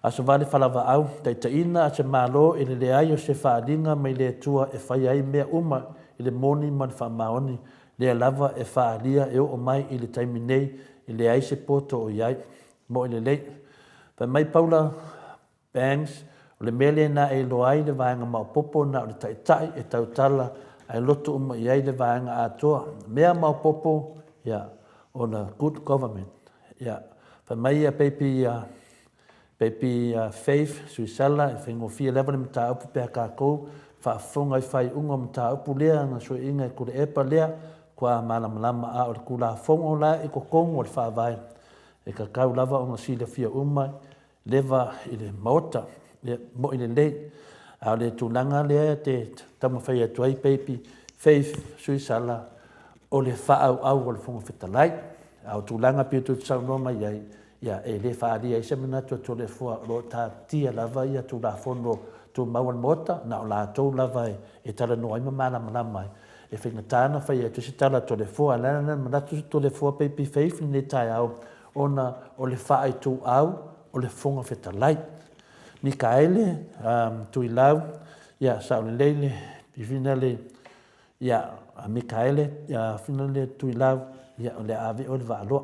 Aso vale falavaau, taitaiina a se Malo i le leai o se faaaliga mai le Atua e fai ai mea uma i le moni ma le faamaoni, lea lava e faaalia e oo mai i le taimi nei e leai se poto o i ai. Moe lelei. Fai mai Paula Bangs, o le mea lena e iloa ai le vaega maopoopo na o le taitai e tautala ae loto uma i ai le vaega atoa. Mea maopoopo, ia, o le good government. Ia, fai mai ia peipi ia, peipi ia Faith Suisala, e faigofie lava le mataupu pe a tatou faafofoga i faaiuga o mataupu lea na sueina e Tuilaepa lea kua malamalama a o le Tulafono la i totonu o le Faavae e tatau lava ona silafia uma leva i le Maota. Ia, mo'i lelei. A o le tulaga lea e te taumafai atu ai Baby Faith Suisala, o le faaauau a le Fofoga Fetalai. A o tulaga pei tou te saunoa mai ai, ia, e le faaalia ai se manatu a Toleafoa, o lo o taatia lava ia Tulafono Tumau a le Maota, na o latou lava e talanoa ai ma malamalama ai. E faigata ona fai atu se tala a Toleafoa. O le ala lena na manatu Toleafoa Baby Faith i lenei taeao, ona o le faaituau o le Fofoga Fetalai. Mikaele Tuilau, ia, sao lelei le fina le, ia, Mikaele, ia, fina le Tuilau, ia, o le a ave oe le vaaloa.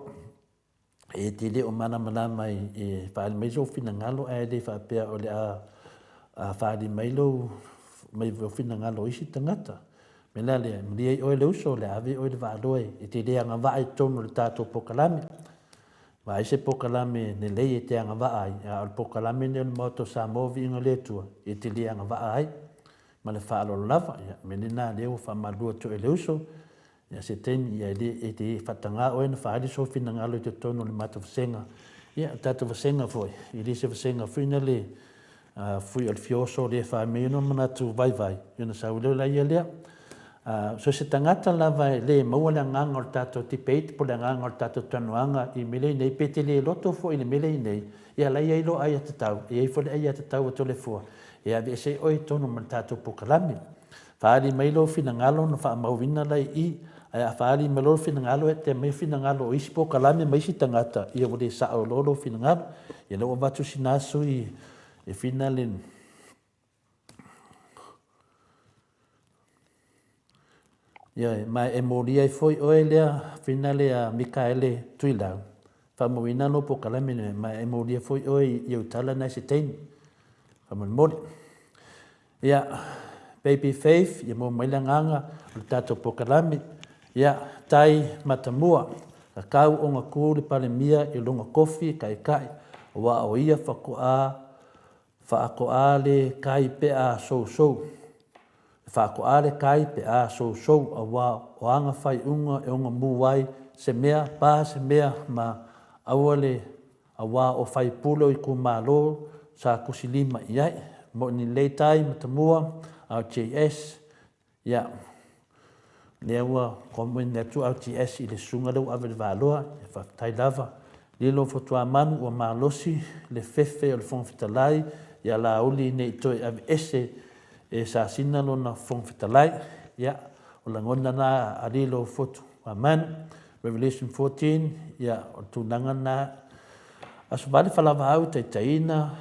E te le o malamalama e faaali mai sou finagalo, ae le faapea o le a faaali mai lou, mai lou finagalo o isi tagata. O le mea la lea, malie ai oe le uso, o le a ave oe le vaaloa e te le agavaa i totonu o le tatou polokalame. Vaai se polokalame lelei e te agavaa ai, a o le polokalame lenei o le Maota o Samoa Viiga i le Atua, e te le agavaa ai. Ma le faaaloalo lava, ia, o le mea lena lea ua faamalulu atu ai i le uso, ia se taimi, ia e le, e te faataga oe ona faaali sou finagalo i totonu o le matou vasega. Ia, o le tatou vasega foi, e le se vasega foi na le, fui o le fioso lea e fai mai ona manatu vaivai, ona sau loa laia lea. So se tagata lava e le maua le agaga o le tatou debate po o le agaga o le tatou talanoaga i mea lea nei, pe te le loto foi i le mea lea nei, ia la e i ai lou aiatatau, e i ai foi le aiatatau a Toleafoa e aveese ai oe i totonu ma le tatou polokalame. Faaali mai lou finagalo ona faamauina la i i, ae a faaali mai lou finagalo e te aumai finagalo o isi polokalame ma isi tagata, ia ua le sao loa lou finagalo. Ia lea ua avatu sina sui e fina le Ioe, ma e molia ai foi oe lea fina lea Mikaele Tuilau, faamauina lou polokalame lenei, ma e molia foi oe i ou tala na i se taimi. Faamolemole. Ia, Baby Faith, ia maua mai le agaga o le tatou polokalame. Ia, Tai Matamua, kakau ona ku le Palemia i lona kofi ka'ika'i, aua o ia faatoa faatoa le kai pe a sousou. E faatoa le kai pe a sousou, aua o ana faaiuga e ono mu ai se mea, pa se mea ma aua le Aua o faipule o itumalo sa tusi lima i ai. Moni lelei tai Matamua, RJS, ia, lea ua comment atu RJS i le susuga lea ua ave i le Valoa, ia faafetai lava. Lilo Fotuamanu ua malosi le fefe o le Fofoga Fetalai ia Laauli ne i toe aveese e Sasina lona Fofoga Fetalai. Ia, o lagona na a Lilo Fotuamanu. Revelation 14, ia, o le tulaga lena. Aso Vale Falavaau, taitaiina,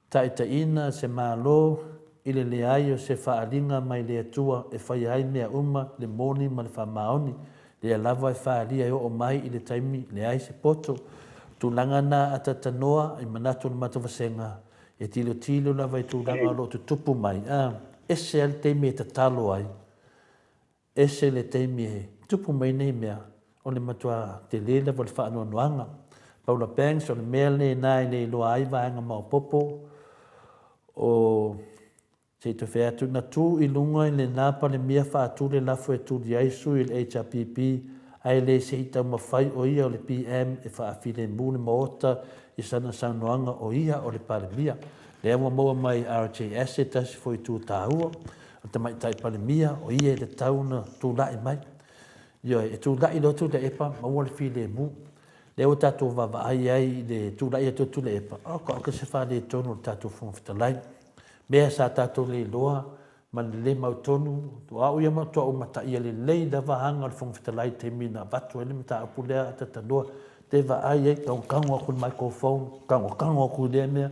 taitaiina se Malo i le leai o se faaaliga mai le Atua e faia ai mea uma, le moni ma le faamaoni, lea lava e faaalia e oo mai i le taimi leai se poto. Tulaga na a tatanoa i manatu o le matou vasega, e tilotilo lava i tulaga o lo o tutupu mai, a, ese lava le taimi e tatalo ai, Ese le taimi e tupu mai nei mea, o le matua tele lava o le faanoanoaga. Paula Banks, o le mea lena e le iloa ai vaega maopoopo o se i toe fai atu, na tu i luga i lena Palemia faatu le lafo e tuli ai sui o le HRPP ae le se i taumafai o ia o le PM e faafilemu le Maota i sana saunoaga o ia o le Palemia. Lea ua maua mai RJS se tasi foi itu taua. O le Tamaitai Palemia, o ia e tatau ona tulai mai. Ioe, e tulai loa Tuilaepa, maua le filemu. Lea ua tatou vaavaai ai i le tulai atu o Tuilaepa, oka oka se faaletonu o le tatou Fofoga Fetalai. Mea sa tatou le iloa ma le le mautonu, o au ia matua ou mataia lelei lava aga o le Fofoga Fetalai i le taimi na avatu ai le mataupu lea a Tataloa, te vaai ai, tagotago atu i le microphone, tagotago atu i lea mea,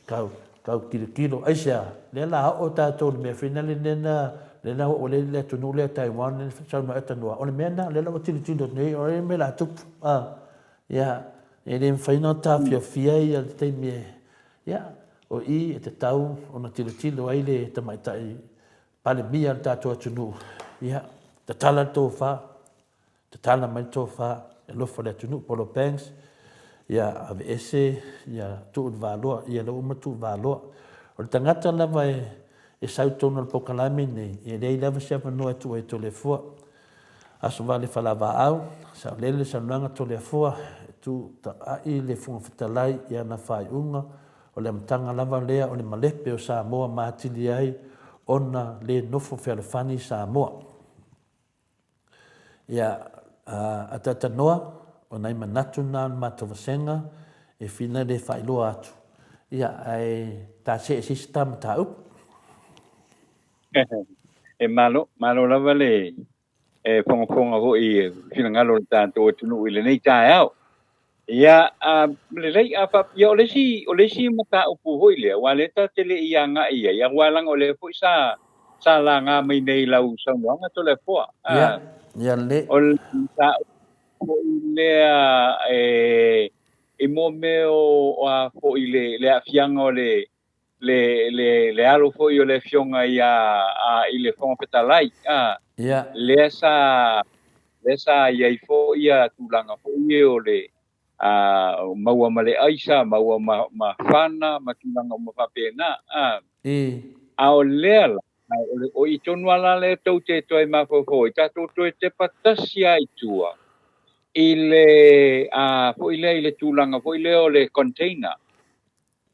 tau, tau tilotilo. Aisea? Lea la oo tatou i le mea foi lea lena, lea la ua oo i le atunuu lea o Taiwan lea na saunoa ai Tanoa, o le mea lena, lea la ua tilotilo atu nei, o ai le mea o le a tupu, a? Ia, e le mafai ona taofiofia ia le taimi e, ia, o i e tatau ona tilotilo ai le tamaitai Palemia o le tatou atunuu, ia, tatala le tofa, Tatala mai le tofa e alofa le atunuu. Polo Banks, ia aveese, ia tuu i le valoa, ia lea ua uma tuu i le valoa. O le tagata lava e, e sau i totonu o le polokalame lenei, e leai lava se avanoa e tuu ai e Toleafoa. Aso Vale Falavaau, saolele le saunoaga Toleafoa, e tuu taai le Fofoga Fetalai i ana faaiuga. O le amataga lava lea o le malepe o Samoa ma atili ai ona le nofo fealofani Samoa. Ia, ataatanoa, o nai manatu na o le matou vasega e fina le faailoa atu. Ia, ae ta see se isi ta mataupu. E malo, malo lava le e fogafoga foi i finagalo o le tatou atunuu i lenei taeao. Ia, a, lelei, a fa, ia, o le isi, o le isi mataupu foi lea, aua o lea ta te le i agai i ai, aua leaga o lea foi sa, sa laga mai nei i lau saunoaga Toleafoa. A, Ia, ia le. o le mataupu foi lea e, i mo mea o, o a foi le, le aafiaga o le, le, le, le alo foi o le afioga ia, a, i le Fofoga Fetalai, a, Ia. lea sa, lea sa i ai foi ia tulaga foi ia o le, a, maua ma le aisa, maua ma, ma fana, ma tulaga uma faapena, a. I. A o lea la, o, le, o i tonu lava la lea tou te toe mafaufau ai, tatou toe tepa tasi lava i tua, i le, a, foi lea i le tulaga foi lea o le container,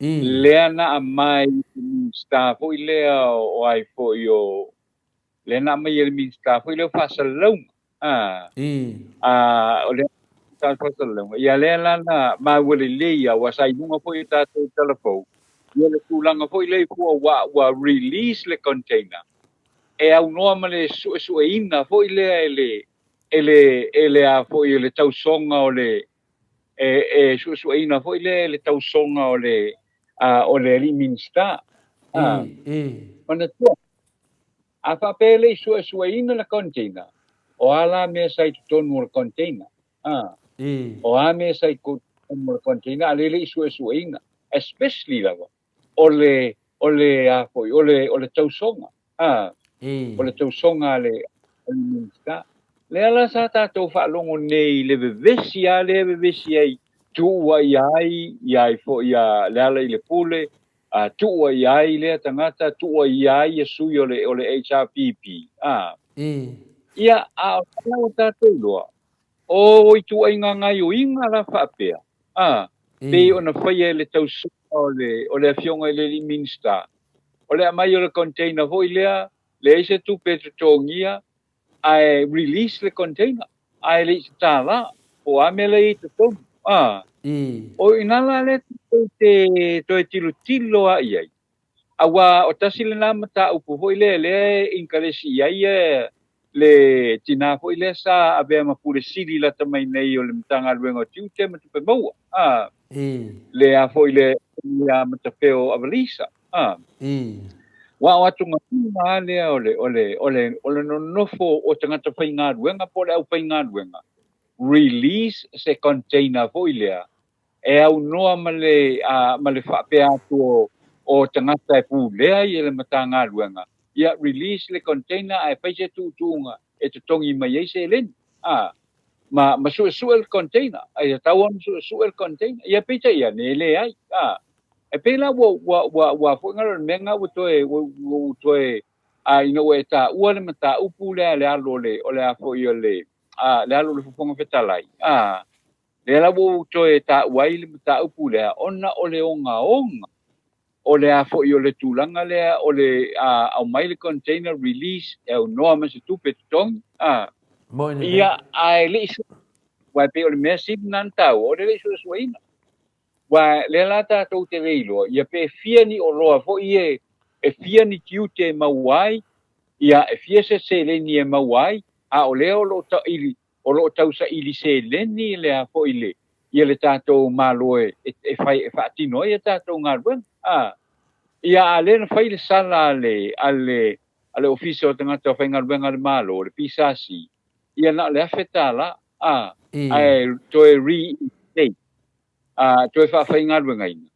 Lea na aumai le Minisita foi lea o ai foi o lea na aumai e le Minisita foi lea o Faasalalauga a a o lea Minisita o Faasalalauga ia lea la na maua lelei aua sa i luga foi o tatou talafou ia le tulaga foi lea i fua ua ua release le container e aunoa ma le suesueina foi lea e le e le e le a foi e le tausoga o le e, e suesueina foi lea e le tausoga o le, a, o le alii Minisita. A, manatua, a faapea e le i suesueina le container, o a la mea sa i totonu o le container? A, o a mea sa i totonu o le container a lea e le i suesueina, especially lava o le, o le, a foi, o le, o le tausoga, a, o le tausoga a le, a le Minisita. Lea la sa tatou faalogo nei i le vevesi lava lea e vevesi ai, tuua i ai, i ai foi ia Lealailepule, a, tuua i ai lea tagata, tuua i ai ia sui o le, o le HRPP, a. Ia, a o lea ua tatou iloa, O ituaiga gaioiga la faapea, a, pei ona faia e le tausoa o le, o le Afioga i le alii Minisita, o le aumai o le container foi lea, leai se tupe e totogia, ae release le container, ae le i se $1, po o a mea la e i ai i totonu, a. O i ina la lea tatou te toe tilotilo lava i ai, Aua o tasi lena mataupu foi lea lea e inkaresi i ai le tina foi lea sa avea ma Pule Sili lata mai nei o le Matagaluega o Tiute ma Tupe Maua, a, le a foi le ia Matafeo Avalisa, a. Ua o atugaluga lava lea o le, o le, o le, o le nonofo o tagata faigaluega po o le aufaigaluega, release se container foi lea e aunoa ma le, ma le faapea atu o, o tagata e pulea i le Matagaluega, ia release le container ae fai se tuutuuga e totogi mai ai seleni. A, ma, ma suesue le container, e tatau ona suesue le container. Ia peitai ane, e leai. A, e pei la ua, ua, ua, ua foi ngalo le mea nga ua toe, ua, ua toe, a, ina ua e taua le mataupu lea le alo o le, o le a foi o le, a, le alo o le Fofoga Fetalai. A, Lea la ua ou toe taua ai le mataupu lea, ona o le ogaoga o le a foi o le tulaga lea o le a, aumai le container release e aunoa ma se tupe totogi, a. Moni lelei. Ia, ae le i sue, aua e pei o le mea sili lena na taua, o le le i suesueina. Aua lea la tatou te le iloa, ia pe fia ni oloa foi e, e fia ni tiute e maua ai, ia e fia se seleni e maua ai, a o lea o lo o taili, o lo o tausaili seleni le a foi le ia le tatou Malo e e fai e faatino ai a tatou galuega a ia a lea na fai le sala a le a le a le Ofisa o Tagata Faigaluega a le Malo le PSC ia na o le $1000 a ae toe reinstate a toe faafaigaluegaina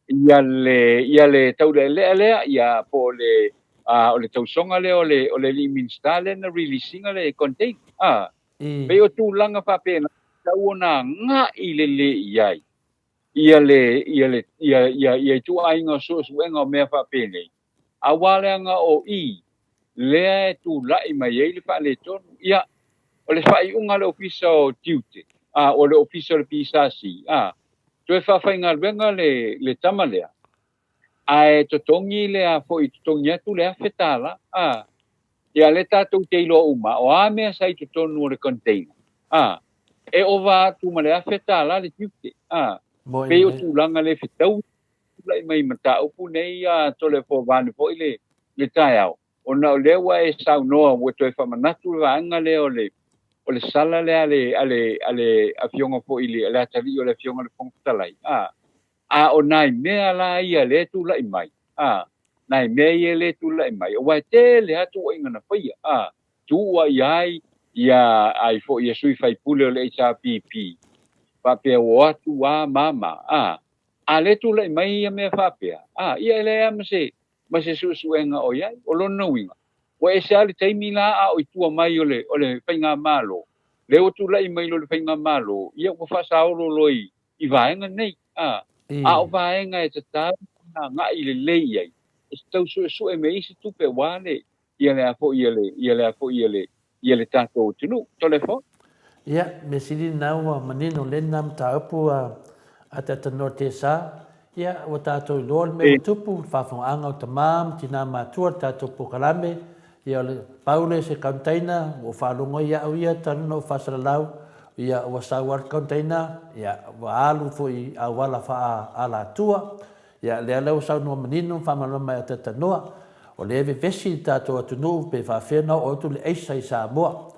ia le ia le taulealea lea ia po o le a o le tausoga lea o le o le alii Minisita lea na release ina le container a pei o tulaga faapena tatau ona agai lelei i ai ia le ia le ia ia ia ituaiga o suesuega o mea faapenei aua leaga o i lea e tulai mai ai le faaletonu. Ia, o le faaiuga a le Ofisa o Tiute, a, o le Ofisa o le PSC, a, toe faafaigaluega le, le tama lea, Ae totogi le a foi, totogi atu le $1,000, a. Ia lea tatou te iloa uma, o a mea sa i totonu o le container, a, e ova atu ma le $1,000 le tiute, a. Pei o tulaga le fetaui tulai mai mataupu nei, a Toleafoa foi le, le taeao, ona o lea ua e saunoa ua toe faamanatu le vaega lea o le o le sala lea a le a le a le afioga foi i le le atalii o le afioga i le Fofoga Fetalai, a. A o nai mea la ia lea e tulai mai, a, nai mea ia lea e tulai mai, aua e tele lava tuuaiga na faia, a, tuuai ai ia ai foi ia sui faipule o le HRPP, faapea ua o atu a ma ma, a, a lea tulai mai ia mea faapea, a, ia e leai lava ma se, ma se suesuega o i ai. O lona uiga, ua ese lava le taimi la a o i tua mai o le, o le faigamalo, lea ua tulai mai loa le faigamalo, ia ua faasaolo loa i, i vaega nei, a, a o vaega e tatau ona agai lelei i ai, e tau suesue me isi tupe aua le, ia le a foi ia le, ia le a foi ia le, ia le tatou atunuu. Toleafoa. Ia, mea sili lena ua manino lelei lena mataupu a, a Tatanoa Tesa. Ia, ua tatou iloa le mea ua tupu, le faafofogaaga o tama ma tina matua, le tatou polokalame, Ia o le pau lea o se container ua ou faalogo ai au ia talu ona ou faasalalau, ia ua sau lava le container, ia ua alu foi i auala faa-alatua. Ia lea la ua saunoa manino ma faamalamalama mai e Atatanoa, o lea e vevesi le tatou atunuu pe faafefea ona oo atu le aisa i Samoa.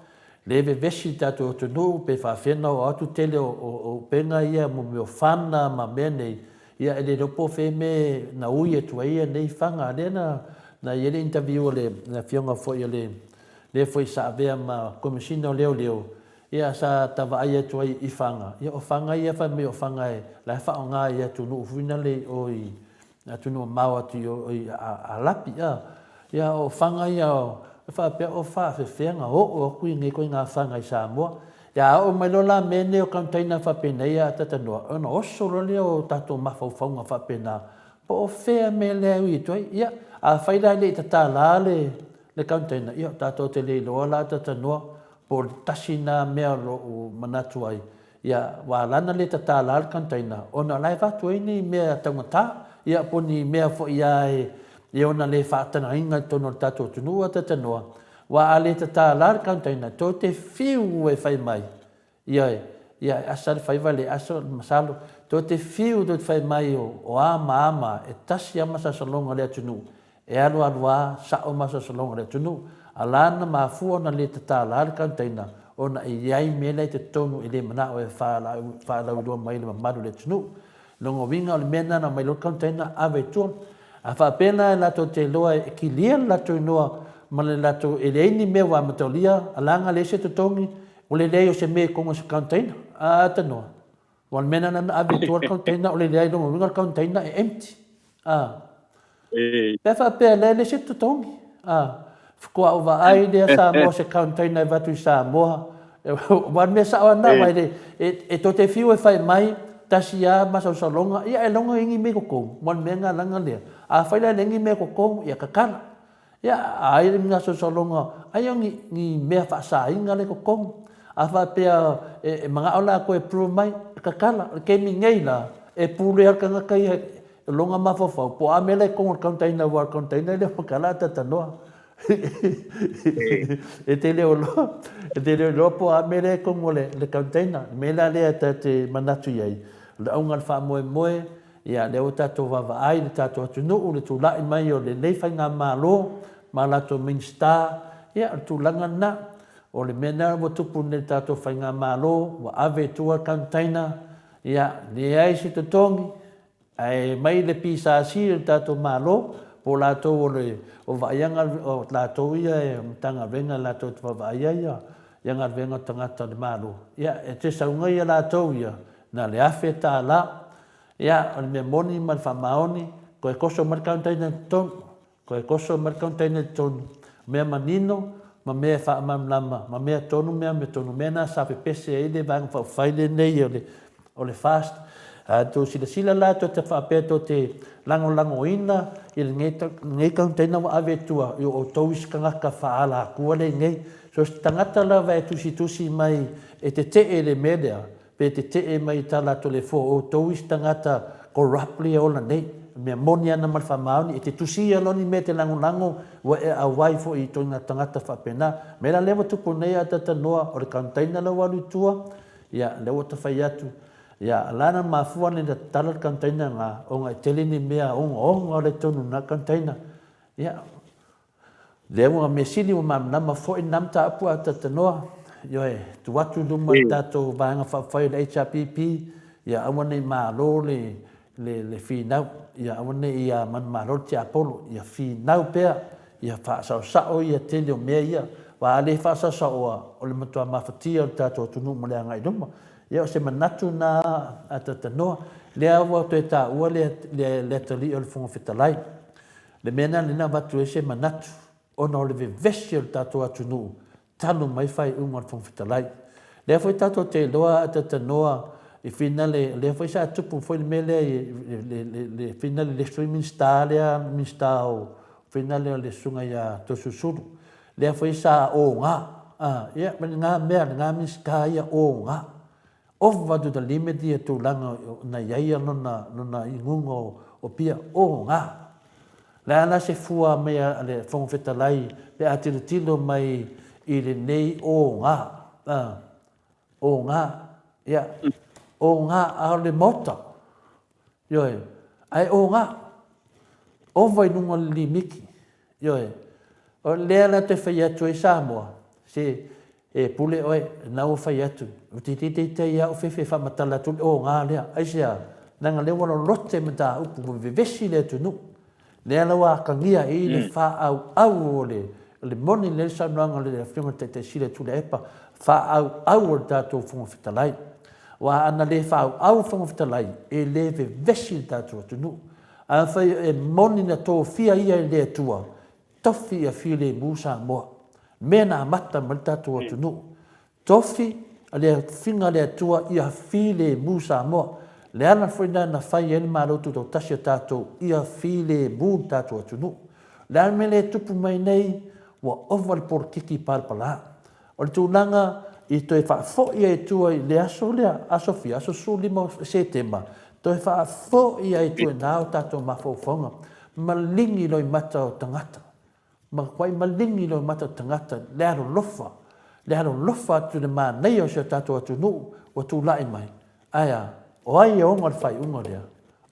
Lea e vevesi le tatou atunuu pe faafefea ona oo atu tele o upega ia mo mea o fana ma mea nei, Ia e le iloa po o fea mea na ui atu ai ia nei faga. Lea na na i ai le interview a le afioga foi a le le foi sa avea ma Komesina o Leoleo, ia sa ta vaai atu ai i faga. Ia o faga ia fai mai o faga e la e faaaoga i atunuu foi na le i o i atunuu mamao atu i o i Alapi a. Ia o faga ia e faapea o faafefea na oo atu i nei ituaiga faga i Samoa. Ia a oo mai loa la mea nei o container faapenei a Tatanoa, ona oso loa lea o tatou mafaufauga faapena, po o fea mea lea e ui atu ai. Ia, afai la e le i tatala le, le container, ia tatou te le iloa la Tatanoa po o le tasi lena mea o lo o manatu ai, ia, ua ala ona le tatala le container, ona o la e avatu ai ni mea taugata, ia po o ni mea foi lava e, e ona le faatagaina i totonu o le tatou atunuu a Tatanoa, Ua a le tatala le container tou te fiu e fai mai ioe ia e asa le faiva le aso masalo tou te fiu tou te fai mai o a ma a ma e tasi a masalosaloga o le atunuu e alu alu a sao masalosaloga o le atunuu a la na mafua ona le tatala le container ona e iai mea la i totonu e le manao e faalauiloa mai i le mamalu o le atunuu Lona uiga o le mea lena na aumai loa le container ave i tua. A faapea la e latou te iloa e kilia le latou igoa ma le latou e leai ni mea ua amatalia alaga leai se totogi o le leai o se mea i totonu o se container. A tanoa. Aua o le mea lena na ave i tua le container o le leai lona uiga o le container e empty. A. Pe a faapea e leai se totogi, a, faatoa ou vaai lea Samoa se container e avatu i Samoa. Aua o le mea sao lava lena, aua e le, e tou te fiu e fai mai, tasi lava masalosaloga, ia ailoga e i ai ni mea i totonu, aua o le mea lena leaga lea. Afai la e leai ni mea i totonu, ia tatala. Ia, a ai le masalosaloga, ai o ni, ni mea faasaina la e i totonu. A faapea e manao latou e prove mai, tatala. O le taimi nei la, e pule lava le tagata ia O lona mafaufau, po o a mea la i totonu o le container aua o le container lea ua kala a tatanoa. E te le o iloa, e te le o iloa po o a mea la i totonu o le container. O le mea la lea ta te manatu i ai, o le auga o le faamoemoe, ia lea ua tatou vaavaai i le tatou atunuu, le tulai mai o lenei faigamalo ma latou Minisita, ia o le tulaga lena. O le mea lena ua tupu nei i le tatou faigamalo, ua ave i tua le container, ia leai se totogi, Ae mai le PSC o le tatou Malo, po o latou o le o vaaiaga o latou ia e Matagaluega latou te vaavaaia ia ia galuega o tagata o le Malo, ia e te sauga ia latou ia na le $1,000. Ia o le mea moni ma le faamaoni, toe toso mai le container i totonu. Toe toso mai le container i totonu, mea manino ma mea e faamalamalama ma mea tonu mea amiotonu, mea na sa pepese ai le Vaega Faaupufai lenei o le, o le FAST. A tou silasila la tou te faapea tou te lagolagoina i lenei, lenei container ua ave i tua i o outou isi tagata faaalatua lea i inei. So o se tagata lava e tusitusi mai e tetee i le mea lea, pe tetee mai i tala atu a le foa, o outou isi tagata corrupt lea e ola nei. Mea moni ana ma le faamaoni, e te tusia loa ni mea e te lagolago, ua e auai foi i ituaiga tagata faapena. Mea la lea ua tupu nei a Tatanoa, o le container la ua alu i tua, ia, lea ua ta fai atu, ia, la na mafua ona tatala le container lena, ona e tele ni mea ogaoga o la i totonu o lena container. Ia, Lea ua mea sili ua malamalama foi lena mataupu a Tatanoa, ioe, tuu atu i luma le tatou Vaega Faaupufai o le HRPP, ia aua ne i malo le, le, le finau, ia aua ne i manumalo le tiapolo, ia finau pea, ia faasaosao ia tele o mea ia, aua a le faasaosaoa, o le matua mafatia o le tatou atunuu mo le agai i luma. Ia o se manatu lena a Tatanoa, lea ua toe taua le, le, le atalii o le Fofoga Fetalai. Le mea lena lea na avatu ai se manatu, ona o le vevesi o le tatou atunuu talu mai faaiuga o le Fofoga Fetalai. Lea foi tatou te iloa a tatanoa i finale, lea foi sa tupu foi le mea lea i le, le, le finale le Sui Minisita lea, Minisita o finale o le Susuga ia Toeolesulusulu. Lea foi sa oga, a, ia, ma lena mea, lena Minisita ia oga. Ova to the limit ia tulaga na i ai lona lona inuga o pia o ga. Le a la se fua mai a le Fofoga Fetalai pe a tilotilo mai i lenei o ga, a, o ga, ia, o ga a o le Maota. Ioe, ae o ga. Ova i luga o le limiti. Ioe. O lea la toe fai atu ai Samoa, se e pule oe, na ua fai atu, ou te le taitai lava ou fefe e faamatala atu le oga lea. Aisea? Leaga lea ua lolote mataupu, ua vevesi le atunuu. Lea la ua atagia ai le faaauau o le le moni lelei le saunoaga a le Afioga i le Taitai Sili a Tuilaepa, faaauau o le tatou Fofoga Fetalai. Aua ana le faaauau le Fofoga Fetalai, e le vevesi le tatou atunuu. Afai e moni na tofia ia e le Atua, tofi ia filemu Samoa. Mea na amata mai le tatou atunuu. Tofi a le tofiga a le Atua ia filemu Samoa. Le ala foi lena na fai ai le Malo Tutoatasi a tatou ia filemu le tatou atunuu. Le a le mea lea e tupu mai nei, ua ova le polokiki palapala. O le tulaga i toe faafoi ai i tua i le aso lea, aso fia, aso 15 o Setema, toe faafoi ai i tua i ina o tatou mafaufauga, maligi loimata o tagata, matuai maligi loimata o tagata, le alolofa, le alolofa atu i le manaia o si o tatou atunuu ua tulai mai. Ae a? O ai e ona le faaiuga lea?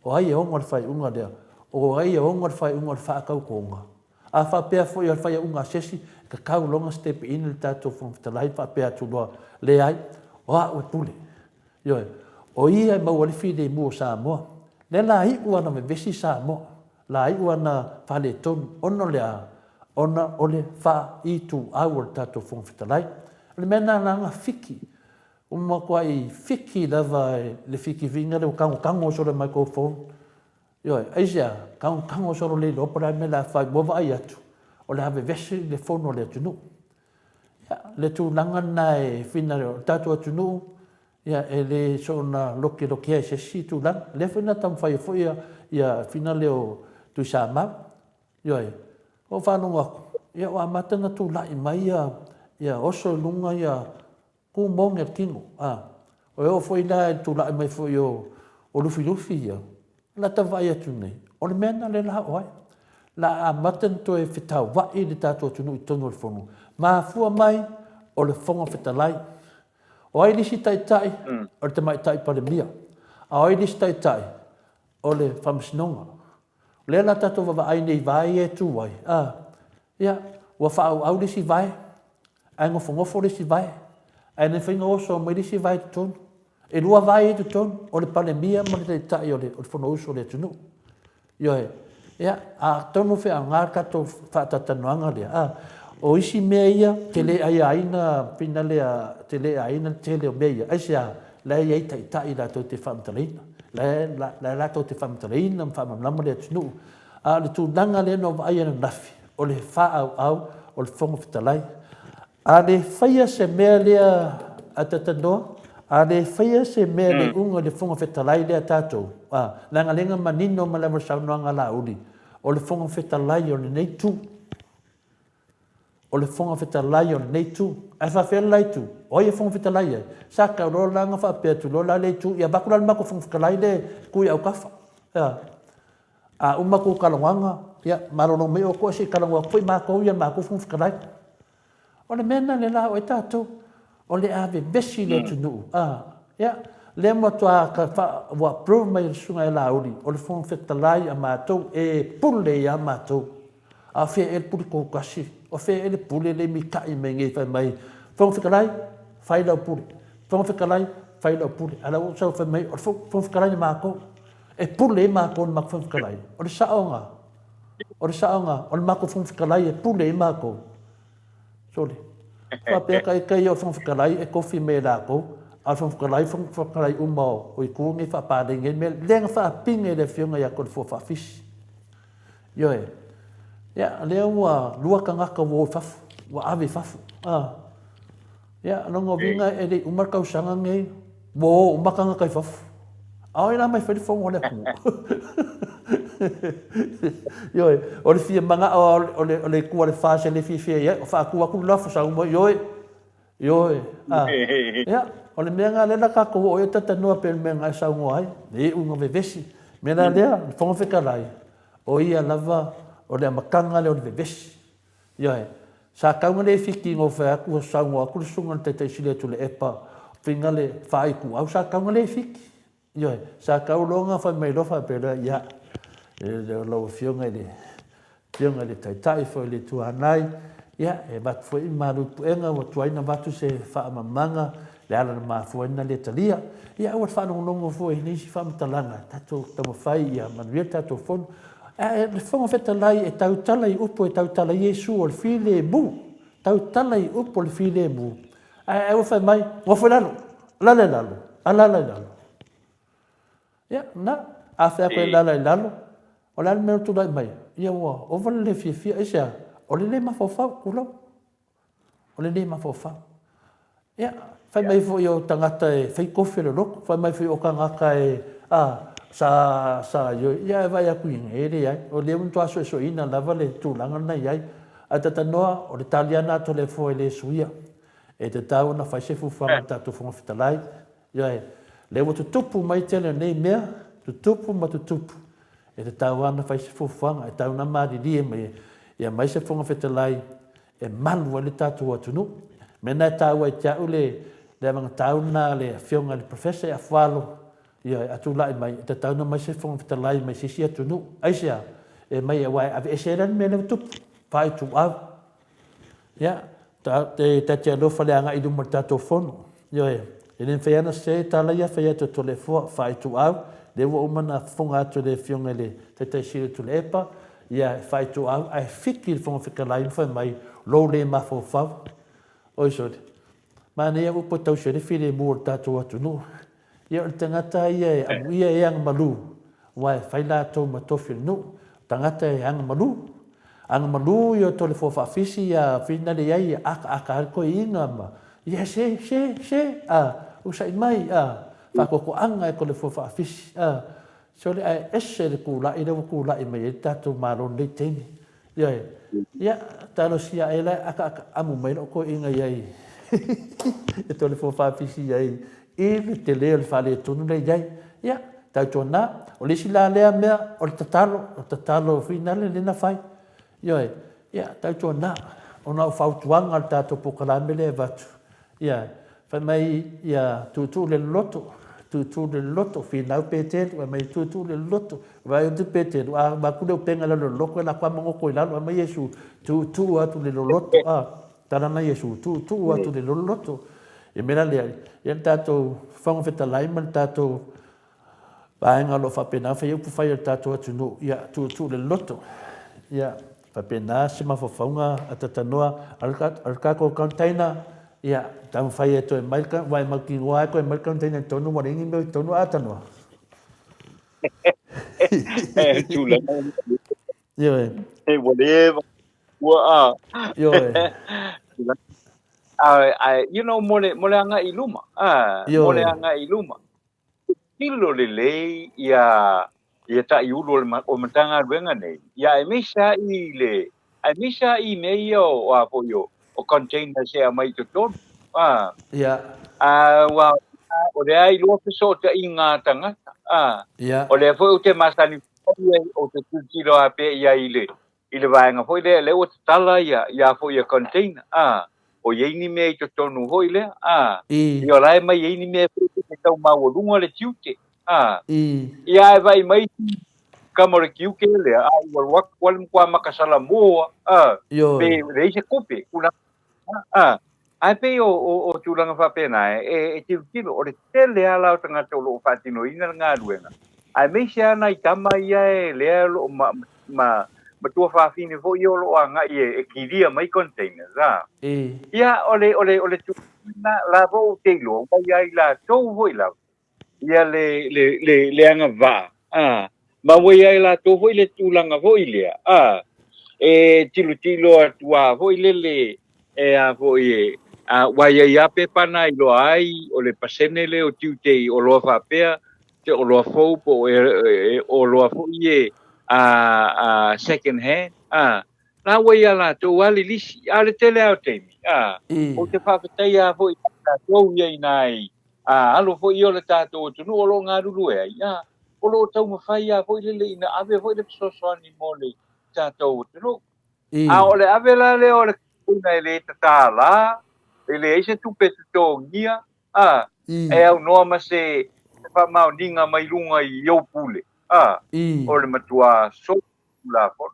O ai e ona le faaiuga lea? O ai e ona le faaiuga o le faatautoga? A faapea foi o le faiauga a se isi, e tatau loa ona step in le tatou Fofoga Fetalai ma faapea atu loa, Leai, o au e pule. Ioe. O ia e maua ai le filemu o Samoa. Lea la iu ana vevesi Samoa, la iu ana faaletonu, ona o le a? Ona o le faaituau o le tatou Fofoga Fetalai. O le mea lena na ala fiki, ua matuai fiki lava le fikifiga lea ua tagotagos solo e microphone. Ioe, aisea? Tagotago solo le iloa po o le a le mea o le a fai, ua vaai atu, o le a vevesi le fono a le atunuu. Ia, le tulaga lena e finagalo, o le tatou atunuu, ia, e le soona lokelokea i se isi tulaga. O lea foi na taumafai ai foi ia, ia finagalo o Tuisamau. Ioe, ua ou faalogo atu, ia ua amata ona tulai mai ia, ia oso i luga ia Ku moni a le tino, a. O e oo foi la i le tulai mai foi o, o Lufilufi ia, o le a tau vaai atu nei, o le mea lena lea la oo ai. La amata ona toe fetauai le tatou atunuu i totonu o le Fono. Mafua mai, o le Fofoga Fetalai. O ai le isi taitai? O le Tamaitai Palemia. A o ai le isi taitai? O le Faamasinoga. O lea la tatou vavaai nei i vae ia e tu ai, a, ia, ua faaauau le isi vae, ae nofonofo le isi vae, ae le mafai ona oso mai le isi vae i totonu. E lua vae ia i totonu, o le Palemia ma le Taitai o le Fonousu a le atunuu. Ioe. Ia, atonu fe aoga le tatou faatalatalanoaga lea, a, o isi mea ia, te le aiaina finale a, te le aiaina le tele o mea ia. Aisea? La e i ai taitai latou te faamatalaina. La e latou te faamatalaina ma faamalamalama le atunuu. A o le tulaga lea na ou vaai ananafi, o le faaauau o le Fofoga Fetalai. A le faia se mea lea a Tatanoa, a le faia se mea le iuga i le Fofoga Fetalai lea a tatou, a, leaga lea na manino mai lava i le saunoaga a Laauli, o le Fofoga Fetalai o lenei Itu. O le Fofoga Fetalai o lenei Itu. Ae faapefea le la Itu? O ai e Fofoga Fetalai ai? Sa tau loa la ona faapea atu loa la lea Itu, ia avatu la le matou Fofoga Fetalai lea e tu i autafa. Ea. A uma kou talanoaga, ia, malolo mai outou ae se i talanoa atu foi matou ia i le matou Fofoga Fetalai. O le mea lena lea la o ai tatou, o le a vevesi le atunuu, a, ia, lea matua ua approve mai e le Susuga ia Laauli, o le Fofoga Fetalai a matou e pule ia matou. A o fea ea le pule toatasi? O fea ea le pule lea e mita'i mai nei fai mai, Fofoga Fetalai, fai lau pule. Fofoga Fetalai, fai lau pule. A o la ua sau fai mai, o le Fofoga Fetalai a matou. E pule ai matou i le matou Fofoga Fetalai. O le saoga, o le saoga, o le matou Fofoga Fetalai e pule ai matou. Sole. Faapea ka ita ia o le Fofoga Fetalai e tofi mai e latou, a o le Fofoga Fetalai, Fofoga Fetalai uma o itu nei faapaleni ai mea, lea na faapine e le Afioga ia Toleafoa Faafisi. Ioe. Ia, lea ua lua tagata ua o i fafo, ua ave i fafo. A. Ia, lona uiga e le i uma le tausaga lenei, ua o uma tagata i fafo. A o ai la mai fai le fono a le atunuu? Ioe, o le fia manao o le, o le itu a le FAST e le fiafia i ai, o faatu atu le lafo sau mai, ioe, ioe, a. Ia, o le mea lena lea la tatou oo i ai talanoa pei o le mea na e saunoa ai, le iuga vevesi. O le mea la lea, le Fofoga Fetalai, o ia lava o le amataga lea o le vevesi. Ioe. Sa tau na le fiki ina ua fai atu, ua saunoa atu le susuga i le Taitai Sili o Tuilaepa, faiga le faaituau, sa tau na le fiki. Ioe. Sa tau loa na fai mai loa faapea loa, ia, lau Afioga i le Afioga i le Taitai foi o le Itu Agai, ia, e avatu foi malu i puega, ua tuai ona avatu se faamalamalamaga, le ala na mafua ai ona le talia. Ia, aua le faalogologo foi i nisi faamatalaga, tatou taumafai ia manuia le tatou Fono. Ae le Fofoga Fetalai e tautala i upu e tautala ai Iesu o le filemu, tautala i upu o le filemu, ae aua fai mai, nofo i lalo, alala i lalo, alala i lalo. Ia, na, a fai atu e alala i lalo, o le a le mea ua tulai mai? Ia ua ova le le fiafia, aisea? O le le mafaufau, tulou. O le le mafaufau. Ia, fai mai foi o tagata e fai kofi o le lotu, fai mai foi o tagata e, a, sa, sa, ia e vaai atu i e leai. O lea ua matua suesueina lava le tulaga lena i ai. Ae talanoa, o le tali lava lena a Toleafoa e le suia. E tatau ona fai se fuafuaga a le tatou Fofoga Fetalai. Ioe, lea ua tutupu mai tele o nei mea, tutupu ma tutupu. E tatau lava ona fai se fuafuaga, e tatau ona malilie mai ia mai se Fofoga Fetalai e malu ai le tatou atunuu. O le mea lena e taua ai te au le le anavatau lena a le Afioga i le Professor ia Afualo, ioe, a tulai mai, e tatau ona mai se Fofoga Fetalai mai se isi atunuu. Aisea? E mai aua e aveese ai la le mea lea ua tupu, faaituau. Ia, ta te alofa le agai i luma o le tatou Fono. Ioe, e le mafai lava ona sese tala ia fai atu e Toleafoa, faaituau, lea ua uma ona fofoga atu e le Afioga i le Taitai Sili o Tuilaepa, ia, e faaituau, ae fiki le Fofoga Fetalai ma fai mai, lou le mafaufau. Oi sole, manaia upu e tausi ai le filemu o le tatou atunuu. Ia o le tagata ia e amuia e agamalu, aua e fai latou ma tofi o le nuu, o tagata e agamalu. Agamalu ia o Toleafoa Faafisi ia finale i ai ia akaaka ai le toeaina ma ia se, se, se, a, usa'i mai, a, faatoatoaga e Toleafoa Faafisi, a, sole ae ese le tula'i lea ua tula'i mai ai le tatou Malo i lenei taimi. Ioe. Ia, talosia ai la e akaakaamu mai lou toeaina i ai e Toleafoa Faafisi i ai i le tele o le faaletonu lea i ai. Ia, tautuana, o le isi la lea mea, o le tatalo, o le tatalo finale lea na fai. Ioe, ia, tautuana, ona o fautuaga a le tatou polokalame lea e avatu, Ia, fai mai ia tuutuu le loloto, tuutuu le loloto, finau Peteru, fai mai tuutuu le loloto. Vaai atu Peteru, a avatu le upega i lalo o le loloto, e lako lava ma goto i lalo. Fai mai Iesu, tuutuu atu le loloto, a, tala na Iesu, tuutuu atu le loloto. I le mea la lea, ia le tatou Fofoga Fetalai ma le tatou vaega o lo o faapena ona fai upu fai a le tatou atunuu, ia tuutuu le loto. Ia faapena se mafaufauga a Tatanoa, a le tatou container, ia taumafai e toe mai, aua e mautinoa lava e toe mai le container i totonu, ua leai ni mea i totonu, a Tanoa? Tulaga. Ioe. Ua leva. Ua a. Ioe. A, you know, mo le, mo le agai i luma. Ah, mo le agai i luma. Tilo lelei ia ia taʻiulu o le o Matagaluega nei, ia aemaise lava i le aemaise lava i mea ia o a foi o o containers e aumai i totonu. A. Ia. A ua o lea e iloa fesootaiga a tagata. A. Ia. O lea foi ou te masani. Ou te tilotilo lava pea i ai i le, i le vaega foi lea, lea ua tatala ia, ia foi ia container, a, o i ai ni mea i totonu foi lea, a, ia o la e mai ai ni mea foi e tau maualuga le tiute, a, ia ae vaai mai kama o le tiute lea, a ua alu atu lava le matua makasala moa, a, pe leai se tupe, tulaga, a, ae pei o, o, o tulaga faapena e, e tilotilo, o le tele lava la o tagata o lo o faatinoina le galuega, aemaise lava nai tama ia e lea o lo o ma, ma, matua fafine foi ia o lo o agai e, e kilia mai containers, a. Ia, o le, o le, o le tulaga lena, la foi ou te iloa, ua i ai latou foi lava, ia le, le, le, le agavaa, a, ma ua i ai latou foi le tulaga foi lea, a, e tilotilo atu lava foi lele, e a foi e, a, ua i ai lava pepa na iloa ai o le pasene lea o tiute i oloa faapea, se oloa fou po o e, e, oloa foi e a, a second hand, a, la ua i a latou lava le lisi, a o le tele lava o taimi, a, ou te faafetai lava foi ia latou ia i nai a, alo foi ia o le tatou atunuu o lo o galulue ai, a, o lo o taumafai lava foi lele ina ave foi le fesoasoani mo le tatou atunuu. A o le ave la lea o le container e le tatala, e leai se tupe e totogia, a, e aunoa ma se faamaoniga mai luga i ou pule, a, o le matua soli Tulafono.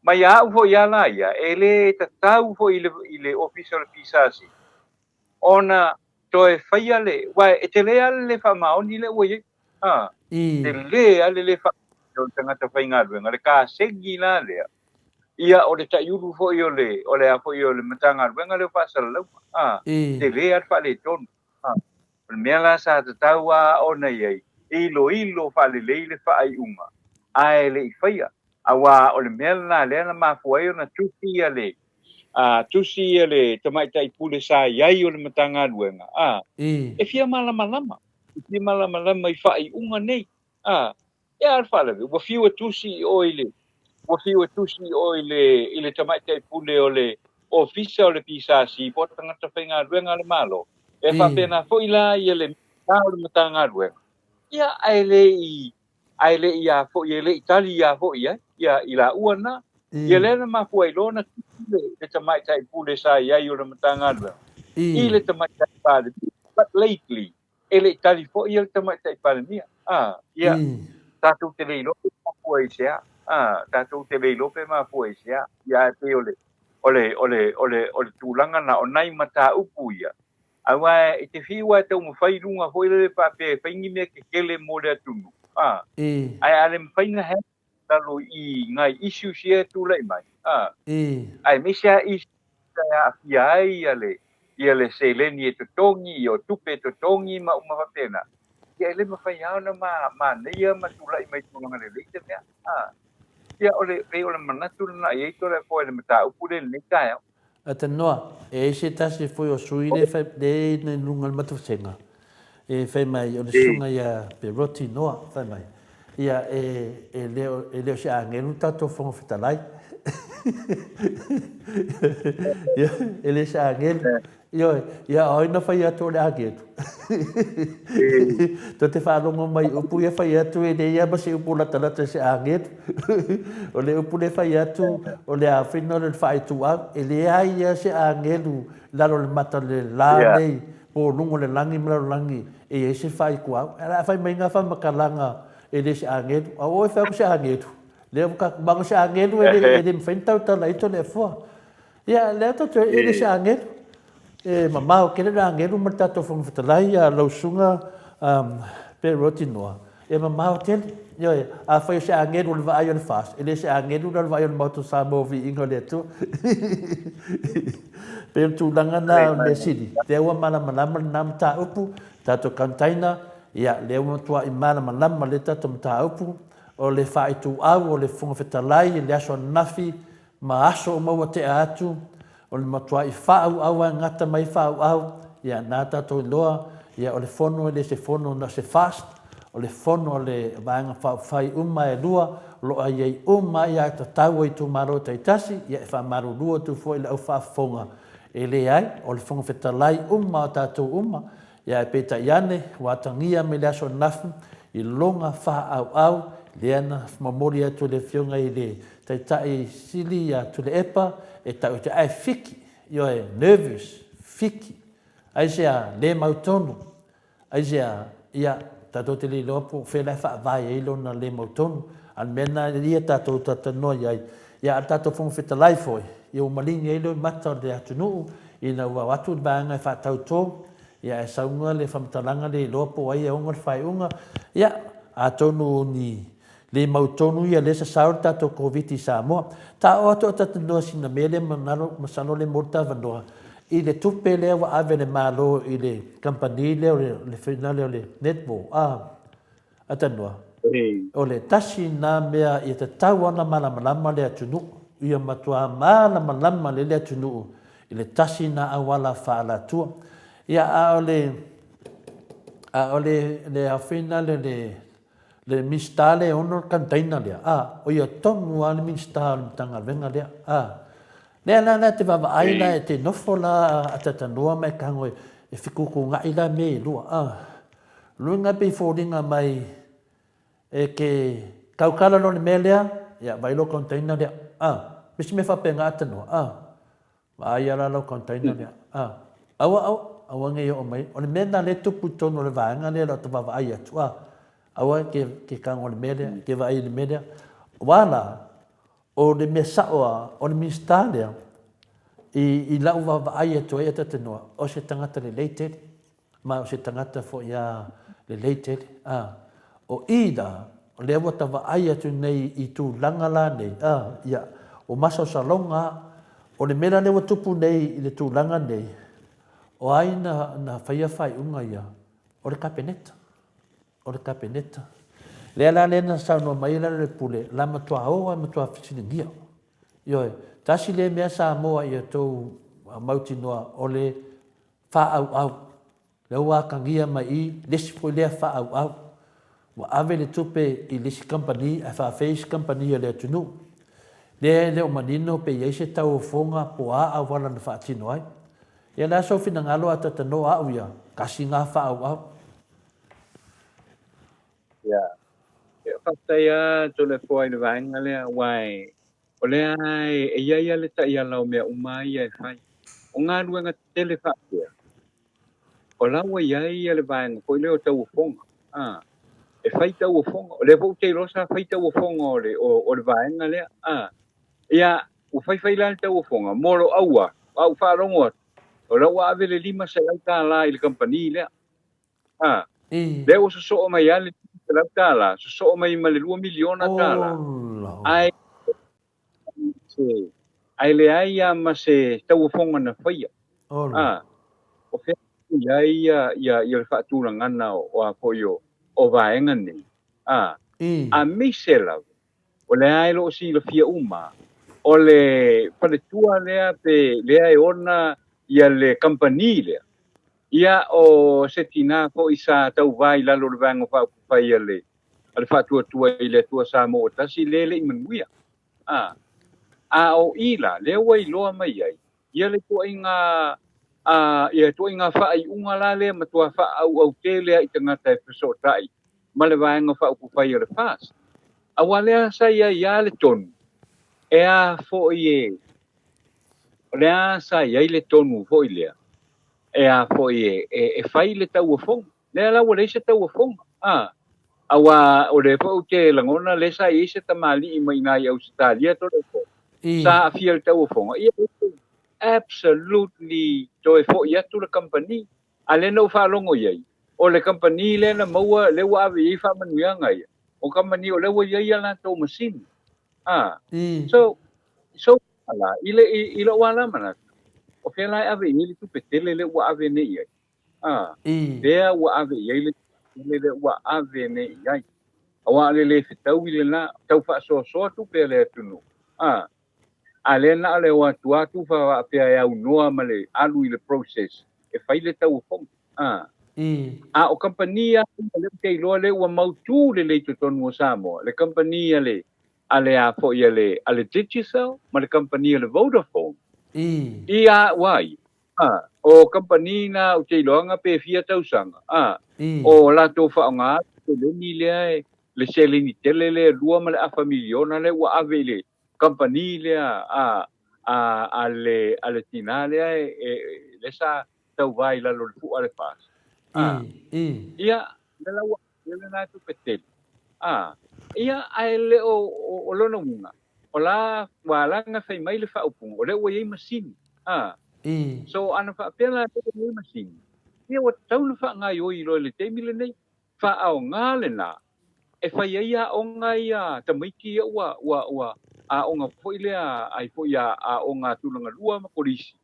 Ma ia au foi a la ia, e le tatau foi i le, i le Ofisa o le PSC ona toe faia le, aua e tele lava le le faamaoni lea ua i ai. A, tele lava le le faamaoni o le tagata faigaluega, le kasegi la lea, ia o le taiulu foi o le, o le a foi o le Matagaluega lea o Faasalalauga. A, tele lava le faaletonu. A, o le mea la sa tatau lava ona i ai, e iloilo faalelei le faaiuga, ae le i faia, aua o le mea lena lea na mafua ai ona tusi ia le, a, tusi ia le tamaitai pule sa i ai o le Matagaluega, a, e fia malamalama, e fia malamalama i faaiuga nei, a, e a le faalavelave, ua fiu e tusi i o i le, ua fiu e tusi i o i le, i le tamaitai pule o le Ofisa o le PSC po o tagata faigaluega a le Malo, e faapena foi la ia le Minisita o le Matagaluega, ia ae le i, ae le i a foi, e le i tali a foi i ai, ia i laua na. Ia lea na mafua ai loa ona tusi le, le tamaitai pule sa i ai o le Matagaluega i le tamaitai Palemia, but lately, e le i tali foi ia le Tamaitai Palemia. A, ia, tatou te le iloa pe mafua i se a. A, tatou te le iloa pe mafua i se a. Ia, ae pei o le, o le, o le, o le, o le tulaga na, o nai mataupu ia, aua e te fiu lava e taumafai i luga foi lele faapea e fai ni mea tetele mo le atunuu, a, ae a le mafai ona handle i lalo i nai issues ia e tulai mai, a, aemaise lava issues e aafia ai ia le, ia le seleni e totogi, ia o tupe e totogi ma uma faapena, ia e le mafai lava ona manaia ma tulai mai i tulaga lelei se mea. A, ia o le, pei o le manatu lena e i ai Toleafoa i le mataupu lea i lenei taeao. A tanoa, e ai se tasi foi o sui le fai, le i luga o le matavasega, e fai mai o le susuga ia Peroti Noa, fai mai, ia e, e le o, e le o se agelu le tatou Fofoga Fetalai. Ia, e le se agelu. Ioe, ia o ai na fai atu o le agelu? Tou te faalogo mai i upu ia fai atu e leai lava ma se upu latalata i se agelu. O le upu lea fai atu o le afina o le faaituau, e leai lava se agelu i lalo o le mata o le la nei po o luga o le lagi ma lalolagi e i ai se faaituau. Ae o le a fai mai na faamatalaga e le se agelu. A o oe fai atu se agelu, lea ua tatou mago se agelu e le mafai ona tautala ai Toleafoa. Ia, lea tatou te e le se agelu. E mamao tele le agelu ma le tatou Fofoga Fetalai, a lau susuga Peroti Noa, e mamao tele. Ioe, afai o se agelu o le vaai o le FAST, e le se agelu la o le vaai o le Maota o Samoa o Viiga o le Atua. Pei o le tulaga lena o le mea sili, lea ua malamalama lena mataupu, tatou container, ia, lea ua matuai malamalama lea tatou mataupu, o le faaituau o le Fofoga Fetalai i le aso ananafi ma aso uma ua tea atu, o le matuai faaauau ae gata mai faaauau, ia na tatou iloa, ia o le fono e le se fono na o se fast, o le fono a le Vaega Faaupufai uma e lua, o lo o i ai uma ai aiatatau a itumalo taitasi, ia e faamalulu atu foi i le au faafofoga, e leai, o le Fofoga Fetalai uma o tatou uma, Ia ae peitai ane, ua atagia mai le aso ananafi i lona faaauau lea na momoli atu e le Afioga i le Taitai Sili ia Tuilaepa e tau atu ai, ae fiki, ioe, nervous, fiki, aisea, le mautonu, Aisea? Ia, tatou te le iloa po o fea la e faavae ai lona le mautonu, a o le mea lena ia tatou talatalanoa i ai. Ia, a o le tatou Fofoga Fetalai foi, ia ua maligi ai loimata o le atunuu ina ua o atu le vaega e faatauto, ia ae saunoa le faamatalaga le iloa po o ai e ona le faaiuga. Ia, atonu o ni le mautonu ia lea sasao le tatou Koviti i Samoa. Taoo atu au talatalanoa sina mea lea manalo, masalo lea maua le tavanoa i le tupe lea ua ave e le Malo i le kamupani lea o le fina lea o le netball, a, a talanoa. O le tasi lena mea ia tatau lava ona malamalama le atunuu, ia matua malamalama lelei le atunuu i le tasi lena auala faaalatua. Ia, a o le, a o le, le aofina lea le, Le Minisita lea e ono le container lea, a, o ia tonu lava le Minisita o le Matagaluega lea, a. Lea la la e te vaavaai la e te nofo la a Tatanoa ma e tago e fetuutuunai la mea e lua, a. O lona uiga e pei e foliga mai e te tautala loa i le mea lea, ia vaai lou container lea, a. Me se mea faapena a Tatanoa, a. Vaai lava la lau container lea. A. Aua, aua, aua ne i oo mai. O le mea lena lea e tupu i totonu o le vaega lea o lau vaavaai atu, a. Aua e te, te tago i le mea lea, te vaai i le mea lea. Aua la, o le mea sao lava, o le Minisita lea, i, i lau vaavaai atu ai a Tatanoa, o se tagata lelei tele. Ma o se tagata foi a lelei tele, a. O i la, o lea ua ta vaai atu nei i tulaga la nei, a, ia, o masalosaloga a. O le mea la lea ua tupu nei i le tulaga nei, o ai na, na faia faaiuga ia? O le Kapeneta. O le Kapeneta. Lea la lea na saunoa mai ai la le Pule, la matua o a matua fesiligia. Ioe, tasi lea mea Samoa ia tou mautinoa, o le faaauau. Lea ua atagia mai i i le isi foi lea faaauau. Ua ave le tupe i le isi kamupani ae faafea isi kamupani a le atunuu. Lea e le o manino pe i ai se tauofoga po o a auala na faatino ai. Ia o le a sou finagalo a tatanoa au ia, tasi na faaauau. Ia, faafetai lava Toleafoa i le vaega lea, aua o lea e i ai lava le taiala o mea uma ia e fai. O galuega tetele faapea, o la ua i ai le vaega foi lea o tauofoga, a, e fai tauofoga. O lea foi ou te iloa sa fai tauofoga o le, o le vaega lea, a. Ia, ua faifai la le tauofoga mo lou aua, a ou faalogo atu, o la ua ave le $500 i le kamupani lea. A, lea ua sosoo mai lava le $500, sosoo mai ma le $2 miliona. Ae, ae leai lava ma se tauofoga na faia. A, o fea e i ai ia, ia, ia le faatulagana o, a foi o, o vaega nei. A, aemaise lava, o lea e le o silafia uma, o le faletua lea pe lea e ona ia le kamupani lea, Ia, o se tina foi sa tauva i lalo o le Vaega Faaupufai a le a le Faatuatua i le Atua Samoa Tasi le le i manuia. A, a o i la, lea ua iloa mai ai, ia le ituaiga, a, ia ituaiga faaiuga la lea matua faaauau tele ai i tagata e fesootai ma le Vaega Faaupufai a le FAST. Aua lea sa i ai lava le tonu, e a foi e, o lea sa i ai le tonu foi lea, e a foi e, e, e fai le tauofoga. Lea la ua leai se tauofoga. A, aua o lea foi ou te lagona lea sa i ai se tamalii mai iina i Ausetalia Toleafoa, sa aafia i le tauofoga. Ia, absolutely toe foi atu le kamupani. A lea na ou faalogo i ai, o le kamupani lea na maua, lea ua ave i ai faamanuiaga ia, o kamupani o lea ua i ai a latou masini. A, so, so la, i, le, i, i lou lava manatu, o fea la e ave i ai le tupe tele lea ua ave nei i ai? A, lea ua ave i ai le tupe tele lea ua ave nei i ai. Aua o le le fetaui lena, tau faasoasoa tupe a le atunuu. A, a lea na o le o atu lava tufa faapea e aunoa ma le alu i le process e fai le tauofoga. A, a o kamupani lava ia lea ou te iloa lea ua mautu lelei i totonu o Samoa, le kamupani a le a le a foi a le a le Digicel ma le kamupani a le Vodafone. I a ua ai, a, o kamupani na ou te iloaga pe fia tausaga, a, o latou faaaoga le seleni lea e. le seleni tele lea e lua ma le afa miliona lea ua ave i le kamupani lea a a a le a le tinā lea e e lea sa tauva i lalo o le fua a le FAST. A, ia, lea la ua ave lena tupe tele. A, ia, ae le o o lona uiga, o la ua ala ona fai mai le faaupuga, o lea ua i ai masini. A, so ana faapea la lea ua i ai masini, ia ua tatau ona faagaoioi loa i le taimi lenei. Faaaoga lena e fai ai aoga ia tamaiti ia ua ua ua aoga foi lea ai foi a aoga a tulaga lua ma kolisi.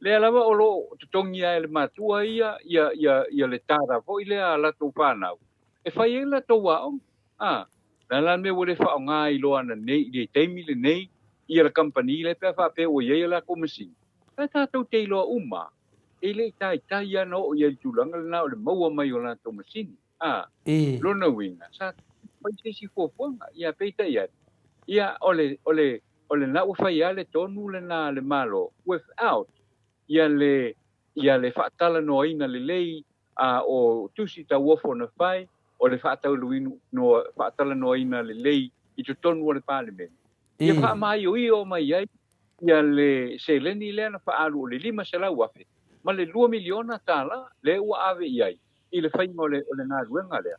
Lea lava o lo o totogi lava e le matua ia ia ia ia le tala foi lea a latou fanau e fai ai latou aoga. A, o le a la le mea ua le faaaoga ai loa ananei i le taimi lenei ia le kamupani lea pe a faapea ua i ai a latou masini? O lea tatou te iloa uma e le i taitai lava ona oo i ai i le tulaga lena o le maua mai o latou masini. A, lona uiga, sa fai se isi fuafuaga. Ia, peitai ane, ia, o le, o le, o lena ua fai lava le tonu lena a le Malo without ia le, ia le faatalanoaina lelei a o tusi tauofo na fai, o le faatalanoaina lelei i totonu o le Palemene. Ia faamaioio mai ai ia le seleni lea na faaalu o le $500,000 ma le $2 miliona lea ua ave i ai i le faiga o le o le galuega lea.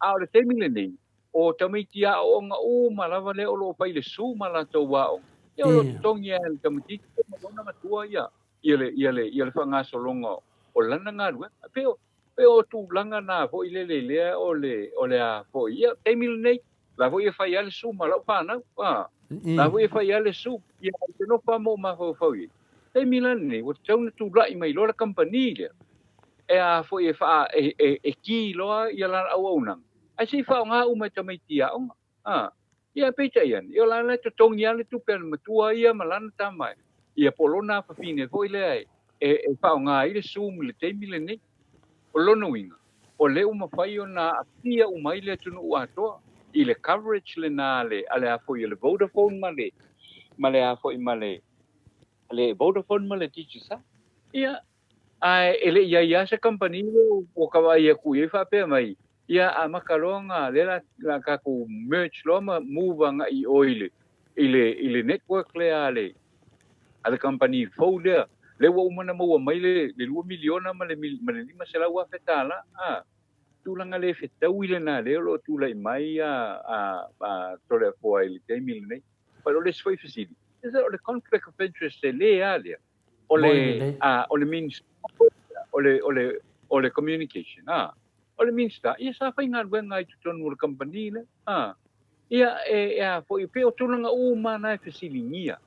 A o le taimi lenei, o tamaiti aoaoga uma lava lea o lo o fai i le Zoom a latou aoga, ia o lo o totogi lava e le tamaitiiti ma lona matua ia ia le ia le ia le faagasologa o lana galuega. E pei o pei o tulaga na foi lele lea o le o le a foi ia taimi lenei la foi e fai lava le Zoom a lau fanau a la foi e fai lava le Zoom ia ou te nofo lava ma ou mafaufau i ai. Taimi la lenei ua tatau ona tulai mai loa le kamupani lea e a foi e faa e e e ki loa ia lana auaunaga ae se i faaaoga uma e tamaiti aoga. A, ia peitai ane, ia o la la e totogi lava le tupe a le matua ia ma lana tama ia po o lona afafine foi lea e e e faaaoga ai le Zoom i le taimi lenei. O lona uiga, o lea ua mafai ona aafia uma ai le atunuu atoa i le coverage lena a le a le a foi a le Vodafone ma le ma le a foi ma le le Vodafone ma le Digicel. Ia, ae e le i i ai lava se kamupani lea ua ka vaai atu i ai faapea mai, ia amata loa ona lea la la tatou merge loa ma move agai i o i le i le i le network lea a le a le kamupani fou lea, lea ua uma ona maua mai le le $2 miliona ma le ma le $500,000 a. Tulaga le fetaui lena lea o lo o tulai mai a a a Toleafoa i le taimi lenei. But o le isi foi fesili, o le conflict of interest tele lava lea o le a o le Minista o le o le o le communication a o le Minista ia sa faigaluega i totonu o le kamupani lea a ia e e a foi pei o tulaga uma na e fesiligia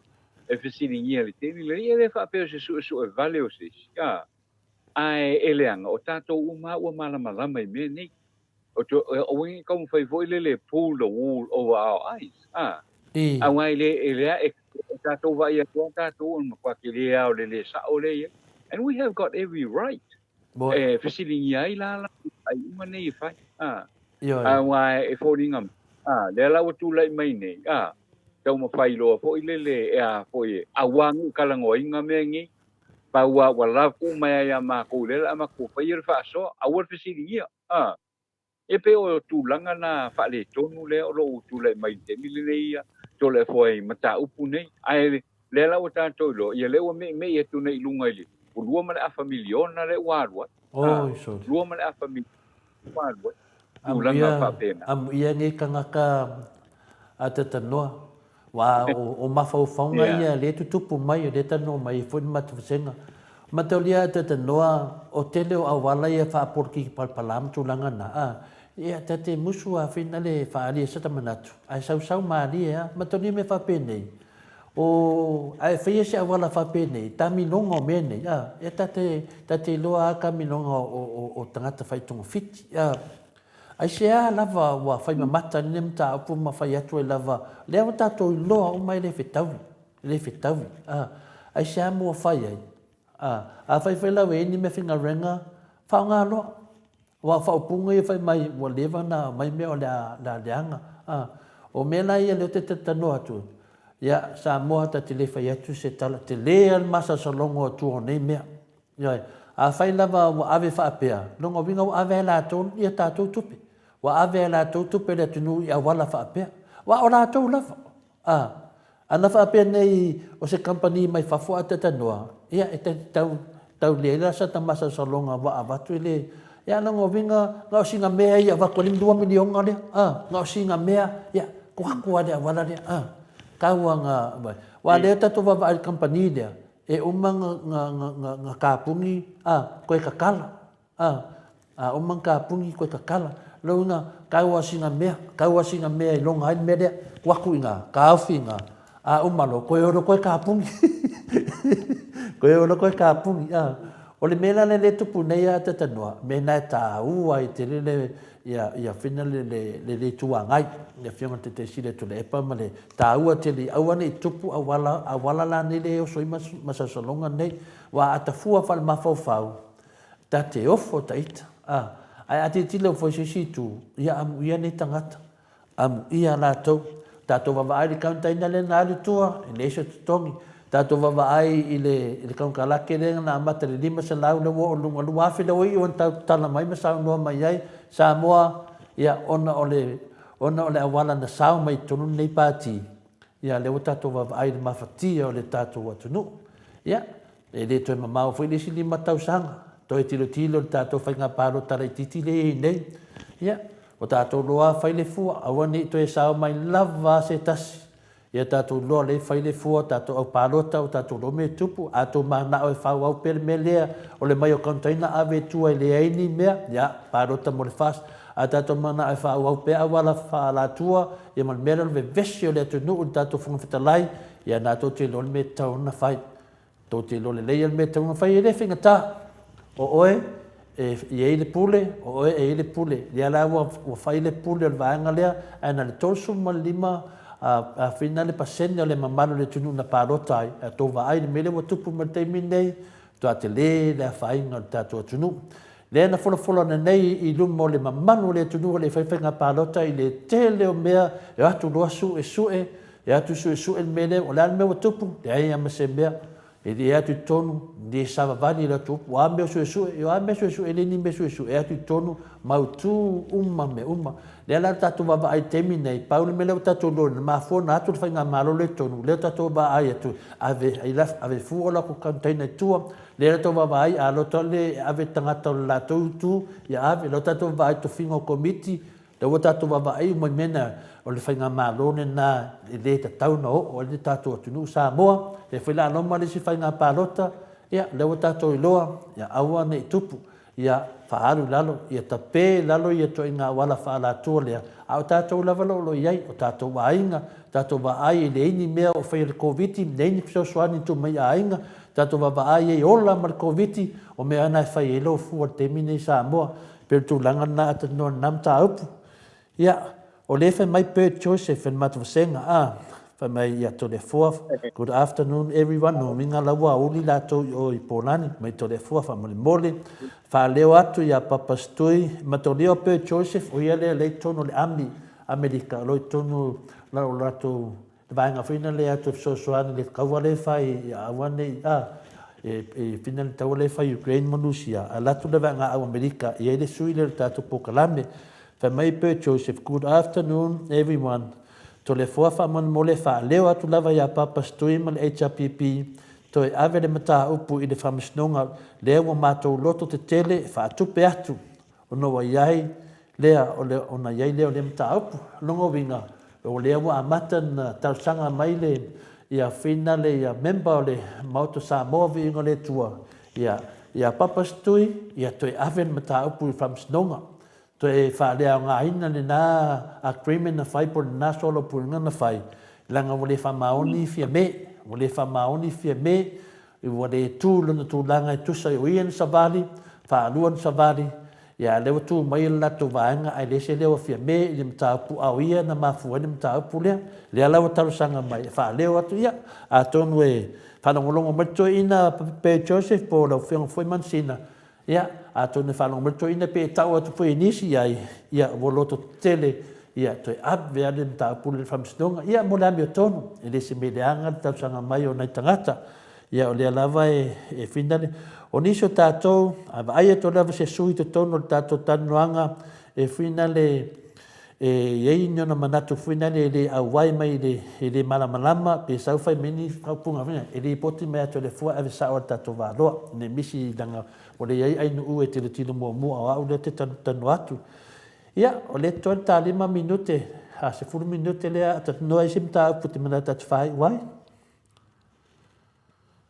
e fesiligia i le taimi lenei e le faapea o se suesue vale o se isi a ae e leaga o tatou uma ua malamalama i mea nei. O to, aua ne i taumafai foi lele e pull the wool over our eyes, a. Aua e le, e lea, e tatou vaai atu lava tatou o le matua tele lava o le le sao lea e i ai. And we have got every right e fesiligia ai la latou faaiuga nei e fai, a. Aua e foliga mai, a, lea la ua tulai mai nei, a, taumafai loa foi lele e a foi e aua ne i talanoaina mea nei, pau lava ua lava uma ai ia matou lea o le a matou faia le faasoa, aua le fesiligia. A, e pei o tulaga na faaletonu lea o lo o tulai mai i le taimi lenei ia Toleafoa i mataupu nei. Ae lea la ua tatou iloa, ia lea ua meimei atu nei i luga i le ua $2.5 miliona lea ua alu ai. A, Oi, sole. $2.5 miliona ua alu ai. Tulaga Amuia, faapena. amuia nei tagata a tatanoa. Aua o mafaufauga ia lea e tutupu mai, o lea e talanoa mai ai foi le matou vasega. Mataulia a tatanoa, o tele o auala ia faapolokiki palapala ma tulaga na, a, ia ta te musu a fina le faaali ai sata manatu, ae sausau malie a. Mataulia mea faapenei, o, a e faia se auala faapenei, tamiloga o mea nei, a, ia ta te, ta te iloa a tamiloga o, o, o tagata fai togafiti, a. Aisea lava ua fai mamata lenei mataupu ma fai atu ai lava, lea ua tatou iloa uma e le fetaui, e le fetaui, a. Aisea mo ua fai ai? A, afai foi la ua i ai ni mea faigaluega, faaaoga loa. Aua o faaupuga ia fai mai ua leva ona aumai mea o le a, le a leaga, a. O mea la ia lea ou te talatalanoa atu, ia, Samoa ta te le fai atu se tala, tele lava le masalosaloga o tua o nei mea. Ioe. Afai lava ua ave faapea, lona uiga ua ave lava e latou ia tatou tupe. Ua ave e latou tupe le atunuu i auala faapea. Aua o latou lava. A, ana faapea nei o se kamupani mai fafo a tatanoa, ia e tau, tau leai la sata masalosaloga ua avatu e le, ia lona uiga na o sina mea ia avatu ai le $2 miliona lea, a, na o sina mea, ia tuu atu lava i le auala lea, a. Tau lava ina, aua o lea tatou te vaavaai i le kamupani lea, e uma ona tapuni, a, toe tatala. A, a uma ona tapuni toe tatala. Lona uiga, tau lava o sina mea, tau lava sina mea e iloga ai le mea lea, tuu atu i ina, taofi i ina, a uma loa, toe o loa toe tapuni. Toe o loa toe tapuni, a. O le mea la lea e tupu nei a Atatanoa, o mea na e taua ai tele le, ia, ia fina le, le, le Itu Agai, le Afioga i le Taitai Sili o Tuilaepa ma le taua tele, aua ne i tupu auala, auala la nei lea e oso ai masalosaloga nei. Aua a ta fua faale-mafaufau, Ta te ofo ta ita, a, ae a tilotilo foi i se isi itu, ia amuia nei tagata, amuia latou. Tatou vaavaai i le container lea na alu i tua, e leai se totogi. Tatou vaavaai i le, i le konekarate lea na amata i le 500 lea ua oo i luga i le 2000 lea ua iu ina tatala mai ma saunoa mai ai Samoa, ia, ona o le, ona o le auala na sao mai i totonu lenei Pati, ia lea ua tatou vaavaai i le mafatia o le tatou atunuu. Ia, E le toe mamao foi le isi 5 tausaga, toe tilotilo i le tatou faiga palota laitiiti lea e i ai nei. Ia, ua tatou iloa fai le fua, aua ne i toe sao mai lava se tasi. Ia tatou iloa lea e fai le fua, tatou au palota, ua tatou iloa mea e tupu. A outou mananao e faaauau pea le mea lea o le mai o container ave i tua e leai ni mea, ia, palota mo le FAST. A tatou mananao e faaauau pea auala faaalatua, ia ma le mea lea o le vevesi o le atunuu i le tatou Fofoga Fetalai, ia na tou te iloa le mea e tatau ona fai. Tou te iloa lelei le mea e tatau ona fai, e le faigata. O oe e i ai le pule, o oe e i ai le pule. Lea la ua, ua fai le pule o le vaega lea, ae na o le 35 a fina le pasene o le mamalu o le atunuu na palota ai. A outou vaai i le mea lea ua tupu mai le taimi lenei, matua tele le afaina o le tatou atunuu. Lea na folafola ananei i luma o le mamalu o le atunuu o le fai faiga palota i le tele o mea e o atu loa suesue, e atu suesue le mea lea, o le a le mea ua tupu? Leai lava ma se mea. E le atu i totonu, le savavali le atu upu, o a mea o suesue, o a mea suesue, e leai ni mea suesue, e atu i totonu, mautu uma mea uma. Lea la tatou vaavaai i le taimi lenei, pau le mea lea ua tatou iloa, na mafua ona atu le faigamalo lea i totonu, lea ua tatou vaai atu, ave, ave fua o latou container i tua, Lea la tou vaavaai a loto le ave tagata o le latou itu ia ave la tatou vaavaai tofiga o komiti la ua tatou vaavaai uma i mea na o le faigamalo lena e le tatau na oo ai le tatou atunuu Samoa lea foi la loma le isi faiga palota ia lea ua tatou iloa ia aua nei tupu ia faaalu i lalo, ia tape i lalo ia ituaiga auala faaalatua lea, a o tatou lava o lo o i ai, o tatou aiga, tatou vaai e leai ni mea o faia e le Koviti, leai ni fesoasoani e tuu mai i aiga, tatou vaavaai e ola ma le Koviti, o mea na e fai ai lou fua i le taimi lenei i Samoa. E pei o le tulaga lena a talanoa i lena mataupu. Ia, o lea e fai mai Bert Joseph e le matou vasega, a, fai mai ia Toleafoa, good afternoon everyone, lona uiga la ua auli latou i o i Polani, mai Toleafoa faamolemole, faaleo atu ia Papa Stui, mataulia o Bert Joseph, o ia lea lea i totonu o le Army Amerika, o lo o i totonu o latou Le vaega foi lena lea atu e fesoasoani i le taua lea e fai ia aua ne i, a, e fina le taua lea e fai i Ukraine ma Rusia, alu atu le vaega au Amerika, e i ai le sui lea o le tatou polokalame. Fai mai Bert Joseph, Good afternoon everyone. Toleafoa faamolemole faaleo atu lava ia Papa Stui ma le HRPP toe ave le mataupu i le Faamasinoga lea ua matou loto tetele e faatupe atu Ona ua i ai lea o le, ona i ai lea o lea mataupu. O lona uiga, o lea ua amata ona talosaga mai le, ia finale ia member o le Maota Samoa Viiga o le Atua, ia, ia Papa Stui, ia toe ave le mataupu i le Faamasinoga. Toe faaleaogaina lena agreement na fai po o lena soalaupulega na fai, leaga ua le faamaoni Fiame, ua le faamaoni Fiame Ua le tu lona tulaga e tusa ai o ia na savali, faalua na savali, ia a lea ua tu mai le latou vaega ae leai se leo a Fiame i le mataupu a o ia na mafua ai le mataupu lea. Lea la ua talosaga mai e faaleo atu, ia atonu e faalogologo mai le toeaina Pe Joseph po o lau Afioga foi Mansina, Ia, atonu e faalogo mai le toeaina pe tau atu foi e nisi i ai, ia, ua loto tetele, ia, toe ave lava le mataupu lea i le faamasinoga. Ia, mo le amiotonu, e le se mea leaga le talosaga mai o nai tagata. Ia, o lea lava e, e finale. O nisi o tatou, a vaai atu lava se sui i totonu o le tatou talanoaga, E fuinale e i ai ni ona manatu fuinale e le auai mai le e le malamalama pe sau fai mai ni faaupuga fuinale e lipoti mai atu e le fua ave sao le tatou valoa ne misi langa o le iai ainuu e tilotilo muamua o au lea te talanoa atu. Ia, o lea totoe le ta 5 minute, a 10 minute lea a talanoa isi mataupu te manatu atu faaiu ai.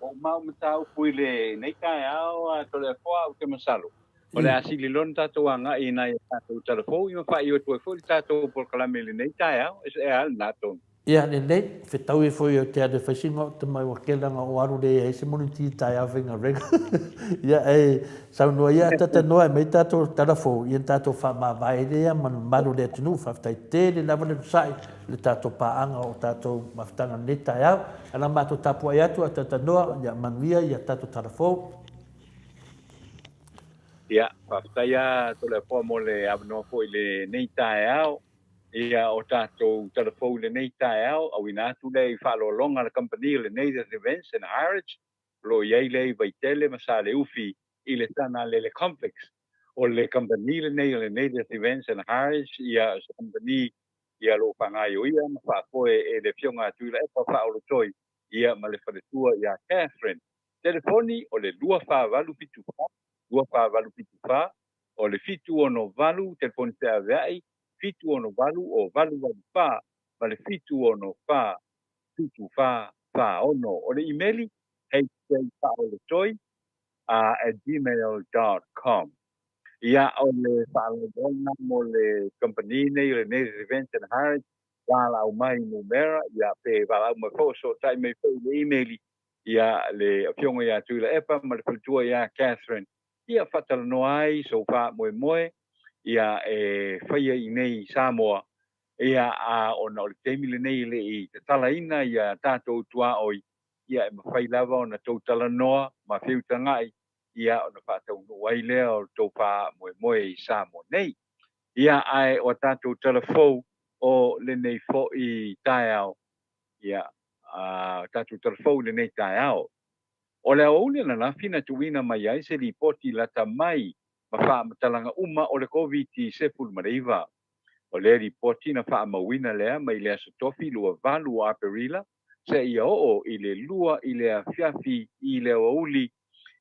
Ua uma au mataupu i lenei taeao a Toleafoa ou te masalo o le a sili loa ona tatou agai i nai a tatou tala fou ia ma faaiu atu ai foi le tatou polokalame i lenei taeao. E a lena tonu? Ia lelei, fetaui foi ou te alu e fai sina ou tama ua kela na ou alu leai ai se moniti i taeao faigaluega. Ia e saunoa ia talanoa e aumai tatou tala fou ia na tatou faamavae lea ma le mamalu o le atunuu. Faafetai tele lava le onosai i le tatou paaga o tatou mafutaga i lenei taeao. Ala matou tapuai atu a talanoa ia manuia ia tatou tala fou. Ia, faafetai lava Toleafoa mo le avanoa foi i lenei taeao. Ia, o tatou tala fou i lenei taeao, auina atu lea i faaaloaloga a le kamupani o le Native Events and Heritage, o lo o i ai lea i Vaitele ma Saleufi i le Sanalele Complex. O le kamupani lenei o le Native Events and Heritage, ia, o se kamupani ia lo o faagaoioia ma faafoe e le Afioga a Tuilaepa Faaolotoi ia ma le faletua ia Catherine. Telefoni o le 24874 24874, o le 768 telefoni feaveai 768 o 884 ma le 764 74 46. O le imeli hjfaaolotoi at gmail dot com. Ia, o le faalogologo mo le kamupani nei o le Native Events and Heritage, valaau mai i numera, ia, pe valaau mai foi o fesootai mai foi i le imeli, ia, le Afioga ia Tuilaepa ma le faletua ia Catherine, ia, faatalanoa ai sou faamoemoe, ia, e faia i inei i Samoa, ia, a ona o le taimi lenei e le i tatalaina ia tatou tuaoi, ia, e mafai lava ona tou talanoa ma feutagai ia ona faataunuu ai lea o le tou faamoemoe i Samoa nei. Ia, ae o a tatou tala fou o lenei foi taeao, ia, a tatou tala fou i lenei taeao. O le aoauli ananafi na tuuina mai ai se lipoti lata mai ma faamatalaga uma o le Koviti-19. O lea lipoti na faamauina lea mai le aso Tofi 28 o Aperila seia oo i le 2 i le afiafi i le aoauli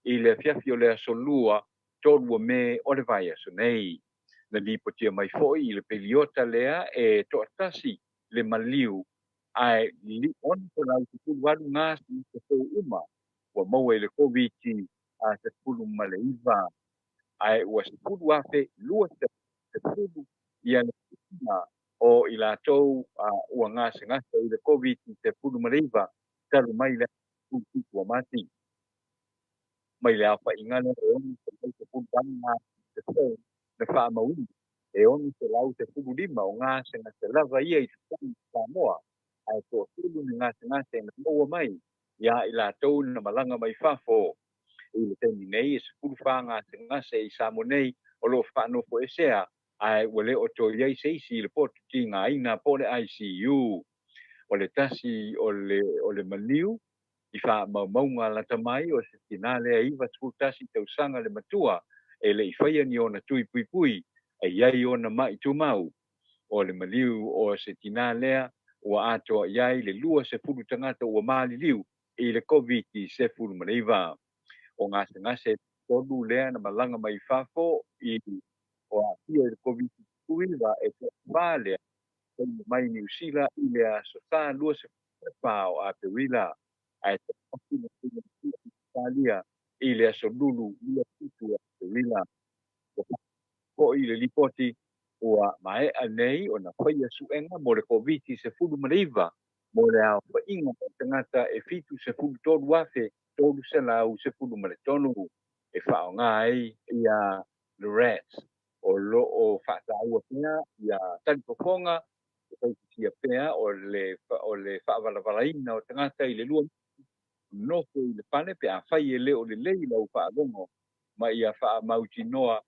i le afiafi o le aso Lua 3 o Me o le vaiaso nei. Na lipotia mai foi i le peliota lea e toatasi le maliu ae 618 gasegase fou uma ua maua i le Koviti-19 ae ua 10,210 ia le aofaiga o i latou ua gasegase i le Koviti-19 talu mai le aso 17 o Mati. Mai le aofaiga lea e 618 gasegase fou na faamauina, e 615 o gasegase lava ia i totonu o Samoa, ae toatolu ni gasegase na maua mai iā i latou na malaga mai fafo. I le taimi nei, e 14 gasegase i Samoa nei o lo o faanofoesea, ae ua le o toe i ai se isi i le potu tigaina po o le ICU. O le tasi o le o le maliu i faamaumauga lata mai o se tina lea e 91 tausaga le matua e le i faia ni ona tui puipui e i ai ona ma'i tumau. O le maliu o se tina lea ua atoa i ai le 20 tagata ua maliliu i le Koviti-19. O gasegase tolu lea na malaga mai fafo i o aafia i le Koviti-19 e toafa lea taunuu mai Niu Sila i le aso Sa 24 o Aperila, ae toatasi na taunuu mai Ausetalia i le aso Lulu 27 o Aperila. Ua faapea foi le lipoti ua maea nei ona faia suega mo le Koviti-19 mo le aofaiga o tagata e 73,313 e faaaoga ai ia le RATs. O lo o faataua pea ia talifofoga e tautisia pea o le o le faavalavalaina o tagata i le lua nofo i le fale pe afai e le o lelei lau faalogo ma ia faamautinoa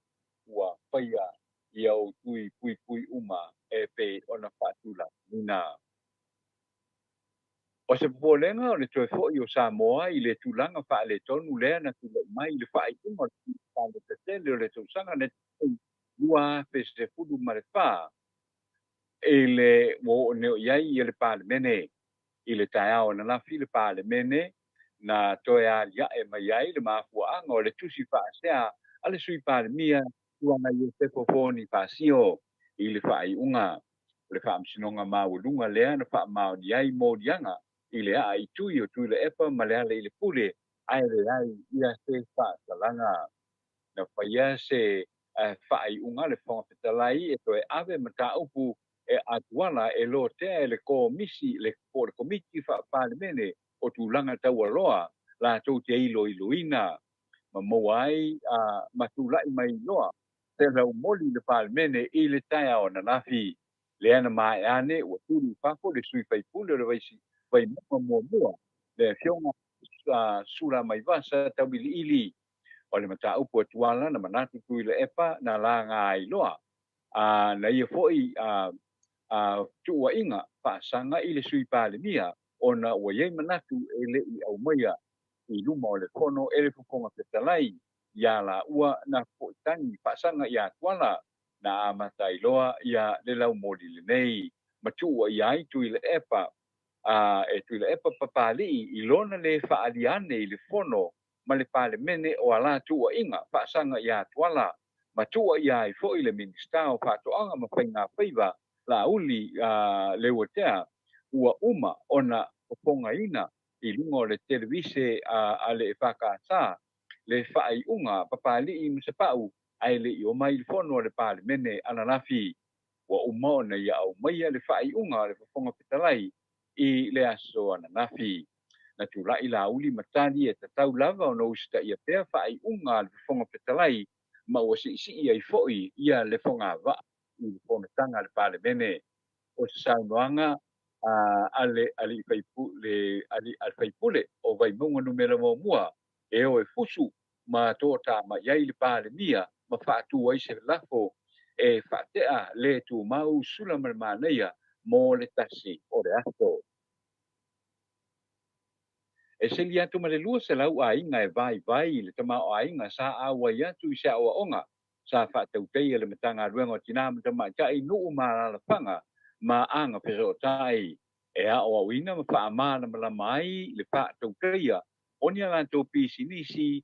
ua faia ia ou tui puipui uma e pei ona faatulagaina. O se popolega o le toe foi o Samoa i le tulaga faaletonu lea na tulai mai i le faaiuga o le Faiga Palota tele o le tausaga na 2014 i le ua oo nei i ai le Palemene. I le taeao ananafi le Palemene na toe aliae mai ai le mafuaaga o le tusi faasea a le Sui Palemia Tuana Iosefo Ponifasio i le faaiuga o le Faamasinoga Maualuga lea na faamaonia ai moliaga i le aa i tui o Tuilaepa ma Lealailepule ae leai ia se faasalaga. Na faia se faaiuga le Fofoga Fetalai e toe ave mataupu e a Tuala e lotea e le Komisi le po o le Komiti Faa-Palemene o Tulaga Taualoa latou te iloiloina ma maua ai ma tulai mai loa se laumoli i le Palemene i le taeao ananafi. Lea na maea ane ua tuli i fafo le sui faipule o le Vaimauga muamua, le Afioga Sulamanaia Tauiliili. O le mataupu a Tuala na manatu Tuilaepa na laga ai loa na ia foi tuuaiga faasaga i le Sui Palemia ona ua i ai manatu e le i aumaia i luma o le Fono e le Fofoga Fetalai iā laua na foi tagi faasaga iā Tuala na amata ai loa ia le laumoli lenei ma tuuaia ai Tuilaepa e Tuilaepa Papalii i lona le faaalia ane i le Fono ma le Palemene o a la tuuaiga faasaga iā Tuala ma tuuaia ai foi le Minisita o Faatoaga ma Faiga Faiva Laauli Leuatea ua uma ona fofogaina i luga o le televise a le EFKS le faaiuga Papalii ma Sapau ae le i omai i le Fono a le Palemene ananafi. Ua uma ona ia aumaia le faaiuga a le Fofoga Fetalai i le aso ananafi. Na tulai Laauli ma tali e tatau lava ona usitaia pea faaiuga a le Fofoga Fetalai ma ua siisii ai foi ia le fogavaa i le fonotaga a le Palemene. O se saunoaga a le alii faipule o Vaimauga numera muamua e o e fusu ma toatamai ai le Palemia ma faatu ai se lafo e faatea le tumau sula ma le manaia mo le tasi o le aso. E sili atu ma le 200 aiga e vaivai i le tamaoaiga sa auai atu i se aoaoga sa faatautaia le Matagaluega o Tinā ma Tamaitai, Nuu ma Alaalafaga ma Aga Fesootai e aoaoina ma faamalamalama ai le faatautaia o ni a latou pisinisi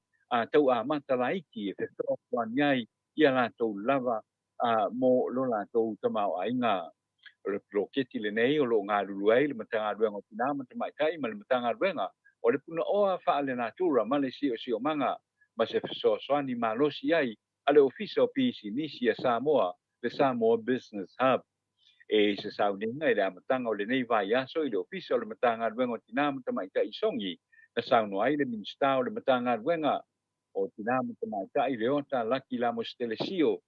tau amata laiti e fesoasoani ai ia latou lava mo lo latou tamaoaiga. O le poloketi lenei o lo o galulue ai le Matagaluega o Tinā ma Tamaitai ma le Matagaluega o le Punaoa Faalenatura ma le Siosiomaga ma se fesoasoani malosi ai a le Ofisa o Pisinisi a Samoa, le Samoa Business Hub. E se sauniga i le amataga o lenei vaiaso i le Ofisa o le Matagaluega o Tinā ma Tamaitai i Sogi, na saunoa ai le Minisita o le Matagaluega o Tinā ma Tamaitai Leota Laki Lamositele-Sio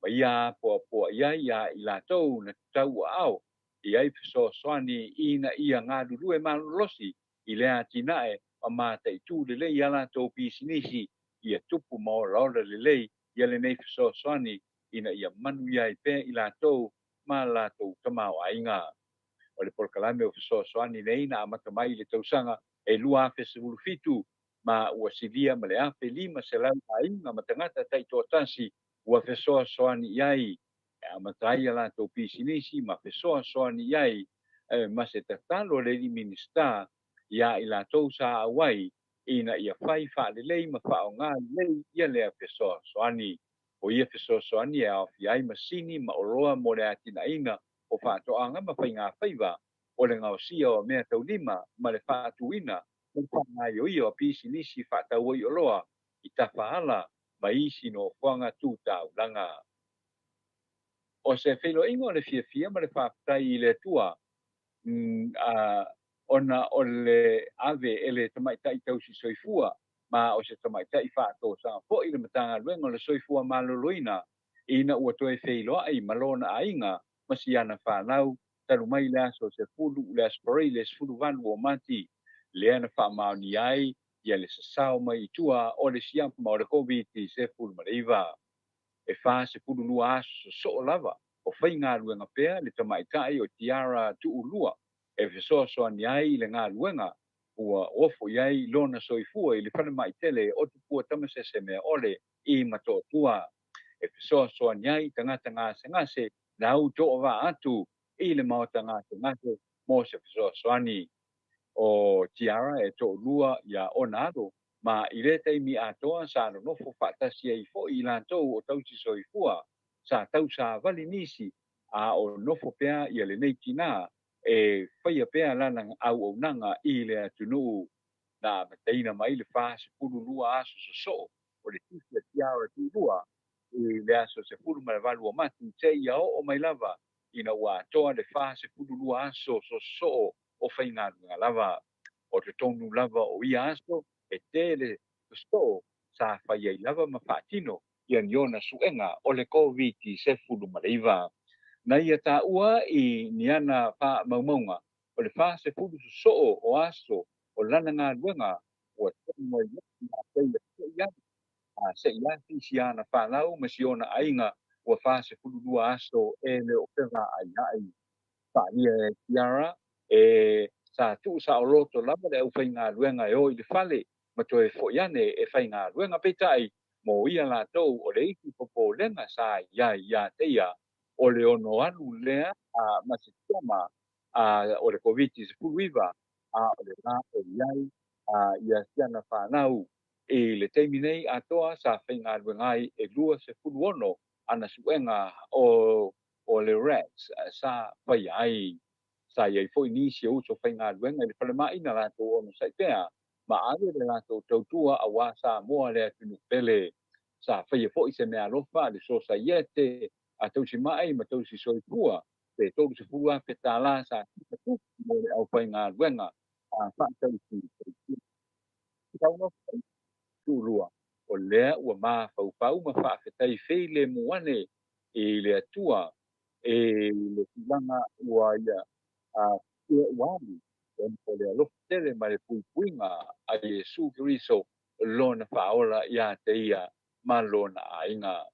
ma ia apoapoai ai iā i latou na tauaao i ai fesoasoani ina ia galulue malolosi i le atinae ma mataitū lelei a latou pisinisi ia tupu ma olaola lelei ia lenei fesoasoani ina ia manuia ai pea i latou ma latou tamaoaiga. O le polokalame o fesoasoani nei na amata mai i le tausaga e 2017 ma ua silia ma le 1,500 aiga ma tagata taitoatasi ua fesoasoani i ai e amata ai a latou pisinisi ma fesoasoani i ai ma se tatalo a le alii Minisita iā i latou sa auai ina ia fai faalelei ma faaaoga lelei ia lea fesoasoani. O ia fesoasoani e aofia ai masini ma oloa mo le atinaeina o faatoaga ma faigafaiva, o le gaosia o mea taulima ma le faatuina ma le faagaioia o pisinisi faatau ai oloa i tafaala ma isi nofoaga tu taulaga. O se feiloaiga o le fiafia ma le faafetai i le Atua ona o le ave e le tamaitai tausi soifua ma o se tamaitai faatosaga foi le Matagaluega o le Soifua Maloloina ina ua toe feiloai ma lona aiga ma siana fanau talu mai le aso 10 le aso Aperila 18 o Mati lea na faamaonia ai ia le sasao mai i tua o le siama o le Koviti-19. E 42 aso sosoo lava o faigaluega pea le tamaitai o Tiara Tuulua e fesoasoani ai i le galuega ua ofo i ai lona soifua i le falemai tele o Tupua Tamasese Meaole i Motootua. e fesoasoani ai tagata gasegase na au toavaa atu i le maota gasegase mo se fesoasoani. O Tiara e toalua ia ona alo, ma i lea taimi atoa sa nonofo faatasi ai foi i latou o tausi soifua, sa tausavali nisi a o nofo pea ia lenei tinā e faia pea lana auaunaga i le atunuu. Na amataina mai le 42 aso sosoo o le tusi a Tiara Tuilua i le aso 18 o Mati seia oo mai lava ina ua atoa le 42 aso sosoo o faigaluega lava. O totonu lava o ia aso e tele sosoo sa fai ai lava ma faatino ia ni ona suega o le Koviti-19. Na ia taua i ni ana faamaumauga o le 40 sosoo o aso o lana galuega ua tonu ai loa ma a se i afi si ana fanau ma si ona aiga ua 42 aso e le o fevaaiai. Faaalia e Tiara e sa tuusaoloto lava le aufaigaluega e o i le fale ma toe foi ane e faigaluega, peitai mo ia latou o le isi popolega sa i ai ia te ia o le ono alu lea ma se toma o le Koviti-19 a o le la o i ai ia si ana fanau. I le taimi nei atoa sa faigaluega ai e 26 ana suega o le RATs sa faia ai. Sa i ai foi nisi o uso faigaluega i le falemai na latou onosai pea ma ave le latou tautua aua Samoa le atunuu pele. Sa faia foi se meaalofa a le Sosaiete a tausimai ma tausi soifua pe $30,000 sa tupu mo le aufaigaluega a faatausi soifua. Tuilua, o lea ua mafaufau ma faafetai feilemu ane i le Atua e le tulaga ua ia ua alu ona o le alofa tele ma le puipuiga a Iesu Keriso lona faaola ia te ia ma lona aiga.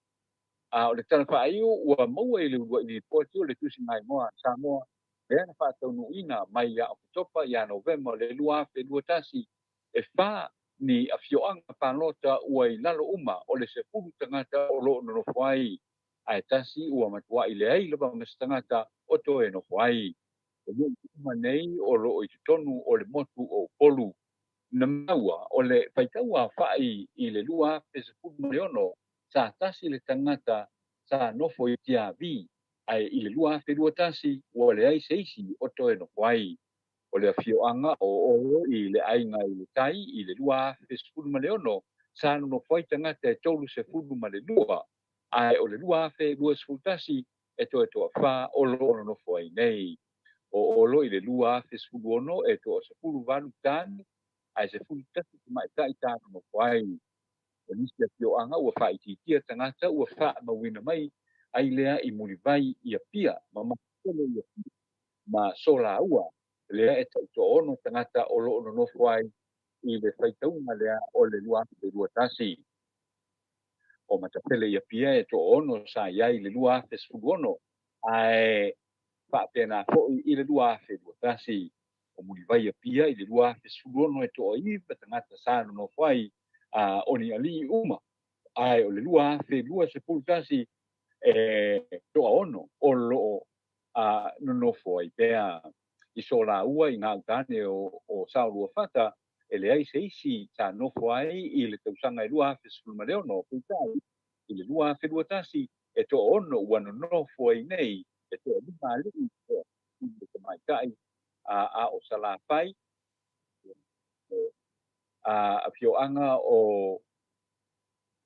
A o le tala faaiu ua maua i le uluai lipoti o le tusiga igoa a Samoa lea na faataunuuina mai ia Oketopa ia Novema o le 2021, e 4 ni afioaga palota ua i lalo uma o le 10 tagata o loo nonofo ai, ae tasi ua matuai leai lava ma se tagata o toe nofo ai. O nuu uma nei o loo i totonu o le motu o Upolu. Na maua o le faitau aofai i le 2016 sa tasi le tagata sa nofo i Tiavi, ae i le 2021 ua leai se isi o toe nofo ai. O le afioaga o Olo i le aiga i le tai i le 2016 sa nonofo ai tagata e 32, ae o le 2021 e toe toafa o loo nonofo ai nei. O Olo i le 2016 e toa 18 tane ae 11 tamaitai sa nonofo ai. O nisi afioaga ua faaitiitia tagata ua faamauina mai ai lea i Mulivai i Apia ma Matafele i Apia ma Solaua, lea e taitoaono tagata o loo nonofo ai i le faitauga lea o le 2021. O Matafele i Apia e toaono sa i ai i le 2016 ae faapena foi i le 2021. O Mulivai Apia i le 2016 e toaiva tagata sa nonofo ai o ni alii uma, ae o le 2021 e toaono o loo nonofo ai pea. I Solaua i gauta ane o Saoluafata e leai se isi sa nofo ai i le tausaga e 2016, peitai i le 2021 e toaono ua nonofo ai nei, e toalima alii le tamaitai. A o Salafai afioaga o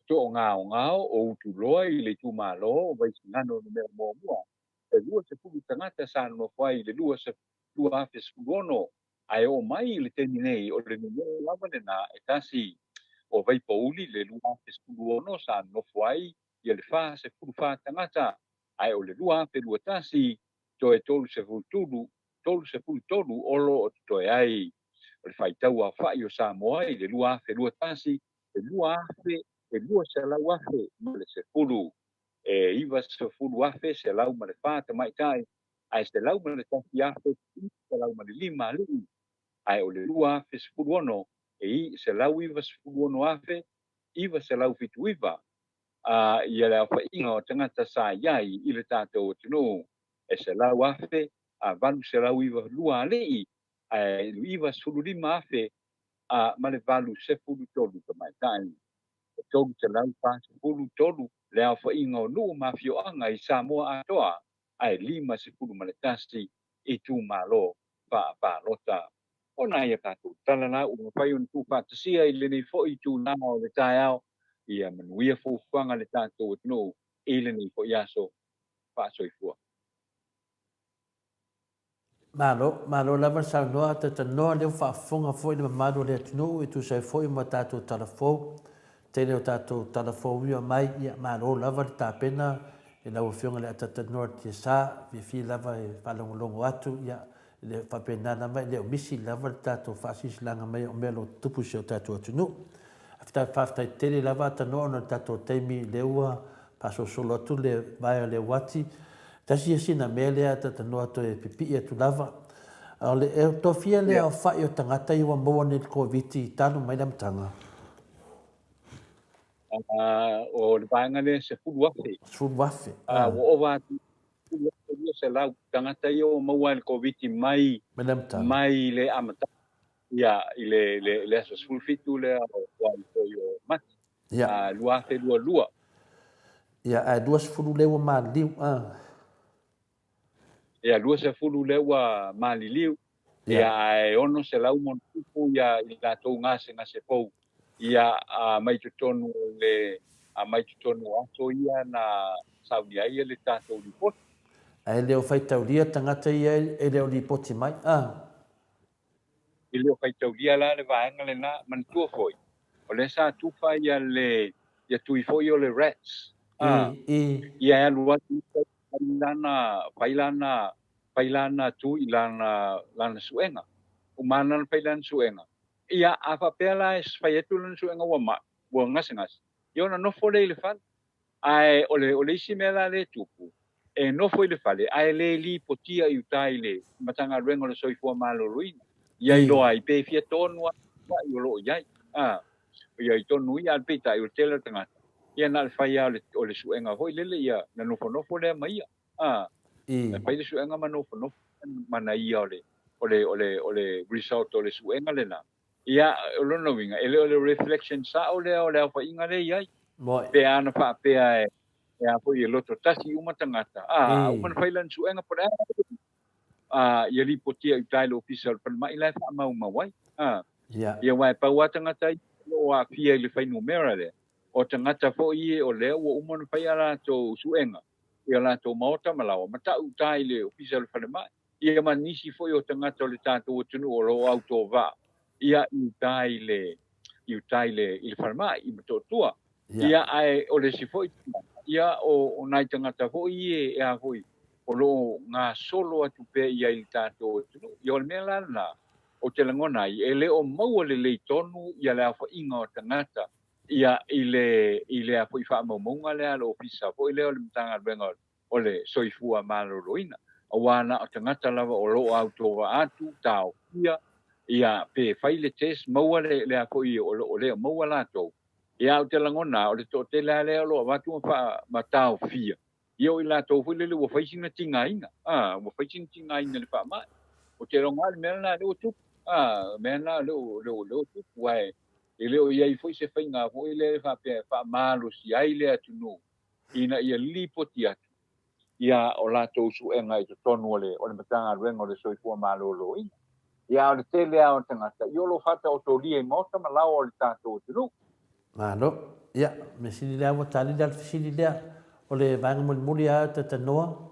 To'ogaogao o Utuloa i le itumalo o Vaisigano Nu.1 e 20 tagata sa nonofo ai i le 2016, ae oo mai i le taimi nei o le numera lava lena e tasi. O Vaipouli le 2016 sa nonofo ai ia le 44 tagata, ae o le 2021 toe 33 o loo totoe ai. O le faitau aofai o Samoa i le 2021 e 2,000 e 200,010, e 90,104 tamaitai ae 101,905 alii, ae o le 2016 e 196,979 Ia le aofaiga o tagata sa i ai i le tatou atunuu, e 100,892 alii, ae 95,000 ma le 83 tamaitai. E 343 le aofaiga o nuu ma afioaga i Samoa atoa, ae 51 itumalo faapalota. O nai a tatou tala la ua mafai ona tuufaatasia i lenei foi itula o le taeao, ia manuia fuafuaga a le tatou atunuu i lenei foi aso faasoifua. Malo, malo lava le saunoa, talanoa lea ua faafofoga foi le mamalu o le atunuu e tusa ai foi ma tatou tala fou. Tele o tatou tala fou ia mai, ia malo lava le tapena i lau Afioga i le Atatanoa Tiasa, fiafia lava e faalogologo atu, ia E le o faapena lava, e le o misi lava le tatou faasilasilaga mai o mea o lo o tutupu i si o tatou atunuu. Faafetai tele lava Atanoa ona o le tatou taimi lea ua faasolosolo atu le vae o le uati. Tasi ia sina mea lea Atanoa toe pipii atu lava. O le tofia lea aofai o tagata ia ua maua nei i le Koviti talu mai le amataga. O le vaega lea e 10,000. 10,000. Ua ova atu 200 tagata ia ua maua i le Koviti mai mai le amataga ia i le le le aso 17 lea o o Mati ia 2022. Ia ae 20 lea ua maliliu a. Ia 20 lea ua maliliu ia ae 600 ma ona tupu ia i latou gasegase fou ia mai totonu o le mai totonu o aso ia na saunia ai le tatou lipoti. Ae le o faitaulia tagata ia e le o lipoti mai a. E le o faitaulia la le vaega lena. Manatua foi, o lea sa tufa ia le ia tui foi o le rats a, ia e alu atu fai lana fai lana fai lana tui lana lana suega. Uma ana fai lana suega, ia a faapea la e fai atu lana suega ua mai, ua gasegase, ia ona nofo lea i le fale. Ae o le o le isi mea la lea e tupu, e nofo i le fale ae le lipotia i uta i le Matagaluega o le Soifua Maloloina, ia iloa ai pe fia tonu lava ma'i o lo o i ai. A, ia i tonu ia, ae peitai o le tele o tagata, ia na o le fai lava o le suega foi lele ia na nofonofo lea ma ia. A, na fai le suega ma nofonofo ma ia o le o le o le o le result o le suega lena. Ia, o lona uiga, e le o le reflection sao lea o le aofaiga lea e i ai. Pe a na faapea e, e a foi e loto tasi uma tagata, a, uma na fai lana suega po o le a, a, ia lipotia i uta i le ofisa o le falemai la e faamaumau ai. A, ia aua e pau lava tagata ia o lo o aafia i le fuainumera lea, o tagata foi ia o lea ua uma ona fai a latou suega i o latou maota ma laoa ma tau i uta i le ofisa o le falemai. Ia ma nisi foi o tagata o le tatou atunuu o lo o autovaa ia i uta i le i uta i le i le falemai i Motootua. Ia ae o le isi foi tulaga, ia o o nai tagata foi ia e a foi o lo o gasolo atu pea i ai i le tatou atunuu. Ia o le mea la lena ou te lagona ai, e le o maua lelei tonu ia le aofaiga o tagata ia i le i le a foi faamaumauga lea a le Ofisa foi lea o le Matagaluega o le soifua maloloina, aua na o tagata lava o lo o autovaa atu, taofia, ia, pe fai le test, maua le, le a foi o lo o le o maua latou, ia, ae ou te lagona o le toatele lava lea o lo o avatu ma faa, ma taofia, ia o i latou foi lele ua fai sina tigaina, a, ua fai sina tigaina i le faamai. Ou te iloa o le mea lena lea ua tupu, a, o le mea lena lea ua, lea ua, lea ua tupu, aua e le o i ai foi se faiga foi lea faapea e faamalosi ai le atunuu ina ia lipoti atu ia o latou suega i totonu o le o le Matagaluega o le Soifua Maloloina. Ia a o le tele lava o tagata ia o lo o faataotolia i maota ma laoa o le tatou atunuu. Malo. Ia, mea sili lea ua tali la le fesili lea. O le vaega mulimuli lava Tatanoa,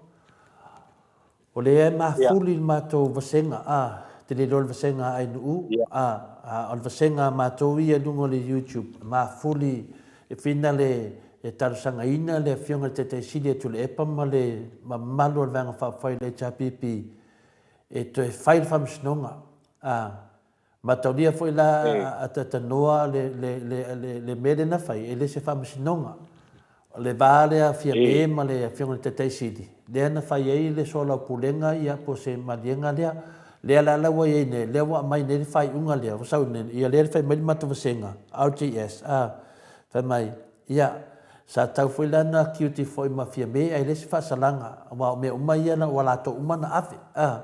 O lea e mafuli le matou vasega, a, te le iloa le vasega a Ainuu, a, a, o le vasega a matou ia i luga o le YouTube, e mafuli e whina le, e talosagaina le Afioga i le Taitai Sili a Tuilaepa ma le mamalu o le Vaega Faaupufai o le HRPP e toe fai le faamasinoga, a, Mataulia foi la a Tatanoa le, le, le, le, le mea lea na fai, e le se faamasinoga. O le va lea a Fiame ma le Afioga i le Taitai Sili, lea na fai ai le soalaupulega ia po o se maliega lea. Lea la la ua i ai nei, lea ua aumai nei le faaiuga lea, ua sau nei, ia lea na fai mai le matou vasega, RGS, a, fai mai, ia, Sa tau foi la na tiuti foi ma Fiame ae leai se faasalaga aua o mea uma ia na ua latou uma na ave a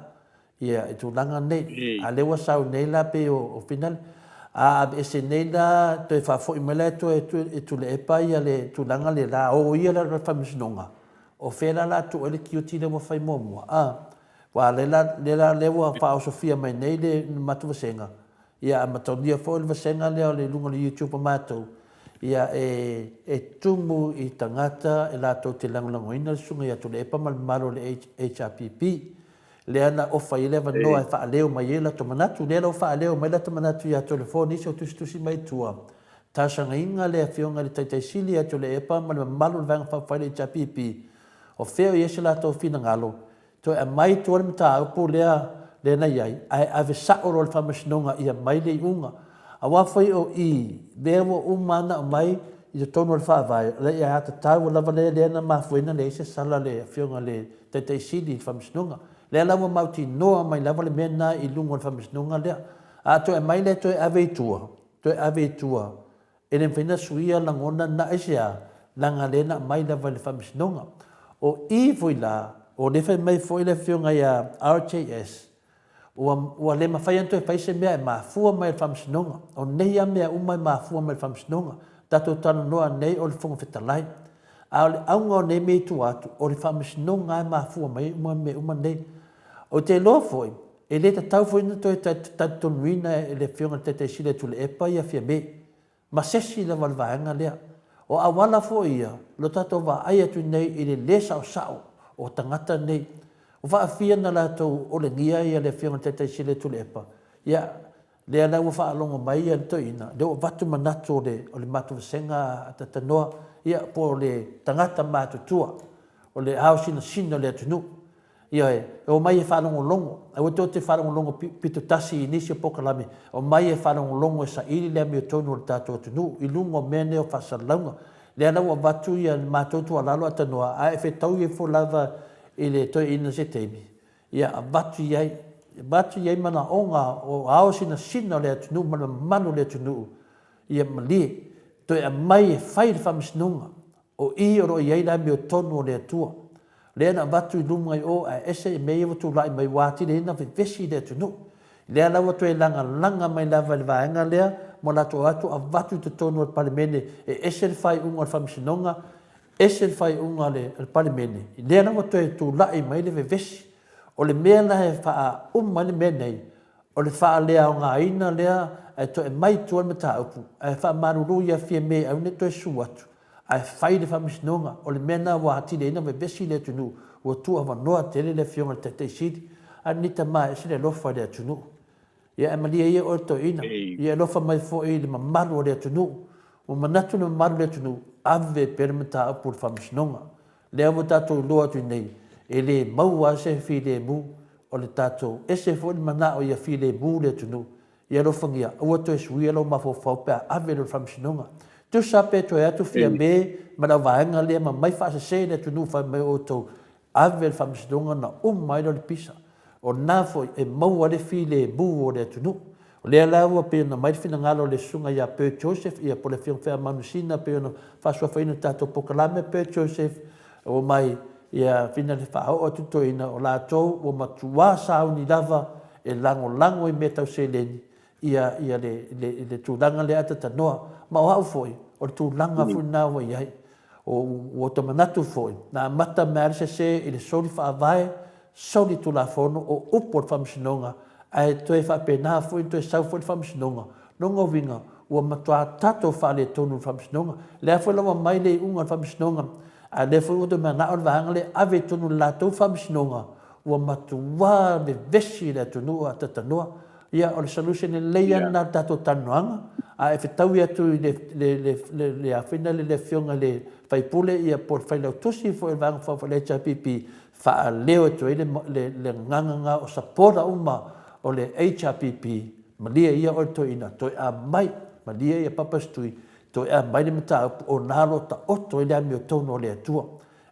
ia i tulaga nei. A lea ua sau nei la pei o Finale a aveese nei la toe faafoi mai la e toe e Tuilaepa ia le tulaga lea la o ia la le Faamasinoga o fea la la tuu ai le tiuti lea ua fai muamua a aua lea la lea la lea ua faaosofia mai nei le matou vasega Ia a mataulia foi le vasega lea o le luga o le YouTube a matou, ia e, e tumu i tagata e latou te lagolagoina le Susuga ia Tuilaepa ma le mamalu o le HRPP. Lea na ofa i ai le avanoa e faaleo mai ai latou manatu. Lea la ua faaleo mai latou manatu ia Toleafoa nisi o tusitusi mai tua, talosagaina le Afioga i le Taitai Sili ia Tuilaepa ma le mamalu o le Vaega Faaupufai o le HRPP, o fea o i ai se latou finagalo Toe aumai i tua le mataupu lea lea na i ai, ae ave sao loa i le Faamasinoga ia aumai le iuga. Aua foi o i lea ua uma ona aumai i totonu o le Faavae, o le aiatatau lava lea lea na mafua ai ona leai se sala a le Afioga i le Taitai Sili i le Faamasinoga. Lea la ua mautinoa mai lava le mea lena i luga o le Faamasinoga lea. A toe aumai lea toe ave i tua, toe ave i tua E le mafai ona suia lagona na aisea, leaga lea na aumai lava i le Faamasinoga. O i foi la, o lea fai mai foi le Afioga ia RJS, ua, ua le mafai ona toe fai se mea e mafua mai i le Faamasinoga. O nei lava mea uma e mafua mai i le Faamasinoga. Tatou talanoa nei o le Fofoga Fetalai. A o le auga o nei mea i tua atu, o le Faamasinoga lava e mafua mai ai uma mea uma nei. Ou te iloa foi, e le tatau foi ona toe talitonuina e le Afioga i le Taitai Sili a Tuilaepa ia Fiame, ma se isi lava o le vaega lea. O auala foi ia, lo tatou vaai atu nei i le le saosao o tagata nei. Ua faafia ona latou olegia ia le Afioga i le Taitai Sili a Tuilaepa, ia, lea la ua faalogo mai ia le toeaina, lea ua avatu manatu o le, o le matou vasega a Tatanoa, ia, po o le tagata matutua, o le ao sinasina o le atunuu. Ioe, e omai e faalogologo, aua tou te faalogologo pito tasi i nisi o polokalame, omai e faalogologo e saili le amiotonu o le tatou atunuu i luga o mea nei o faasalalauga. Lea la ua avatu ia le matou tuualalo atanoa, ae fetaui ifo lava i le toeaina se taimi, ia avatu i ai, avatu i ai manaoga o ao sinasina o le atunuu ma le mamalu o le atunuu, ia malie, toe aumai e fai le faamasinoga. O i o lo o i ai le amiotonu o le Atua. Lea na avatu i luma i o ae ese i mea ia ua tulai mai ua atili ai ona vevesi i le atunuu. Lea la ua toe lagalaga mai lava i le vaega lea ma latou o atu avatu i totonu o le Palemene e ese le faaiuga o le Faamasinoga, ese le faaiuga a le Palemene. Lea la ua toe tulai mai le vevesi. O le mea la e faauma ai le mea nei, o le faaleaogaina lea ae toe aumai i tua le mataupu ae faamalulu ia Fiame aua ne i toe susu atu ae fai le faamasinoga. O le mea lena ua atili ai ona vevesi le atunuu, ua tuuavanoa tele le Afioga i le Taitai Sili. A lenei tama e ese le alofa i le atunuu. Ia ae malie ia oe le toeaina, ia alofa mai foi i le mamalu o le atunuu. Ua manatu le mamalu o le atunuu, ave pea le mataupu i le faamasinoga. Lea ua tatou iloa atu nei, e le maua lava se filemu o le tatou. Ese foi le manao ia filemu le atunuu. Ia alofagia, aua toe suia lou mafaufau pe a ave loa i le faamasinoga. Tusa pe toe atu Fiame ma le auvaega lea ma mai faasese i le atunuu fai mai o outou, ave i le faamasinoga ona uma ai lea o le pisa. O lena foi e maua ai le filemu o le atunuu. O lea la ua pei ona aumai le finagalo o le Susuga ia Bert Joseph, ia po o le Afioga foi ia Manusina pei ona faasuafaina i le tatou polokalame, Bert Joseph, ua omai ia fina le faaoo atu toeaina, o latou ua matua sauni lava e lagolago i mea tau seleni ia ia le le le tulaga lea atatanoa. Ma o au foi, o le tulaga foi lena ua i ai. O, ua ta manatu foi, na amata mai lava le sese i le soli faavae, soli tulafono, o upu o le Faamasinoga, ae toe faapena foi ona toe sau foi le Faamasinoga. Lona uiga, ua matua tatou faaletonu i le Faamasinoga. Lea foi la ua aumai le iuga a le Faamasinoga, a o lea foi ua toe manao le vaega lea e ave i totonu o le latou Faamasinoga, ua matua vevesi le atunuu a tatanoa. Ia, o le solution lelei lava lena o le tatou talanoaga, a e fetaui atu i le, le, le, le, le a foi lea, le Afioga i le sui usufono ia po o le Failautusi foi o le Vaega Faaupufai a le HRPP, faaleo atu ai le, le, le agaga lena o supporter uma o le HRPP, malie ia oe le toeaina, toe aumai, malie ia Papa Stui, toe aumai le mataupu o lena o lo o taoto ai le amiotonu a le Atua.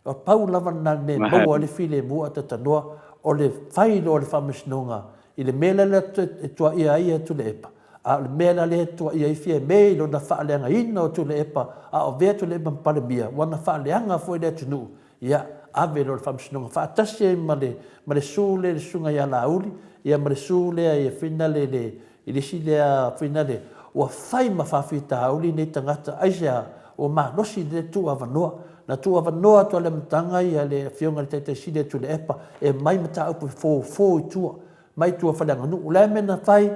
E pau lava lena le mea e maua ai le filemu a tatanoa, o le fai loa o le faamasinoga i le mea lea e tuaia ai ia Tuilaepa, A o le mea la lea e tuuaia ai Fiame i lona faaleagaina o Tuilaepa, a o avea Tuilaepa ma Palemia, ua na faaleaga foi le atunuu, ia, ave loa i le Faamasinoga faatasi ai ma le, ma le sue lea i le susuga ia Laauli, ia ma le sue lea i finale le, i le isi lea finale, ua fai ma faafitauli nei tagata, aisea? Ua malosi le tuuavanoa. Na tuuavanoa atu lava i le amataga ia le Afioga i le Taitai Sili a Tuilaepa e aumai mataupu e fofo i tua, mai tua faleaganuu. O le a le mea na fai?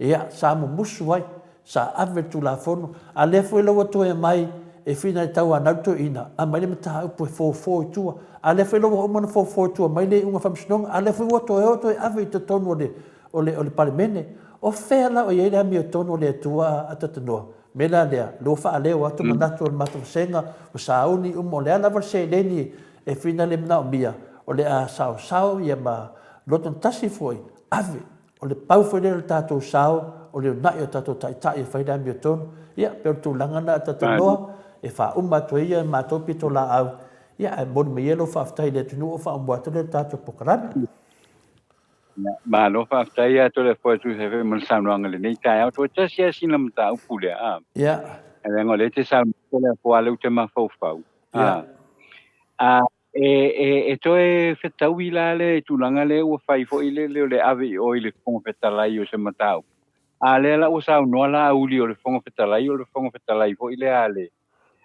Ia, sa mumusu ai, sa ave le Tulafono, a lea foi la ua toe aumai e fina e tauanau le toeaina, aumai le mataupu e fofo i tua. A lea foi la ua uma ona fofo i tua mai le iuga faamasinoga, a lea foi ua toe o toe ave i totonu o le, o le, o le Palemene. O fea la o i ai le amiotonu a le Atua a Tatanoa? Mea la lea, lea ua faaleo atu manatu o le matou vasega, ua sauni uma, o le a lava le seleni e fina le manaomia, o le a saosao ia ma loto tasi foi, ave. O le pau foi lea o le tatou sao, o le uunai o tatou taitai e fai le amiotonu. Ia, pei o le tulaga lena a Tatanoa, e faauma atu ai ia matou pitolaau, ia ae momoli mai ia lou faafetai i le atunuu o faamuamua atu lea i le tatou polokalame. Malo faafetai ia Toleafoa e tusa ai foi ma le saunoaga i lenei taeao. Toe tasi lava sina mataupu lea, a. Ia. Leaga o lea e te saunoa Toleafoa lea ou te mafaufau. Ia. A, e, e, e toe fetaui la le tulaga lea ua fai foi lele o le ave i o i le Fofoga Fetalai o se mataupu. A lea la ua saunoa Laauli o le Fofoga Fetalai, o le Fofoga Fetalai foi lea a le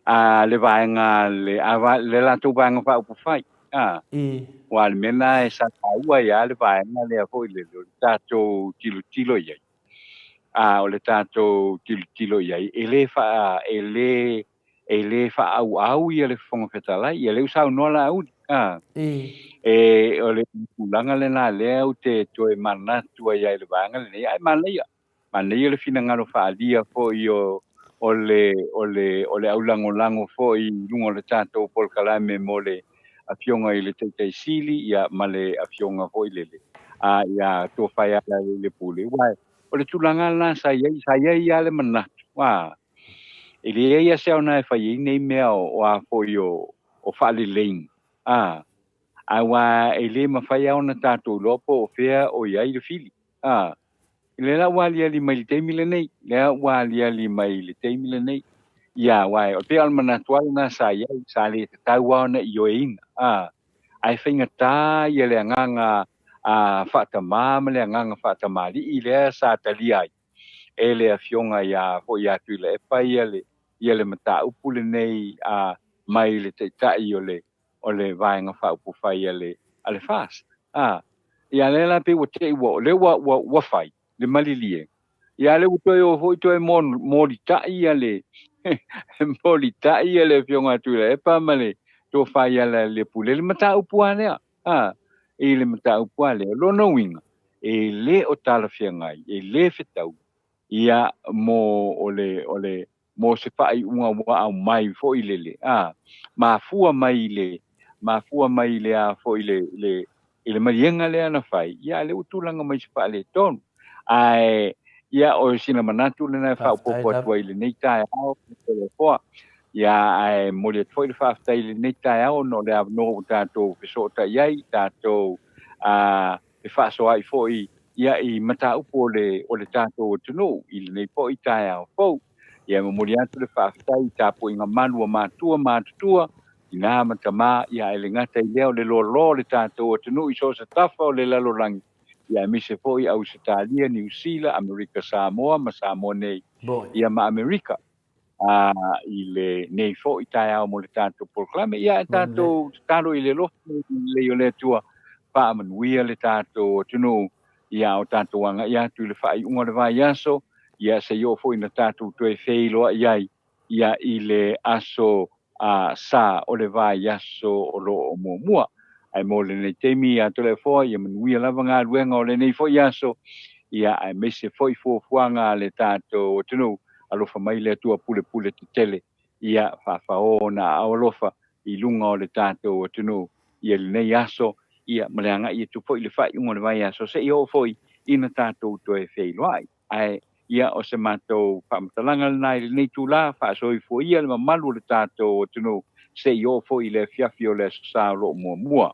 a le vaega le a le latou vaega faaupufai a I. Aua o le mea lena e sa taua ai lava le vaega lea foi lele o le tatou tilotilo i ai a o le tatou tilotilo i ai e le faa e le e le faaauau ia le Fofoga Fetalai ia lea ua saunoa Laauli a I. E o le tulaga lena lea ou te toe manatu ai i le vaega lenei ae manaia Manaia le finagalo faaalia foi o o le o le o le aulagolago foi i luga o le tatou polokalame mo le Afioga i le Taitai Sili ia ma le Afioga foi lele a ia Tofaeolealiilepule aua o le tulaga lena sa i ai sa i ai lava le manatu a e leai lava se aoga e fai ai nei mea o a foi o o faaleleiga a aua e le mafai lava ona tatou iloa po o fea o i ai le fili a Lea la ua aliali mai i le taimi lenei, lea ua aliali mai i le taimi lenei. Ia, aua e pei o le manatu lava lena sa i ai, sa le tatau lava ona ioeina, a, ae faigata ia le agaga a, faatamā ma le agaga faatamalii lea sa talia ai e le Afioga ia foi ia Tuilaepa ia le, ia le mataupu lenei a, mai le Taitai o le, o le Vaega Faaupufai a le, a le FAST. A, ia lea la pei ua te i ua, o lea ua, ua, ua fai le malilie. Ia lea ua toe o foi toe molitai ia le, molitai ia le Afioga a Tuilaepa ma le Tofaeolealiilepule i le mataupu lava lea. A, i le mataupu lava lea. O lona uiga, e le o talafeagai, e le fetaui, ia mo o le, o le, mo se faaiuga ua aumai foi lele, a, mafua mai i le, mafua mai i le a foi le, le, i le maliega lea na fai, ia a lea ua tulaga mai se faaletonu. Ae, ia, o sina manatu lena e faaopoopo atu ai i lenei taeao, Toleafoa. Ia, ae momoli atu foi le faafetai i lenei taeao ona o le avanoa ua tatou fesootai ai, tatou, a, fefaasoaai foi ia i mataupu o le, o le tatou atunuu i lenei foi taeao fou. Ia e momoli atu le faafetai i tapuaiga malu a matua ma atutua, tina ma tama, ia ae le gata i lea o le loaloa o le tatou atunuu i so o se tafa o le lalolagi, ia aemaise foi Ausetalia, Niu Sila, Amerika Samoa ma Samoa nei, ia ma Amerika. A i lenei foi taeao mo le tatou polokalame, ia ae tatou tatalo i le alofa lelei o le Atua, faamanuia le tatou atunuu, ia o tatou agai atu i le faaiuga o le vaiaso, ia se i oo foi ina tatou toe feiloai ai ia i le aso a sa o le vaiaso o lo o muamua. Ae mo lenei taimi ia Toleafoa, ia manuia lava galuega o lenei foi aso, ia aemaise foi fuafuaga a le tatou atunuu. Alofa mai le Atua pulepule tetele, ia faafaoo ona aao alofa i luga o le tatou atunuu ia lenei aso, ia ma le agai atu foi i le faaiuga o le vaiaso seia oo foi ina tatou toe feiloai. Ae ia o se matou faamatalaga lena i lenei itula, faasoifua ia le mamalu o le tatou atunuu seia oo foi i le afiafi o le Aso Sa o lo o muamua.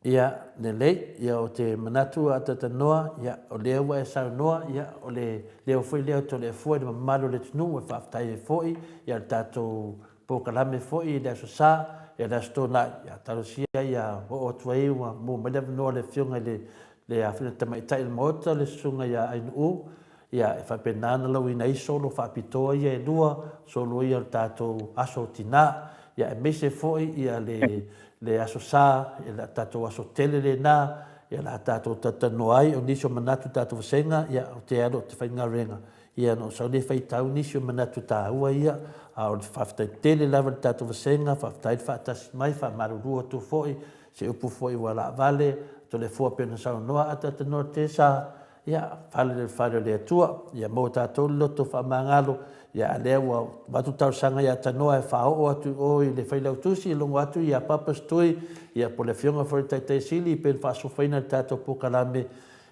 Ia, lelei, ia o te manatu a Tatanoa, ia, o lea ua e saunoa, ia, o le leo foi lea o Toleafua i le mamalu o le atunuu e faafetai ai foi, ia le tatou polokalame foi i le Aso Sa, ia le Aso Toonai, ia talosia ia oo atu ai ua maua mai le avanoa o le Afioga i le le Afioga Tamaitai o le Maota, le Susuga ia Ainuu, Ia, e faapena ona lauina ai solo faapitoa ia e lua, solo ia o le tatou Aso o Tina, ia aemaise foi ia le, le Aso Sa, ia le tatou aso tele lena, ia la tatou talatalanoa ai, o nisi o manatu tatou vasega, ia o te alu o te faigaluega, ia ona ou sau lea faitau nisi o manatu taua ia, a o le faafetai tele lava i le tatou vasega, faafetai le faatasi mai, faamalulu atu foi, se upu foi ua laavale, Toleafoa pei ona saunoa, a talatalanoa te sa, Ia, fale le fale o le Atua, ia maua tatou le loto faamagalo, ia a lea ua avatu talosaga ia Tanoa e faaoo atu i o i le Failautusi, e logo atu ia Papa Stui, ia po o le Afioga foi i le Taitai Sili pei ona faasofaina le tatou polokalame,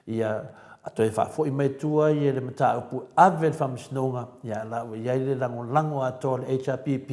ia a toe faafoi mai tua ia le mataupu e ave i le Faamasinoga, ia la ua i ai le lagolago atoa o le HRPP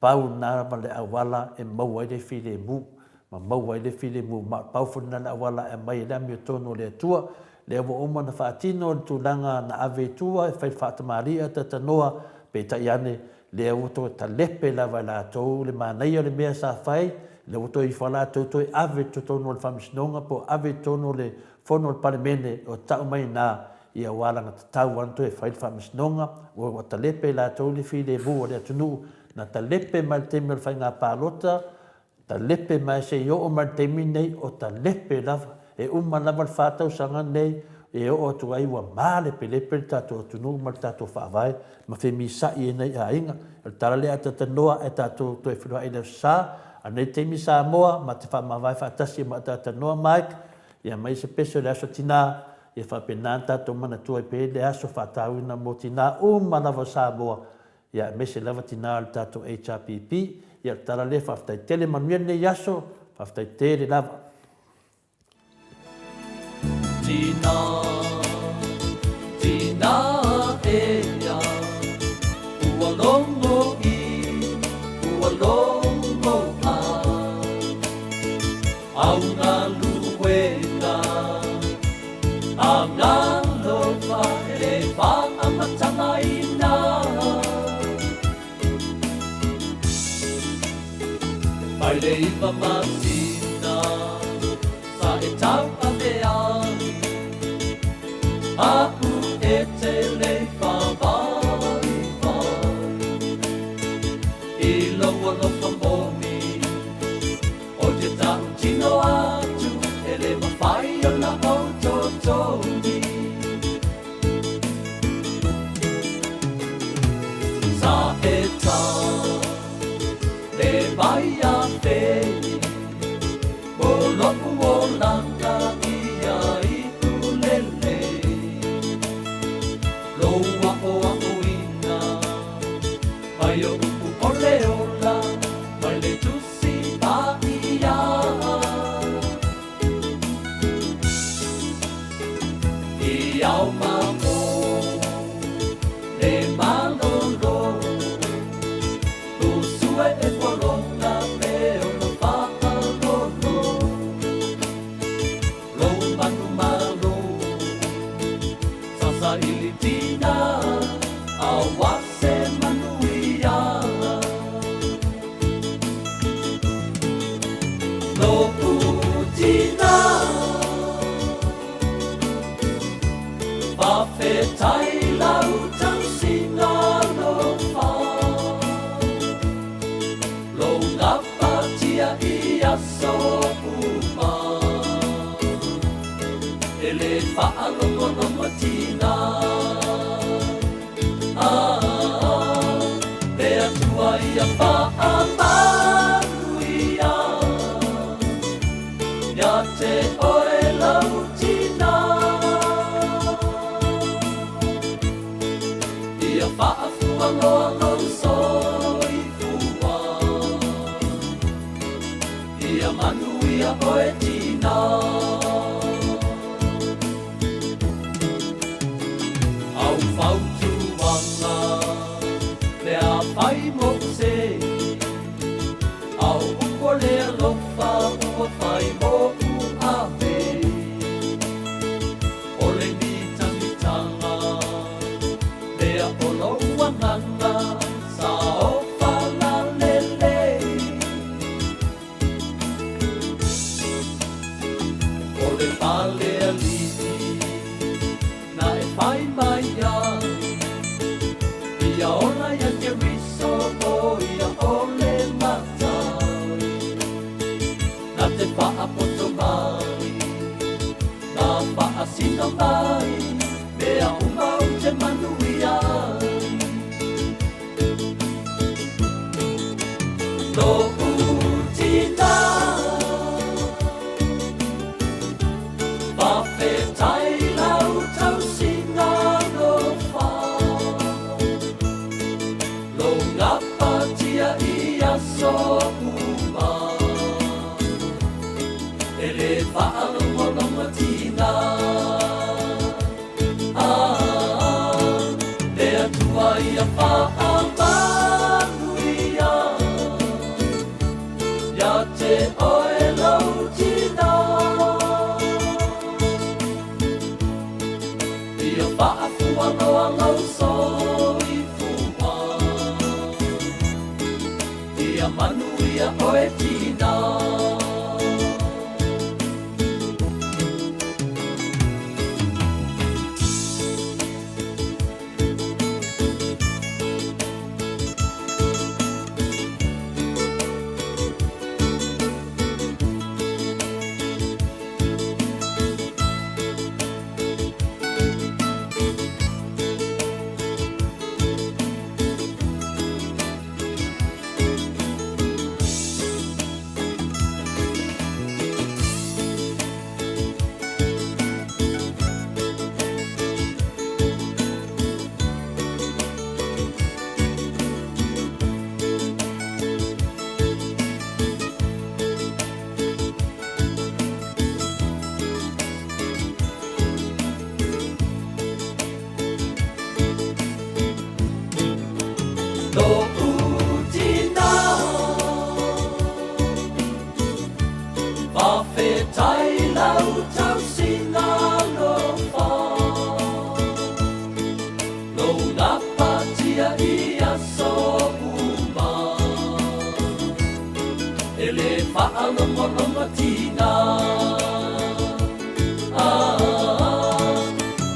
Pau lena ma le auala e maua ai le filemu, ma maua ai le filemu, ma pau foi lena le auala e aumai ai le amiotonu o le Atua. Lea ua uma ona faatino le tulaga na ave i tua e fai faatamalii a Tatanoa, peitai ane, lea ua toe talepe lava e latou le manaia o le mea sa fai, lea ua toe ifo lava latou toe ave i totonu o le Faamasinoga po o ave i totonu o le Fono a le Palemene o tau mai ina ia ua alagatatau lava ona toe fai le faamasinoga, ua talepe e latou le filemu o le atunuu, na talepe mai le taimi o le faiga palota, talepe mai se i oo mai le taimi lenei, o talepe lava. E uma lava le fa tausaga lenei e oo atu ai ua malepelepe le tatou atunuu ma le tatou faavae ma femisa'i ai nai aiga. O le tala lea a Tatanoa ae tatou toe feiloai i le Aso Sa, a o lenei taimi Samoa, ma te faamavae faatasi ma Tatanoa Mike, ia aumai se pese o le Aso Tinā, Ia faapena ona tatou manatua ai pea le aso faatauina mo tinā uma lava o Samoa, ia aemaise lava tinā o le tatou HRPP. Ia o le tala lea, faafetai tele, manuia lenei aso, faafetai tele lava. Tinā, tinā ea, ua logo i, ua logo a. Au galuega a ngalofa e le whaamatagaina. Mai le iwa masina sa e tauave ai, Aʻu e te lei whawaiwai I lou alofa moni. O te taʻu tino atu e le mawhai ona ou totogi. Sa e ta le mai a whei, Mo loʻu olanga ia iʻu lelei. Lou aʻoaʻoina mai oʻu ʻole ola mai le Tusi Paia. I ao ma o le malolo, Usue e pualona me ona whaalolo. Lou manumalo, sasa ili tina, awa se manuia. Loʻu tina, Fafetai lau tausina alofa, Lou gapatia i aso uma, E le faalogologo tina. Ah, le Atua ia faamanuia Ia te oe lau tina. Ia faafua loa lou soifua, Ia manuia oe tina. Au fautuaga mea fai moʻu sei, Au upu o le alofa ua fai moʻu. faapoto mai, na faasino mai mea uma ou te manuia ai. Lo'u tinā, faafetai lau tausiga alofa, lou gapatia i aso uma, e lē faalogologotiina. Ah, le Atua ia faamanuia iā te oe lou tinā. Ia faafualoa lou soifua, ia manuia oe tinā. Lo'u tinā, faafetai lau tausiga alofa, lou gapatia i aso uma, e lē faalogologotiina. Ah,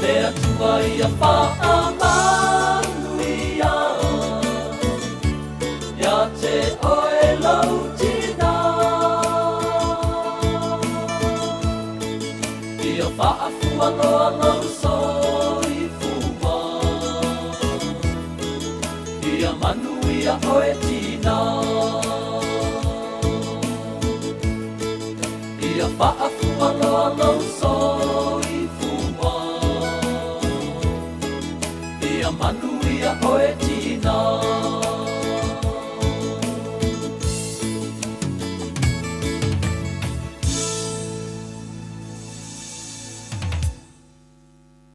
le Atua ia faamanuia iā te oe lou tinā. Ia faafualoa lou soifua, ia manuia oe tinā. Ia faafualoa lou soifua, ia manuia oe tinā.